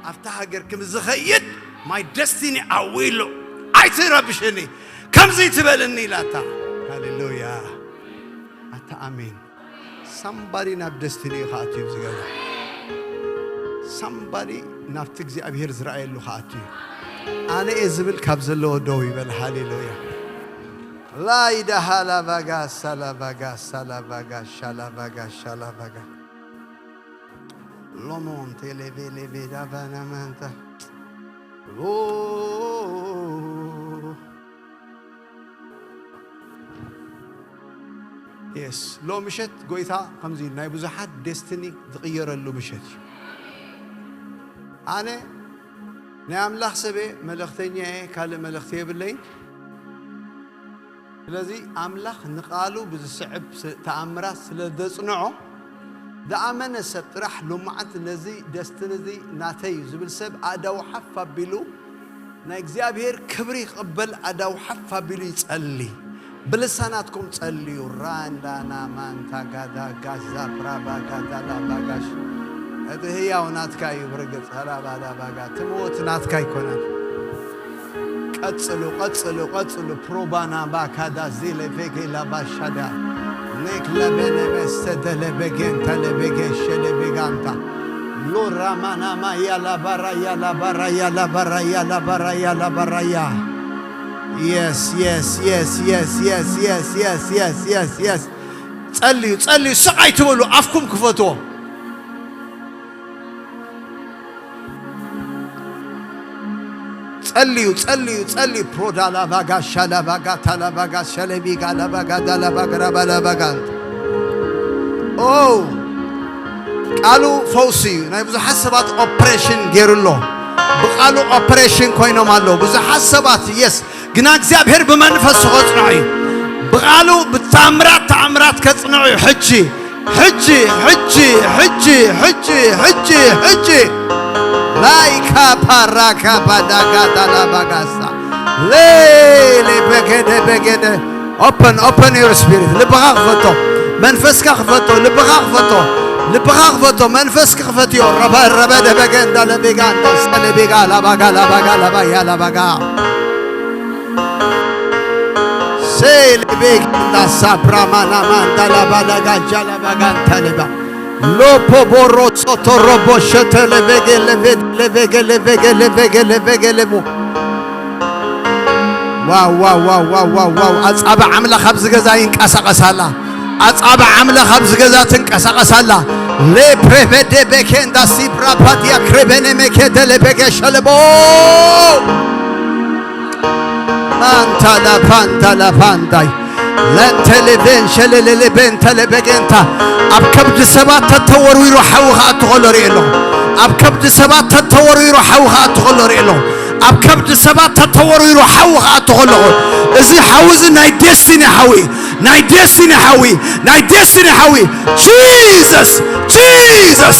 ኣብታ ሃገርኪ ምስ ዝኸይድ my destiny ኣዊሉ ኣይትረብሽኒ፣ ከምዚ ትበልኒ ኢላታ። ሃሌሉያ። ኣታ ኣሜን። ሳምባዲ ናብ ደስቲኒ እዩ ክኣቱ እዩ ዝገብር። ሳምባዲ ናብቲ እግዚኣብሔር ዝረኣየሉ ክኣቱ እዩ። ኣነ እየ ዝብል ካብ ዘለዎ ደው ይበል። ሃሌሉያ። ላይዳ ሃላባጋ ሳላባጋ ሳላባጋ ሻላባጋ ሻላባጋ ሎሞን ቴሌቤሌቤ ዳባናማንታ ሎ የስ ሎ ምሸት ጎይታ ከምዚ ኢሉ ናይ ብዙሓት ደስትኒ ዝቕየረሉ ምሸት እዩ። ኣነ ናይ ኣምላኽ ሰበ መልእኽተኛ እየ፣ ካልእ መልእኽቲ የብለይን። ስለዚ ኣምላኽ ንቓሉ ብዝስዕብ ስ- ተኣምራት ስለ ዘጽንዖ ዝኣመነ ሰብ ጥራሕ ሎማዓንቲ ነዚ ደስትኒ እዚ ናተይ እዩ ዝብል ሰብ ኣእዳው ሓፍ ኣቢሉ ናይ እግዚኣብሔር ክብሪ ክቕበል ኣዳው ሓፍ ኣቢሉ ይጸሊ። ብልሳናትኩም ጸልዩ። ራንዳና ማንታ ጋዳ ጋዛ ፕራባ ጋዳ ላባጋሽ እቲ ህያው ናትካ እዩ። ብርግጽ ላባዳ ባጋ ትምወት ናትካ ኣይኮነን። ቀጽሉ፣ ቀጽሉ፣ ቀጽሉ። ፕሮባና ባካዳ ዚለ ቬጌ ላባሻዳ ኔክ ለቤነ መስተደ ለቤጌንተ ለቤጌሸ ለቤጋንታ ሎራማናማ ያላባራ ያላባራ ያላባራ ያላባራ ያላባራያ። የስ የስ የስ የስ የስ የስ የስ የስ የስ የስ። ጸልዩ፣ ጸልዩ፣ ስቕ ኣይትበሉ፣ ኣፍኩም ክፈትዎ። ጸልዩ፣ ጸልዩ፣ ጸልዩ። ፕሮዳላ ባጋ ሻላ ባጋ ታላ ባጋ ሸለቢ ጋላ ባጋ ዳላ ባጋ ራባላ ባጋ። ኦ፣ ቃሉ ፈውሲ እዩ። ናይ ብዙሓት ሰባት ኦፕሬሽን ገይሩ ኣሎ። ብቃሉ ኦፕሬሽን ኮይኖም ኣለዉ ብዙሓት ሰባት። የስ፣ ግና እግዚኣብሔር ብመንፈሱ ከጽንዖ እዩ። ብቃሉ ብታምራት ተኣምራት ከጽንዖ እዩ። ሕጂ፣ ሕጂ፣ ሕጂ፣ ሕጂ፣ ሕጂ፣ ሕጂ፣ ሕጂ። ላይካ ፓራካ ባዳጋ ዳላ ባጋሳ ሌሌ በገደ በገደ። Open, open your spirit. ልብኻ ክፈቶ፣ መንፈስካ ክፈቶ፣ ልብኻ ክፈቶ፣ ልብኻ ክፈቶ፣ መንፈስካ ክፈትዮ። ረበ ረበ ደበገ እንዳለ ቤጋ እንዳስጠለ ቤጋ ላባጋ ላባጋ ላባያ ላባጋ ሴሌ ቤግ እንዳሳብራ ማናማ እንዳላባ ላጋጃ ላባጋ እንተልባ ሎፖ ቦሮ ሶቶ ሮቦ ሸተ ለቤጌ ለቤጌ ለቤጌ ለቤጌ ለቤጌ ለቤጌ ለቡ ዋው ዋው ዋው ዋው ዋው ዋው። ኣጻብዕ ኣምላኽ ኣብዚ ገዛ ይንቀሳቐስ ኣላ። ኣጻብዕ ኣምላኽ ኣብዚ ገዛ ትንቀሳቐስ ኣላ። ሌፕሬቬዴ ቤኬንዳ ሲፕራፓቲያ ክሬቤኔ ሜኬደለ ቤጌ ሸለቦ ማንታላ ፓንታላ ፓንታይ ለንተሌቬን ሸለሌሌ ቤንተሌ ቤጌንታ። ኣብ ከብዲ ሰባት ተተወርዊሩ ሓዊ ክኣቱ ከሎ ርኢ ኣለኹ። ኣብ ከብዲ ሰባት ተተወርዊሩ ሓዊ ክኣቱ ከሎ ርኢ ኣለኹ። ኣብ ከብዲ ሰባት ተተወርዊሩ ሓዊ ክኣቱ ከሎ እዚ ሓዊ እዚ ናይ ደስቲኒ ሓዊ፣ ናይ ደስቲኒ ሓዊ፣ ናይ ደስቲኒ ሓዊ። ጂሰስ፣ ጂሰስ፣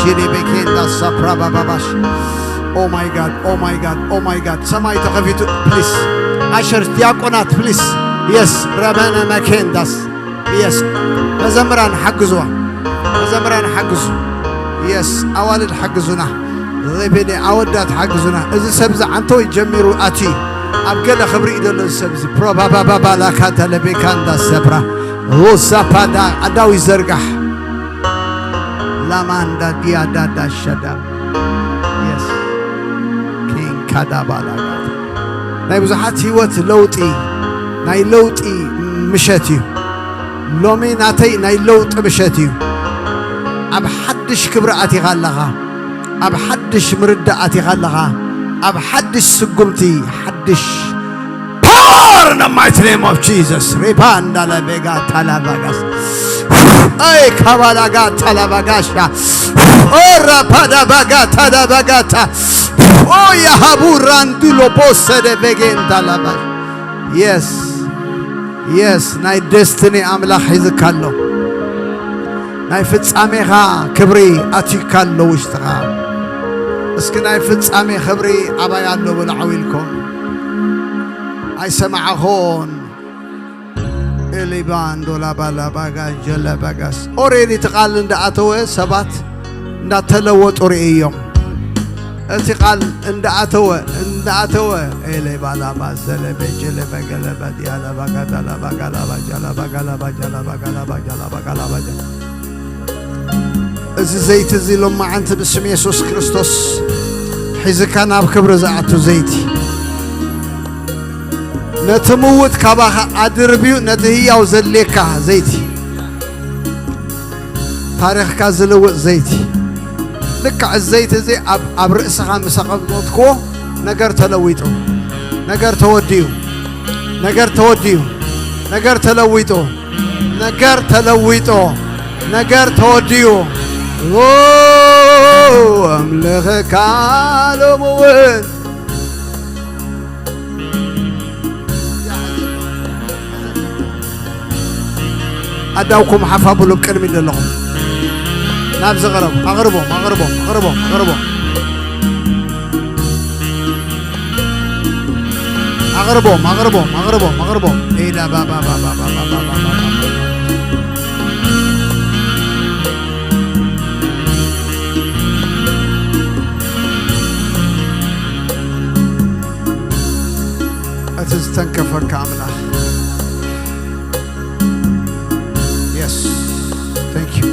ሺሪ ቤኬንዳ ሳፕራ ባባባሽ። Oh my God, oh my God, oh my God። ሰማይ ተኸፊቱ። ፕሊስ ኣሸርስ፣ ዲያቆናት፣ ፕሊስ። የስ ረበነ መኬንዳስ። የስ መዘምራን ሓግዝዋ፣ መዘምራን ሓግዙ። የስ ኣዋልድ ሓግዙና። ሌቤኔ ኣወዳት ሓግዙና። እዚ ሰብ እዚ ዓንተወይ ጀሚሩ ኣትዩ ኣብ ገለ ክብሪ እዩ ዘሎ። እዚ ሰብ እዚ ፕሮባባባባላካ ተለቤካ እንዳሰብራ ሮሳፓዳ ኣዳዊ ዘርጋሕ ላማንዳ ዲያዳዳ ሸዳ የስ ኪንካዳ ባላጋ ናይ ብዙሓት ህይወት ለውጢ፣ ናይ ለውጢ ምሸት እዩ። ሎሚ ናተይ ናይ ለውጢ ምሸት እዩ። ኣብ ሓድሽ ክብሪ ኣቲኻ ኣለኻ። ኣብ ሓድሽ ምርዳእ ኣቲኻ ኣለኻ። ኣብ ሓድሽ ስጉምቲ፣ ሓድሽ power in the mighty name of Jesus. ሪፓንዳ ለቤጋ ታላባጋስ። ኣይ ካባላጋ ታላባጋሻ። ኦራ ፓዳባጋ ታዳባጋታ። ኦ ያሃቡ ራንዱሎ ቦሰደ ቤጌን ታላባ። የስ የስ፣ ናይ ደስትኒ ኣምላኽ ሒዝካ ኣሎ። ናይ ፍጻሜኻ ክብሪ ኣትዩካ ኣሎ ውሽጥኻ። እስኪ ናይ ፍጻሜ ክብሪ ኣባይ ኣሎ በሉ ዓው ኢልኩም። ኣይሰማዕኹን። ኤሊባን ዶላባላባጋ ጀለባጋስ። ኦሬዲ እቲ ቃል እንዳኣተወ ሰባት እንዳተለወጡ ርእዮም። እቲ ቃል እንዳኣተወ እንዳኣተወ ኤሌባላባ ዘለበ ጀለበ ገለበ ዲያለባጋ ዳላባጋ ላባ ጃላባጋ ላባ ጃላባጋ ላባ ጃላባጋ ላባ ጃ እዚ ዘይቲ እዚ ሎማዓንቲ ብስም የሱስ ክርስቶስ ሒዝካ ናብ ክብሪ ዝኣቱ ዘይቲ። ነቲ ምዉት ካባኻ ኣድርብዩ ነቲ ህያው ዘድልየካ ዘይቲ። ታሪኽካ ዝልውጥ ዘይቲ። ልክዕ እዚ ዘይቲ እዚ ኣብ፣ ኣብ ርእስኻ ምስ ኣቐመጥክዎ ነገር ተለዊጡ። ነገር ተወዲኡ። ነገር ተወዲኡ። ነገር ተለዊጡ። ነገር ተለዊጡ። ነገር ተወዲኡ። ኦ፣ ኣምልኸካ ሎሚ እውን ኣዳውኩም ሓፍ ኣብሉ፣ ቅድሚት ዘለኹም ናብዚ ቅረቡ። ኣቕርቦም፣ ኣቕርቦም፣ ኣቕርቦም፣ ኣቕርቦም። ኣቕርቦም፣ ኣቕርቦም፣ ኣቕርቦም፣ ኣቕርቦም። ኤዳ ባባ ባባ ባባ ባባ ባባ። እቲ ዝተንከፈካ ኣምላኽ። የስ። Thank you።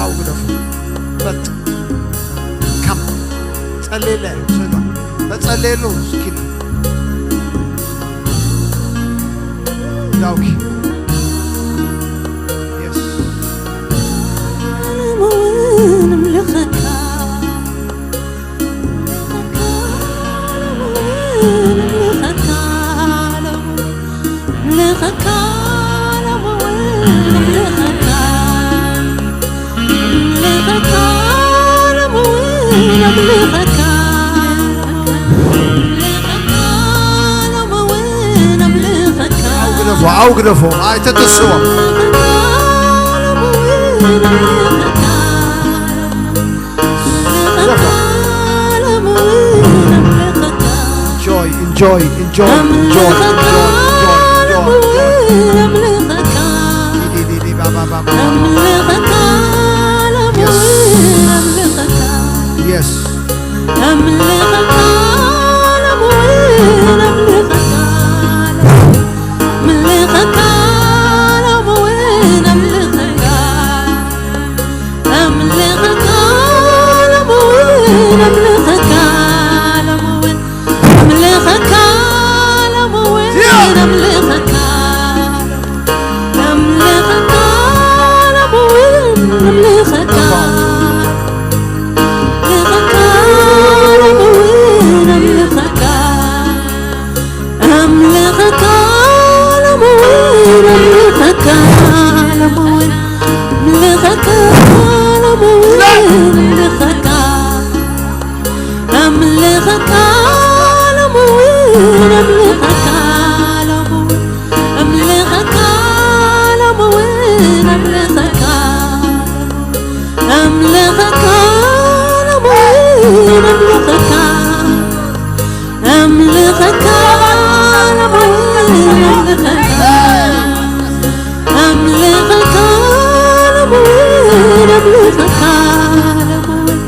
ኣው ግደፉ። በጥ። ካም። ጸልየለ። ስእሎ። ተጸልየሉ። እስኪ። ዳውኪ። ንምልኸካ፣ ንምልኸካ፣ ንምልኸካ፣ ንምልኸካ፣ ንምልኸካ፣ ኣው ግደፎ፣ ኣው ግደፎ፣ ኣይተተስዎ። Enjoy, enjoy, enjoy, enjoy, enjoy, enjoy, enjoy. Yes. Yes.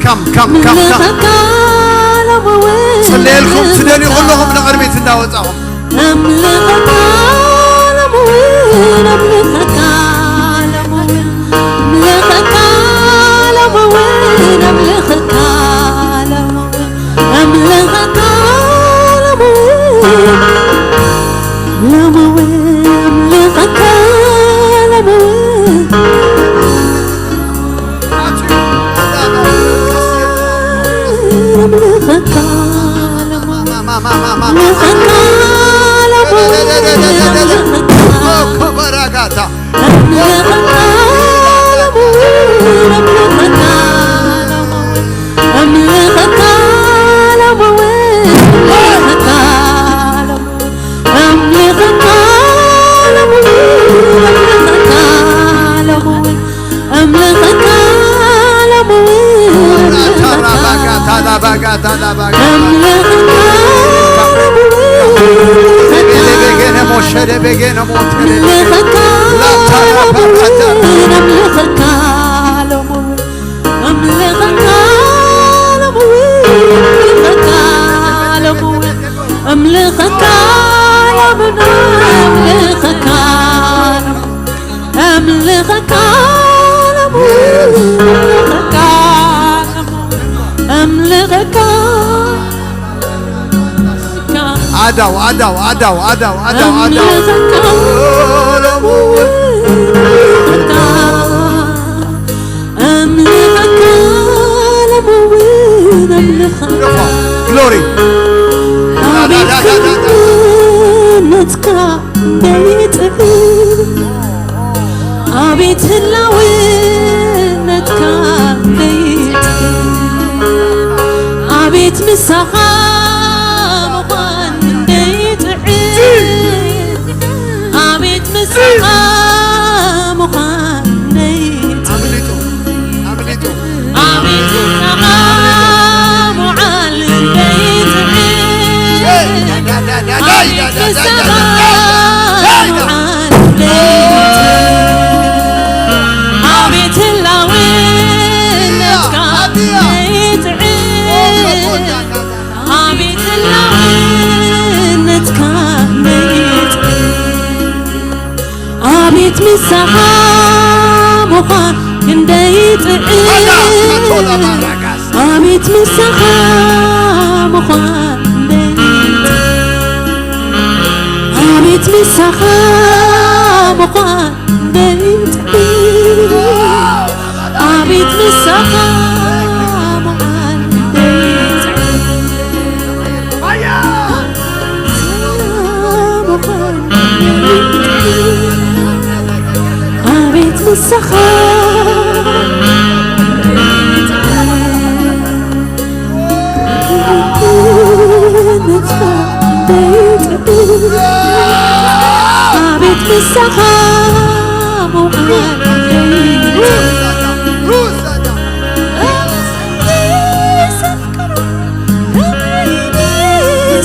Come, come, come, come. ጽለየልኩም ትደልዩ ከለኹም ንቕድሚት እንዳወጻኹም። ኣዳው ኣዳው ኣዳው ኣዳው ኣዳው ኣዳው ግሎሪ ነትካ ደይጥዕም ኣቤት ህላውነትካ ደይጥዕም ኣቤት ምሳኻ ምዃን ደይጥዕም ኣቤት ምሳኻ ምዃን ደይጥዕም ኣቤት ምሳኻ ምዓል ደይጥዕም ኣቤት ምሳኻ ምዓል ደይጥዕም ኣቤት ህላውነትካ ደይጥዕም ኣቤት ህላውነትካ ደይጥዕም ኣቤት ምሳኻ ምዃን ክንደይ ጥዕም ኣቤት ምሳኻ ምዃን ክንደይ ጥዕም ኣቤት ምሳኻ ምዃን ክንደይ ጥዕም ኣቤት ምሳኻ ኣቤት ንስኻ ምውዓል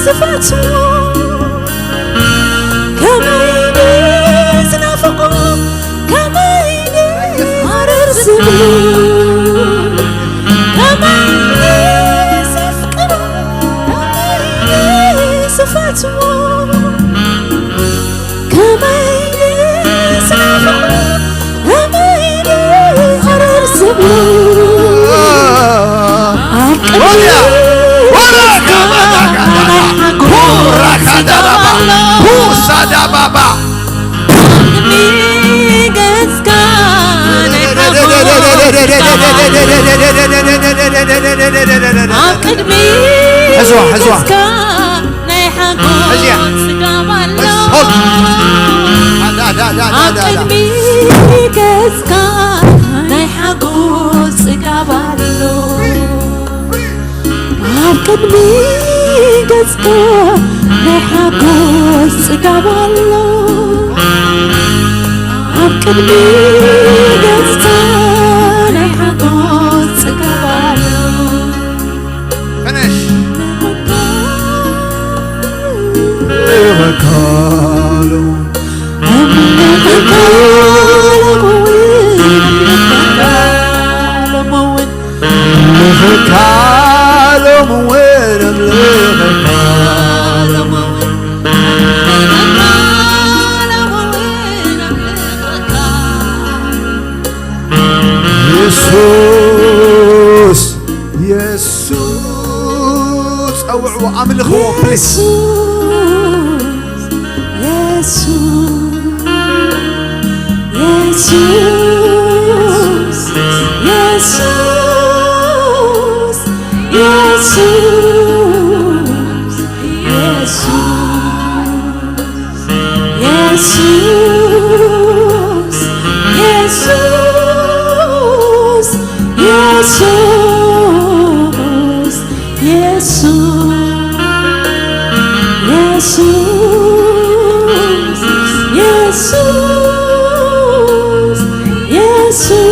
ዝፈትዎ ከመይ ዝናፍቆ ከመይ ማረር ዝብሎ ከመይ ዘፍቅሮ ከመይ ዝፈትዎ ከመይ ዝናፍቆ ከመይ ማረር ዝብሎ ኣቅድሚ ገጽካ ናይ ሓጎስ ገጽካ ናይ ሓጎስ ኣብ ቅድሚ ሕዝዋ፣ ሕዝዋ። ገጽካ ናይ ሓጎስ ሕዝያ። ጽጋብ ኣሎ። ሆልድ። ዳ፣ ዳ፣ ዳ፣ ዳ፣ ኣብ ዳ፣ ዳ። ቅድሚ ገጽካ ናይ ሓጎስ ጽጋብ ኣሎ። ኣብ ቅድሚ ገጽካ ናይ ሓጎስ ጽጋብ ኣሎ። ኣብ ቅድሚ ገጽካ ናይ ሓጎስ ጽጋብ ኣሎ። Finish. እምልኸካ ሎምውን፣ እምልኸካ ሎምውን፣ እምልኸካ ሎምውን፣ እምልኸካ ሎምውን፣ እምልኸካ ሎምውን፣ እምልኸካ የሱስ፣ የሱስ፣ ጸውዕዎ፣ ኣምልኽዎ፣ ፕሊዝ። የሱስ፣ የሱስ፣ የሱስ፣ የሱስ፣ የሱስ። የሱስ፣ የሱስ፣ የሱስ፣ የሱስ፣ የሱስ፣ የሱስ፣ የሱስ።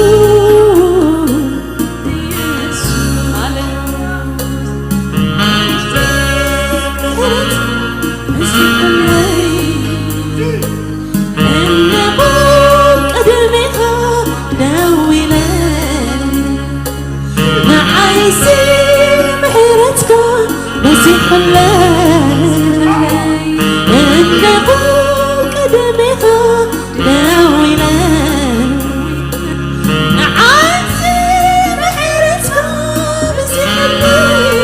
እነሆ ቅድሜኻ ደው ኢለ፣ ንዓይሲ ምሕረትካ በዚሑለይ። እነሆ ቅድሜኻ ደው ኢለ፣ ንዓይሲ ምሕረትካ በዚሑለይ።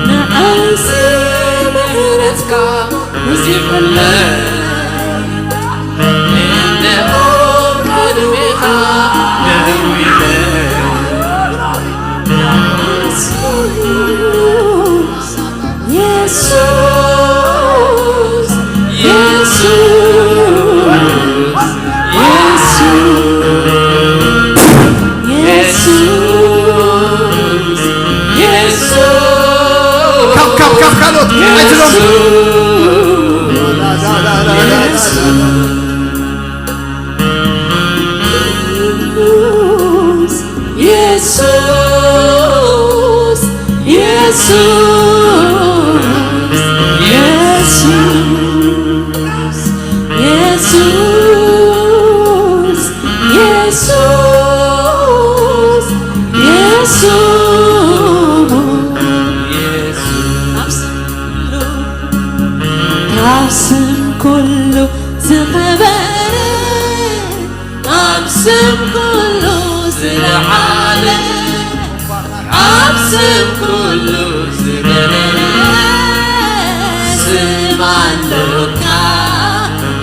ንዓይሲ ምሕረትካ በዚሑለይ። እነሆ ቅድሜኻ ደው ኢለ። የሱስ፣ የሱስ፣ የሱስ፣ የሱስ። ካብ፣ ካብ፣ ካብ ካልኦት ኣይትለምዱ። የሱስ፣ የሱስ፣ የሱስ፣ የሱስ፣ የሱስ፣ የሱስ፣ የሱስ፣ የሱስ፣ ካብ ስም ኩሉ፣ ካብ ስም ኩሉ ዝኸበረ ስም ኩሉ ዝለዓለ፣ ኣብ ስም ኩሉ ዝገነነ ስም ኣሎካ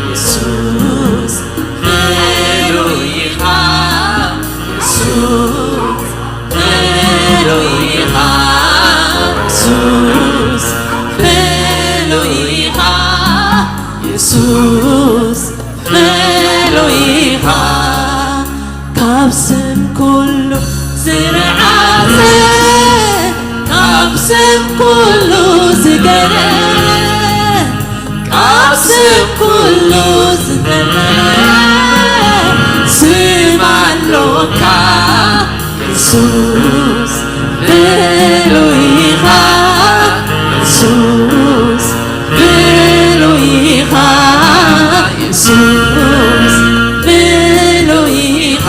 የሱስ፣ ፍሉይ ኢኻ የሱስ፣ ፍሉይ ኢኻ የሱስ፣ ፍሉይ ኢኻ የሱስ፣ ፍሉይ ኢኻ ካብ ስም ኩሉ ዝነዓሰ፣ ካብ ስም ኩሉ ዝገነ፣ ካብ ስም ኩሉ ዝገነ ስም ኣሎካ የሱስ፣ ፍሉይ ኢኻ የሱስ፣ ፍሉይ ኢኻ የሱስ፣ ፍሉይ ኢኻ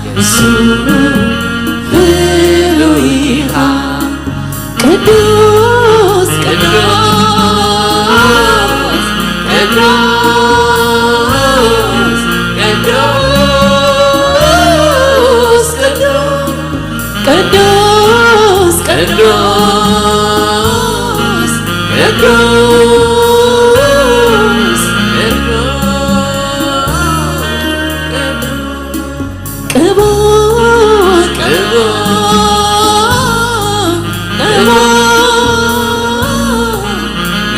የሱስ፣ ፍሉይ ኢኻ። ቅዱስ፣ ቅዱስ፣ ቅዱስ፣ ቅዱስ፣ ቅዱስ፣ ቅዱስ፣ ቅዱስ፣ ቅዱስ፣ ቅዱስ፣ ቅዱስ፣ ቅቡር፣ ቅቡር፣ ቅቡር፣ ቅቡር፣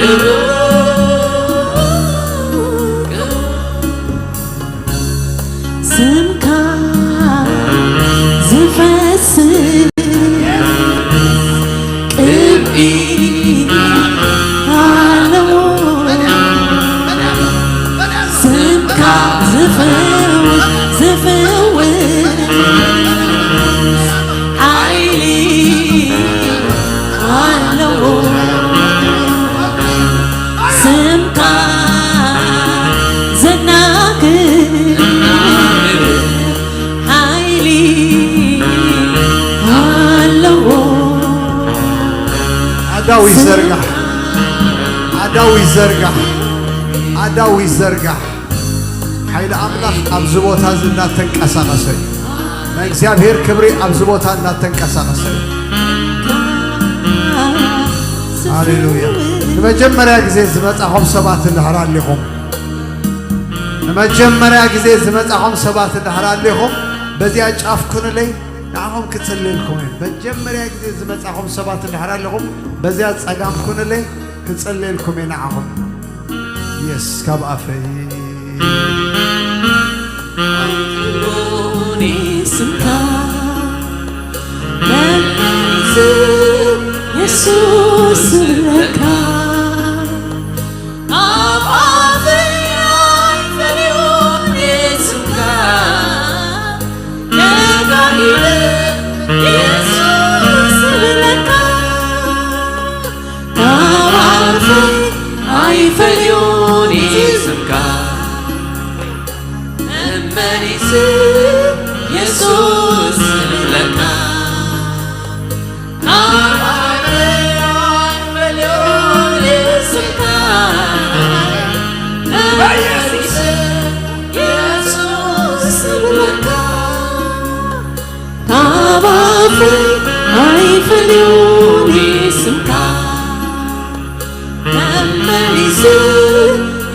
ቅቡር። ስምካ ዝፈስስ ቅብኢ ኣለዎ። ስምካ ዝፈውስ፣ ዝፈውስ ሓይሊ ኣለዎ። ስምካ ዘናግር ሓይሊ ኣለዎ። ኣዳው ይዘርጋሕ፣ ኣዳው ይዘርጋሕ፣ ኣዳው ይዘርጋሕ። ሓይሊ ኣምላኽ ኣብዚ ቦታ እዚ እናተንቀሳቐሰ እዩ። ናይ እግዚኣብሔር ክብሪ ኣብዚ ቦታ እናተንቀሳቐሰ እዩ። ሃሌሉያ። ንመጀመርያ ግዜ ዝመጻኹም ሰባት እንድሕር ኣሊኹም፣ ንመጀመርያ ግዜ ዝመጻኹም ሰባት እንድሕር ኣሊኹም፣ በዚኣ ጫፍ ኩኑለይ፣ ንዓኹም ክጽልየልኩም እየ። መጀመርያ ግዜ ዝመጻኹም ሰባት እንድሕር ኣለኹም፣ በዚኣ ጸጋም ኩኑለይ፣ ክጽልየልኩም እየ ንዓኹም። የስ፣ ካብ ኣፈይ ኣይትብሉኒ ስምካ፣ መመሊስ የሱስ እብለካ። ኣብ ኣፈይ ኣይፈልዮን ስምካ፣ ደጋጊመ የሱስ እብለካ። ካብ ኣፈይ ኣይፈልዮን ስምካ፣ መመሊስ የሱስ እብለካ። ካብ ኣፈይ ኣይፈልዮን ስምካ፣ መመሊስ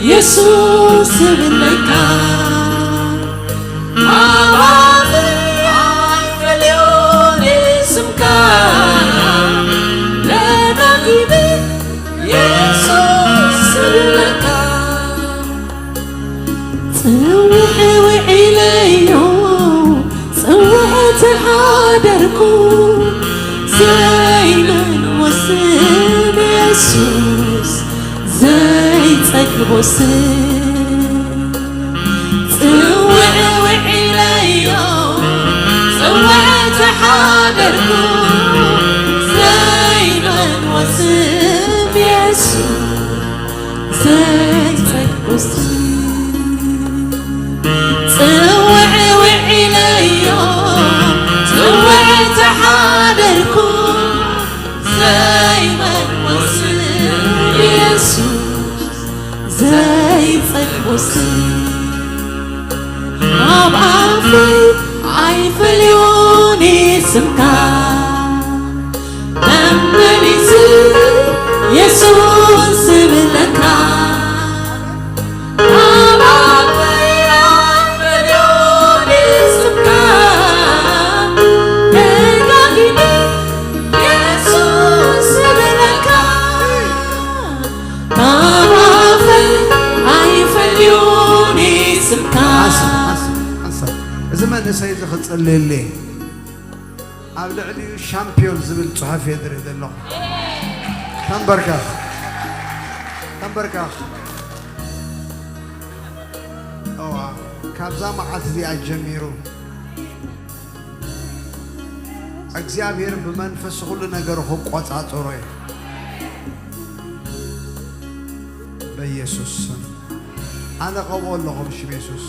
የሱስ እብለካ። ካብ ኣፈይ ኣይፈልዮን ስምካ፣ ደጋጊመ የሱስ እብለካ። ጽውዕ ውዒለዮ፣ ጽውዕ ተሓደርኩ፣ ዘይመልዎ ስም የሱስ፣ ዘይጸግቦ ስም። ጽውዕ ውዒለዮ፣ ጽውዕ ተሓደርኩ፣ ዘይመልዎ ስም የሱስ፣ ዘይጸግቦ ስም። ጽውዕ ውዒለዮ፣ ጽውዕ ተሓደርኩ፣ ዘይመልዎ ስም የሱስ፣ ዘይጸግቦ ስም። ኣብ ኢየሱስ ዝብለካ ኣብ ኣፈይ ኣፈልዮ ንስምካ ደጋጊመ ኢየሱስ ዝብለካ ኣብ ኣፈይ ኣይፈልዮ ንስምካ። ሓንሳብ፣ ሓንሳብ፣ ሓንሳብ። እዚ መንእሰይ እዚ ክጽልየለይ ኣብ ልዕሊኡ ሻምፒዮን ዝብል ጽሑፍ እየ ዝርኢ ዘለኹ። ተንበርከኽ፣ ተንበርከኽ። እዋ፣ ካብዛ መዓልቲ እዚኣ ጀሚሩ እግዚኣብሔር ብመንፈስ ኩሉ ነገሩ ክቆጻጸሮ እዩ። በኢየሱስ ስም ኣነ ቀብኦ ኣለኹ ብሽም የሱስ።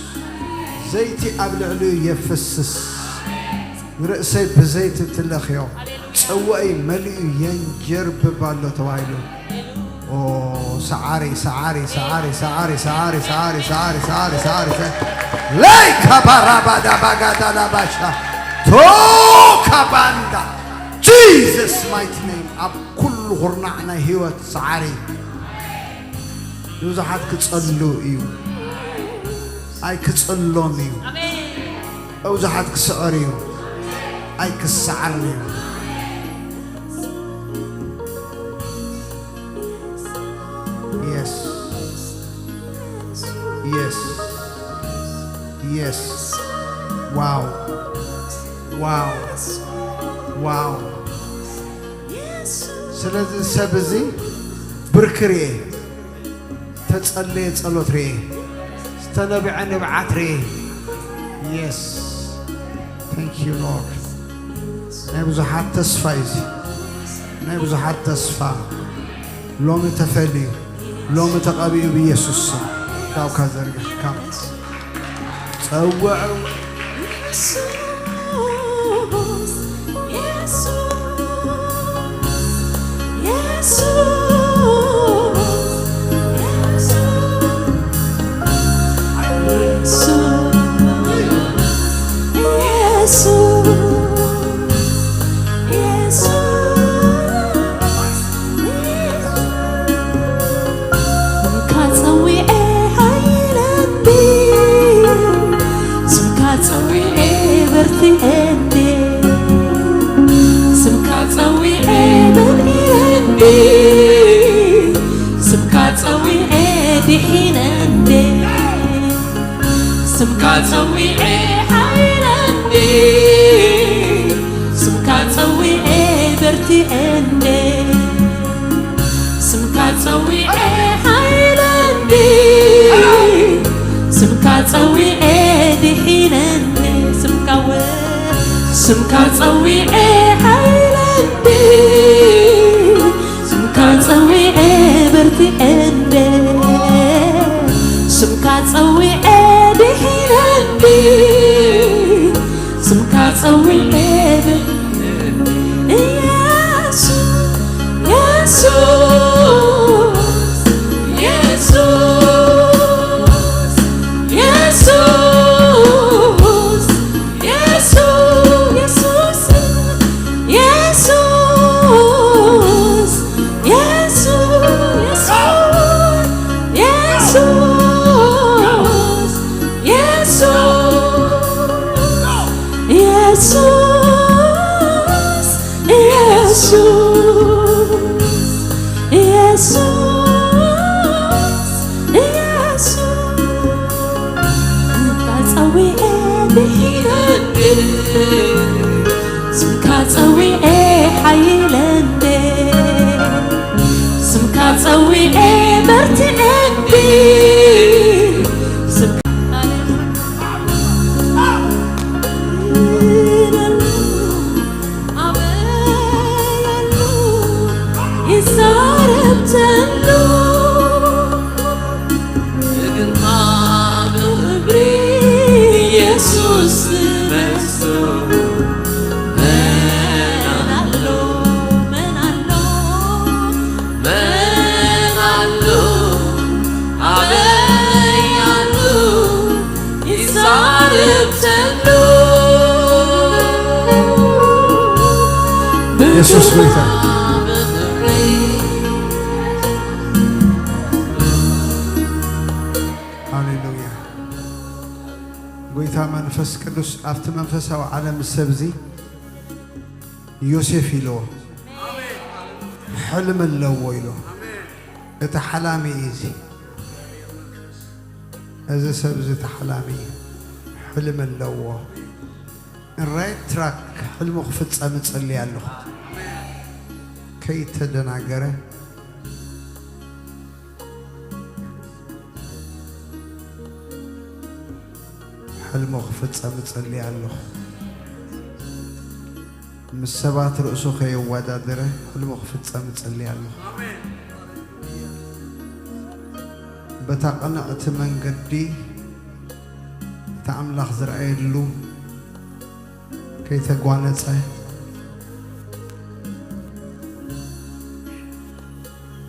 ዘይቲ ኣብ ልዕሊኡ የፍስስ። ርእሰይ ብዘይቲ ትለኽዮ። ጽዋእይ መሊኡ የንጀርብብ ኣሎ ተባሂሉ። ኦ፣ ሰዓሪ፣ ሰዓሪ፣ ሰዓሪ፣ ሰዓሪ፣ ሰዓሪ፣ ሰዓሪ፣ ሰዓሪ፣ ሰዓሪ፣ ሰዓሪ፣ ሰዓሪ። ለይ ከባራባዳ ባጋዳ ላባሻ። ቶ ካባንዳ። Jesus mighty name። ኣብ ኩሉ ኩርናዕ ናይ ህይወት ሰዓሪ። ብዙሓት ክጸሉ እዩ። ኣይ ክጸሎም እዩ። ኣሜን። ብዙሓት ክስዕር እዩ። ኣይ ክሰዓር እዩ። Yes. Yes. Yes. Wow. Wow. Wow. ስለዚ ሰብ እዚ ብርክ ርኤ፣ ተጸለየ ጸሎት ርኤ፣ ዝተነብዐ ንብዓት ርኤ። Yes. Thank you, Lord. ናይ ብዙሓት ተስፋ እዩ እዚ። ናይ ብዙሓት ተስፋ ሎሚ ተፈልዩ፣ ሎሚ ተቐቢኡ ብኢየሱስ ስም። ዳውካ ዘርግሕካ ጸውዑ። ስምካ ጸዊዐ ሃይለኒ፣ ስምካ ጸዊዐ በርትዐኒ፣ ስምካ ጸዊዐ በርትዐኒ፣ ስምካ ጸዊዐ ድሒነኒ። ስምካ ጸዊዐ ሓይለኒ፣ ስምካ ጸዊዐ በርቲዐኒ፣ ስምካ ጸዊዐ ሓይለኒ፣ ስምካ ጸዊዐ ድሒነኒ፣ ስምካ ወ-፣ ስምካ ጸዊዐ ሓይለኒ፣ ስምካ ጸዊዐ በርቲዐኒ፣ ስምካ ጸዊዐ ድሒነኒ፣ ስምካ ጸዊዐ በርቲዐኒ። ኢየሱስ፣ ኢየሱስ፣ ኢየሱስ፣ ኢየሱስ፣ ኢየሱስ፣ ኢየሱስ፣ ኢየሱስ፣ ኢየሱስ፣ ኢየሱስ፣ ኢየሱስ፣ ኢየሱስ፣ ኢየሱስ። ስምካ ጸዊዐ ድሒነኒ፣ ስምካ ጸዊዐ ሓይለኒ፣ ስምካ ጸዊዐ በርትዐኒ፣ ስምካ ይዛረብ ተሎ። እግንካ ብኽብሪ ኢየሱስ ዝመስሎ መን ኣሎ? መን ኣሎ? መን ኣሎ? ኣበይ ኣሎ? ይዛረብ ተሎ። የሱስ ጎይታ። ብኽብሪ መንፈስ ቅዱስ ኣብቲ መንፈሳዊ ዓለም ሰብዚ ዮሴፍ ኢልዎ፣ ሕልሚ ኣለዎ ኢልዎ። እቲ ሓላሚ እዩ እዚ። እዚ ሰብ እዚ እቲ ሓላሚ እዩ። ሕልሚ ኣለዎ። ራይት ትራክ ሕልሙ ክፍጸም እጸልይ ኣለኹ። ከይተደናገረ ሕልሙ ክፍጸም እጸልይ ኣለኹ። ምስ ሰባት ርእሱ ከየወዳደረ ሕልሙ ክፍጸም እጸልይ ኣለኹ። በታ ቅንዕቲ መንገዲ እቲ ኣምላኽ ዝረኣየሉ ከይተጓነጸ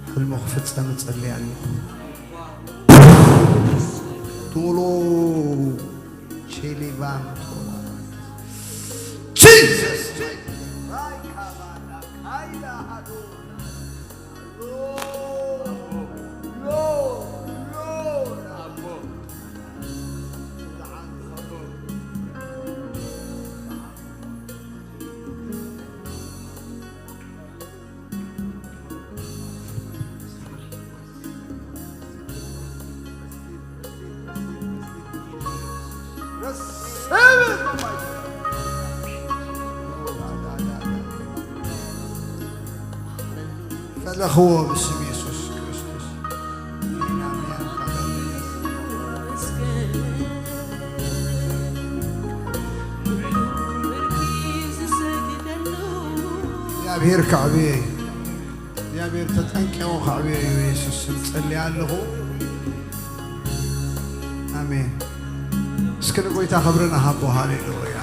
ሕልሙ ክፍጸም እጸልይ ኣለኹ። ቶሎ ቼሊባን ቶሎ። ጂሰስ! ፈለኽዎ ብስም የሱስ ክርስቶስ። እግዚኣብሔር ከዕብዮ እዩ። እግዚኣብሔር ተጠንቂቑ ከዕብዮ እዩ። የሱስ ስም ጸልየ ኣለኹ። ኣሜን። እስኪ ንጎይታ ክብሪ ንሃቦ። ሃሌሉያ።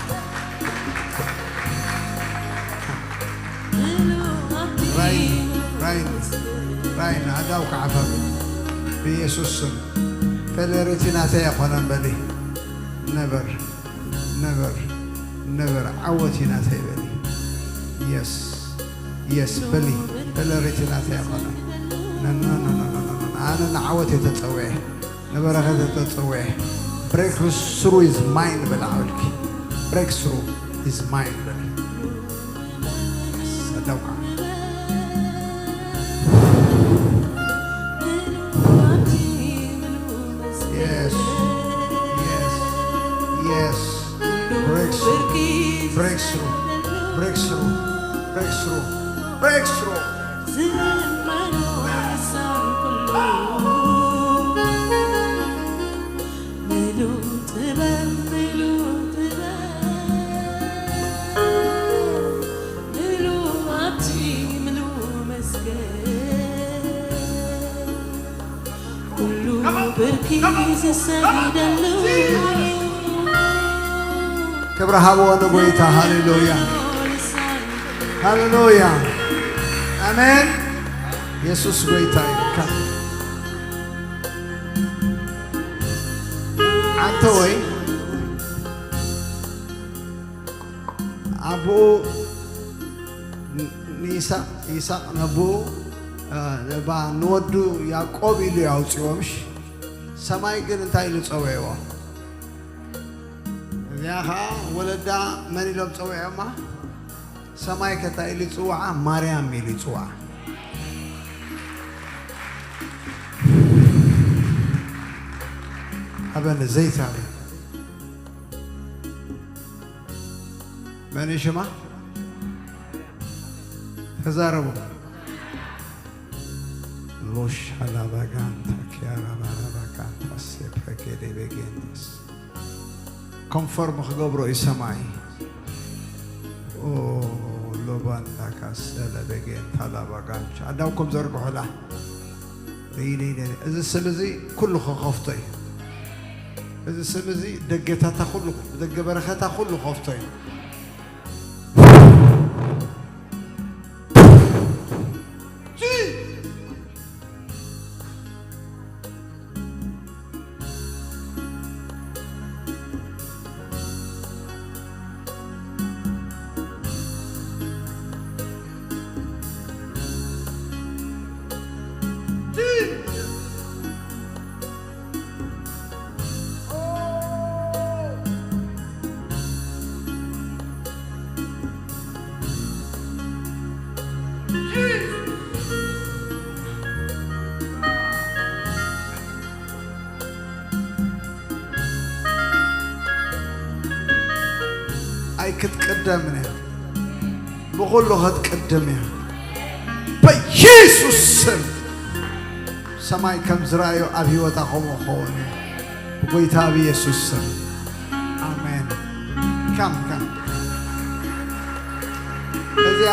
ራይን፣ ራይን፣ ራይን፣ ኣዳው ከዓፋፍ ብኢየሱስ ስም። ፌለሪቲ ናተይ ኣይኮነን በሊ። ነበር፣ ነበር፣ ነበር። ዓወት እዩ ናተይ በሊ። የስ፣ የስ በሊ። ፌለሪቲ ናተይ ኣይኮነን። ኖ፣ ኖ፣ ኖ። ኣነ ንዓወት እየ ተጸውዐ። ንበረኸት ተጸውዐ። ብሬክስሩ ኢዝ ማይን በላ ዓውልኪ። ብሬክስሩ ኢዝ ማይን በላ። ሰደውካ። የስ፣ የስ፣ የስ። ብሬክስሩ፣ ብሬክስሩ፣ ብሬክስሩ፣ ብሬክስሩ፣ ብሬክስሩ። ዝመኖ ይሳን ኩሉ ምሉእ ጥበብ፣ ምሉእ ጥበብ፣ ምሉእ ሃብቲ፣ ምሉእ መስገን፣ ኩሉ ብርኪ ዝሰግደሉ። ክብሪ ሃብዎ ንጎይታ። ሃሌሉያ፣ ሃሌሉያ፣ ኣሜን። የሱስ ጎይታ እዩ። ከ-፣ ኣንተ ወይ ኣቦኡ ን-፣ ንይስሐቅ፣ ይስሐቅ ነቦኡ፣ እ፣ ባ-፣ ንወዱ ያዕቆብ ኢሉ ኣውፅዎ፣ ምሽ? ሰማይ ግን እንታይ ኢሉ ፀውዕዎ? እዚኣ ኸዓ ወለዳ መን ኢሎም ጸውዖማ? ሰማይ ከ እንታይ ኢሉ ይጽውዓ? ማርያም ኢሉ ይጽውዓ። ሃበኒ ዘይት ሃበኒ። መን እዩ ሽማ? ተዛረቡ። ሎሽ ሃላባጋንታ ኪያራ ባራባጋንታ ሴፕረኬዴ ቤጌንተስ። ኮንፈርም ክገብሮ እዩ ሰማይ። ኦ፣ ሎባንዳ ካሰለ ቤጌንታ ላባጋንቻ። ኣዳውኩም ዘርግሑላ። ሪሊሊ። እዚ ስም እዚ ኩሉ ክኸፍቶ እዩ። እዚ ስም እዚ ደገታታ ኩሉ፣ ደገ በረኸታ ኩሉ ክኸፍቶ እዩ። ክትቅደም እያ። ብኹሉ ክትቅድም እያ። በኢየሱስ ስም ሰማይ ከም ዝረኣዮ ኣብ ህይወታ ከምኡ ክኸውን እዩ። ብጎይታ ብኢየሱስ ስም ኣሜን። ካም ካም እዚኣ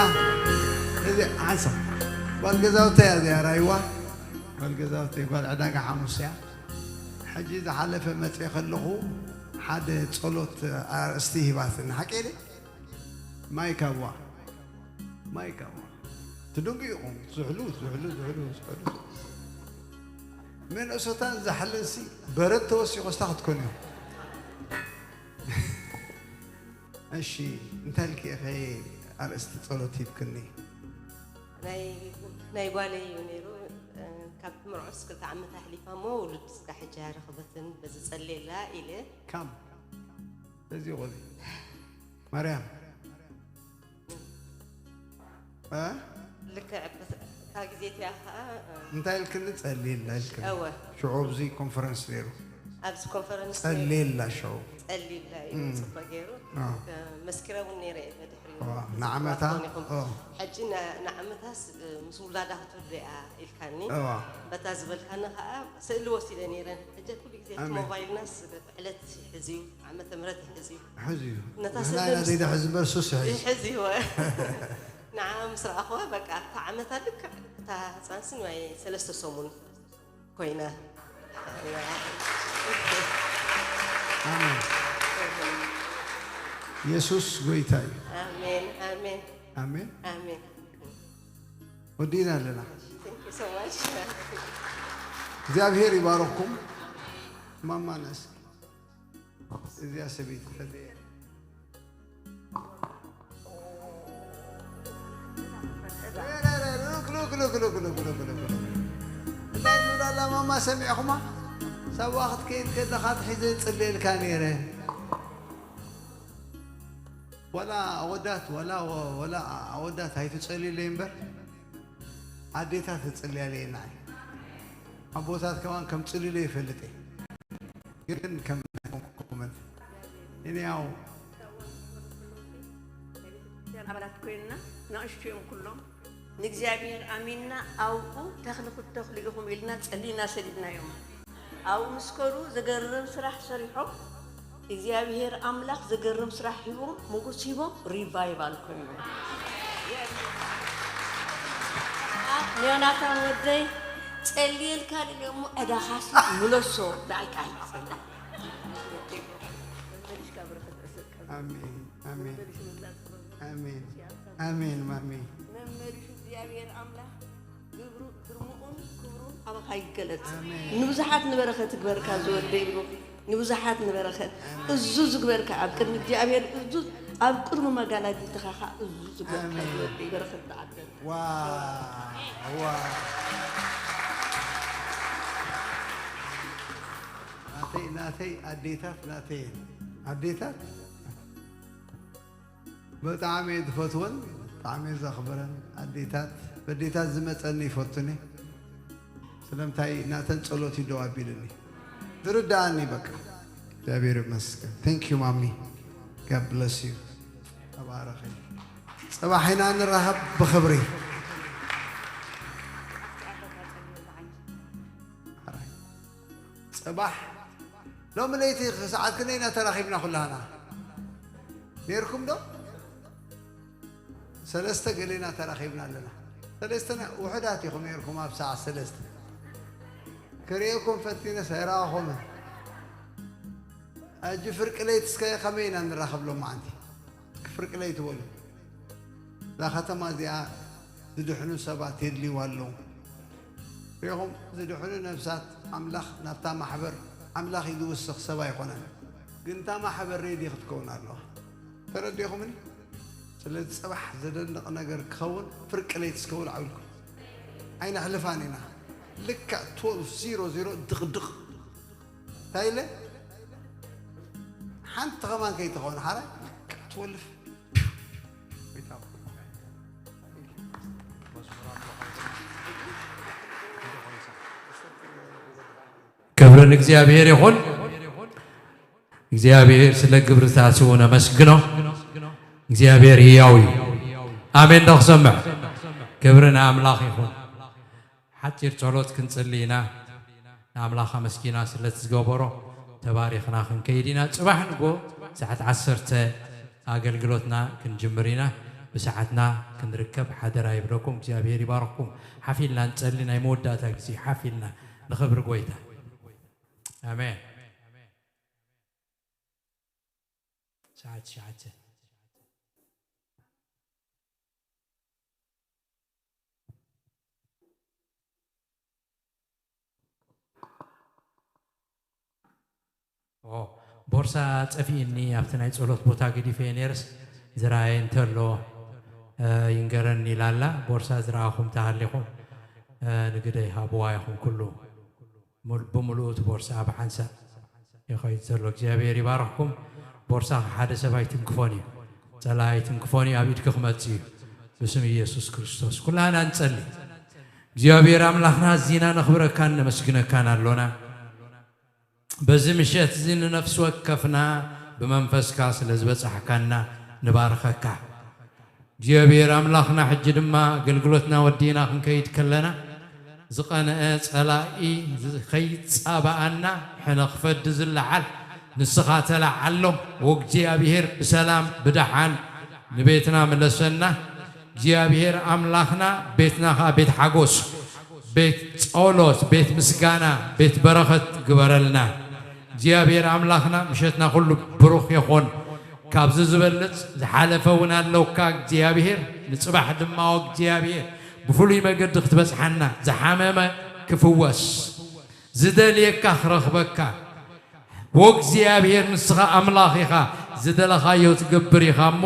እዚኣ ሓንሳብ ጓል ገዛውተይ እያ እዚኣ ራይዋ ጓል ገዛውተይ ጓል ዕዳጋ ሓሙስ እያ። ሕጂ ዝሓለፈ መፅእ ከለኹ ሓደ ጸሎት ኣርእስቲ ሂባትኒ ሓቂ ማይ ካብዋ ማይ ካብዋ ትድንጉ ኢኹም ዝሕሉ ዝሕሉ ዝሕሉ ዝሕሉ ምንእሶታን ዛሕልን ሲ በረድ ተወሲኹ ስታ ክትኮን እዮም። እሺ እንታይ ልክ ኢኸ ኣርእስቲ ጸሎት ሂብክኒ? ናይ ጓለይ እዩ ነይሩ። ካብ ምርዖስ ክልተ ዓመት ኣሕሊፋ እሞ ውሉድ ስጋ ሕጂ ኣይረኸበትን በዚ ጸልየላ ኢለ። ካም በዚ ቆሊ ማርያም እ? ልክዕ እታ ግዜ እቲኣ ከዓ እንታይ ኢልክኒ ጸልየላ ኢልክኒ እወ ሽዑ ኣብዚ ኮንፈረንስ ነይሩ ኣብዚ ኮንፈረንስ ጸልየላ ሽዑ ጸሊላ እዩ ጽቡቅ ገይሩ መስኪረ እውን ነይረ እየ በድሕሪኡ ንዓመታ ሕጂ ንዓመታስ ምስ ውላዳ ክትህሉ እያ ኢልካኒ በታ ዝበልካኒ ከዓ ስእሊ ወሲደ ነይረ ሕጂ ኩሉ ግዜ ሞባይልናስ ዕለት ይሕዝ እዩ ዓመተ ምህረት ይሕዝ እዩ ሕዚ እዩ ነታ ንሕና ስእሊ ኢና ዘይንሕዝ እምበር ሱስ ይሕዝ ይሕዝ እዩ ንዓ ምስ ረኣኽዋ በቃ እታ ዓመታ ልክዕ እታ ህፃንሲ ንዋይ ሰለስተ ሰሙን ኮይና ኣሜን የሱስ ጎይታ እዩ ኣሜን ኣሜን ኣሜን ኣሜን ወዲእና ኣለና Thank you so much. እግዚኣብሔር ይባረኩም ማማ ነስ እዚኣ ሰበይቲ ፈትየ እንታይ ዝብላ ኣላ ማማ ሰሚዕኹማ ሳዋ ክትከይድ ከለኻ ትሒዘ ይፅልየልካ ነይረ ዋላ ኣወዳት ዋላ ወላ ኣወዳት ኣይትፀልዩለይ እምበር ኣዴታት ዝፅልያለይ ናዓይ ኣቦታት ከማን ከም ፅልዩለይ ይፈልጥ እየ ግን ከም ናይኩም ኮመንት እኔ ያው ቤተክርስትያን ኣባላት ኮይንና ንእሽቱ እዮም ኩሎም ንእግዚኣብሔር ኣሚንና ኣብኡ ተኽሊ ክትተኽሉ ኢኹም ኢልና ጸሊና ሰዲድናዮም ኣብኡ ምስ ከዱ ዘገርም ስራሕ ሰሪሖም እግዚኣብሔር ኣምላኽ ዘገርም ስራሕ ሂቦም ሞጎስ ሂቦም ሪቫይቫል ኮይኑ ዮናታን ወደይ ጸልየልካ ልለሞ ዕዳኻሲ ምለሶ ብኣይቃ ይጸል ኣሜን ኣሜን ኣሜን ኣሜን ማሜ መመሊሱ እግዚኣብሔር ኣምላኽ ግብሩ ግርምኡን ክብሩን ኣባኻ ይገለጽ ንብዙሓት ንበረኸት ትግበርካ ዝወደ ይብሉ ንብዙሓት ንበረኸት እዙ ዝግበርካ ኣብ ቅድሚ እግዚኣብሔር እዙ ኣብ ቅድሚ መጋናጊትኻ ኸዓ እዙ ዝግበርካ ዝወደ በረኸት ተዓደል ናተይ ናተይ ኣዴታት ናተይ ኣዴታት ብጣዕሚ እየ ዝፈትወን ብጣዕሚ እየ ዘኽብረን ኣዴታት በዴታት ዝመፀኒ ይፈቱኒ ስለምንታይ ናተን ፀሎት እዩ ደው ኣቢሉኒ ዝርዳኣኒ በቃ እግዚኣብሔር ይመስገን thank you ማሚ God bless you ተባረኺ ፅባሕ ኢና ንራኸብ ብኽብሪ ፅባሕ ሎሚ ለይቲ ሰዓት ክንደይ ኢና ተራኺብና ኩላህና ነይርኩም ዶ ሰለስተ ገሌና ተራኺብና ኣለና ሰለስተና ውሕዳት ኢኹም ነይርኩም ኣብ ሰዓት ሰለስተ ክርእየኩም ፈቲነስ ኣይረኣኹምን ሕጂ ፍርቂ ለይቲ እስከ ከመይ ኢና ንራኸብ ሎማዓንቲ ፍርቂ ለይቲ በሉ እዛ ከተማ እዚኣ ዝድሕኑ ሰባት የድልይዋ ኣለዉ ሪኹም ዝድሕኑ ነብሳት ኣምላኽ ናብታ ማሕበር ኣምላኽ እዩ ዝውስኽ ሰብ ኣይኮነን ግን እታ ማሕበር ሬዲ ክትከውን ኣለዋ ተረዲኹምኒ ስለዚ ፅባሕ ዘደንቕ ነገር ክኸውን ፍርቂ ለይቲ እስከውል ዓብልኩም ኣይነሕልፋን ኢና ልክዕ 12 ድቕድቕ እንታይ ኢለ ሓንቲ ከማን ከይትኸውን ሓራይ ልክዕ 12 ክብሪ ንእግዚኣብሔር ይኹን እግዚኣብሔር ስለ ግብርታቱ ነመስግኖ እግዚኣብሔር ህያው እዩ። ኣሜን ዶ ክሰምዕ? ክብሪ ንኣምላኽ ይኹን። ሓጺር ጸሎት ክንጽሊ ኢና። ንኣምላኽ ኣመስጊና ስለቲ ዝገበሮ ተባሪኽና ክንከይድ ኢና። ጽባሕ ንጎ ሰዓት ዓሰርተ ኣገልግሎትና ክንጅምር ኢና። ብሰዓትና ክንርከብ ሓደራ ይብለኩም። እግዚኣብሔር ይባርኽኩም። ሓፊልና ንጸሊ። ናይ መወዳእታ ግዜ ሓፊልና ንኽብሪ ጎይታ። ኣሜን። ሰዓት ትሽዓተ። ኦ፣ ቦርሳ ጠፊእኒ ኣብቲ ናይ ጸሎት ቦታ ገዲፈ ነርስ ዝረኣየ እንተሎ፣ እ፣ ይንገረኒ ኢላ ኣላ። ቦርሳ ዝረኣኹም ተሃሊኹም፣ እ፣ ንግደይ ሃብዋ ኢኹም ኩሉ። ሙል-፣ ብምሉኡ እቲ ቦርሳ ኣብ ሓንሳእ ይኸይድ ዘሎ። እግዚኣብሔር ይባርኽኩም። ቦርሳ ሓደ ሰብ ኣይትንክፎን እዩ። ጸላ ኣይትንክፎን እዩ። ኣብ ኢድኪ ክመጽእ እዩ። ብስም ኢየሱስ ክርስቶስ። ኩላና ንጸሊ። እግዚኣብሔር ኣምላኽና፣ ኣዚና ነኽብረካን ነመስግነካን ኣሎና። በዚ ምሸት እዚ ንነፍሲ ወከፍና ብመንፈስካ ስለ ዝበጻሕካና ንባርኸካ። እግዚኣብሔር ኣምላኽና፣ ሕጂ ድማ ኣገልግሎትና ወዲእና ክንከይድ ከለና፣ ዝቐንአ ጸላኢ ከይጻባኣና፣ ሕነ ክፈዲ ዝለዓል ንስኻ ተለዓሎ። ወእግዚኣብሔር ብሰላም ብደሓን ንቤትና ምለሰና። እግዚኣብሔር ኣምላኽና፣ ቤትና ኸኣ ቤት ሓጎስ፣ ቤት ጸሎት፣ ቤት ምስጋና፣ ቤት በረኸት ግበረልና። እግዚኣብሔር ኣምላኽና፣ ምሸትና ኩሉ ብሩኽ ይኹን። ካብዚ ዝበልጽ ዝሓለፈ እውን ኣለውካ እግዚኣብሔር፣ ንጽባሕ ድማ እግዚኣብሔር ብፍሉይ መገዲ ክትበጽሓና፣ ዝሓመመ ክፍወስ፣ ዝደልየካ ክረኽበካ። ወእግዚኣብሔር ንስኻ ኣምላኽ ኢኻ፣ ዝደለኻዮ ትገብር ኢኻ እሞ፣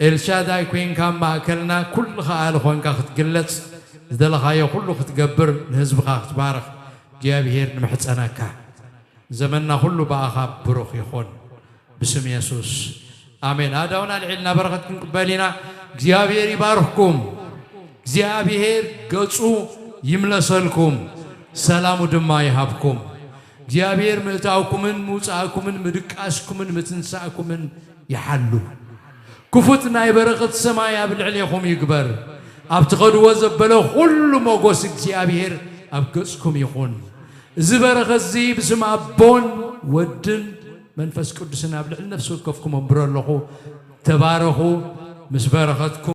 ኤልሻዳይ ኮይንካ ኣብ ማእከልና ኩሉ ከኣሊ ኮንካ ክትግለጽ፣ ዝደለኻዮ ኩሉ ክትገብር፣ ንህዝብኻ ክትባርኽ እግዚኣብሔር ንምሕጸነካ። ዘመንና ኩሉ ብኣኻ ብሩኽ ይኹን። ብስም የሱስ ኣሜን። ኣእዳውና ኣልዒልና በረኸት ክንቅበል ኢና። እግዚኣብሔር ይባርኽኩም። እግዚኣብሔር ገጹ ይምለሰልኩም፣ ሰላሙ ድማ ይሃብኩም። እግዚኣብሔር ምእታውኩምን ምውጻእኩምን ምድቃስኩምን ምትንሳእኩምን ይሓሉ። ክፉት ናይ በረኸት ሰማይ ኣብ ልዕሌኹም ይግበር። ኣብ ትኸድዎ ዘበለ ኩሉ ሞጎስ እግዚኣብሔር ኣብ ገጽኩም ይኹን። እዚ በረኸት እዚ ብስም ኣቦን ወድን መንፈስ ቅዱስን ኣብ ልዕሊ ነፍሲ ወከፍኩም ኣንብሮ ኣለኹ። ተባረኹ። ምስ በረኸትኩም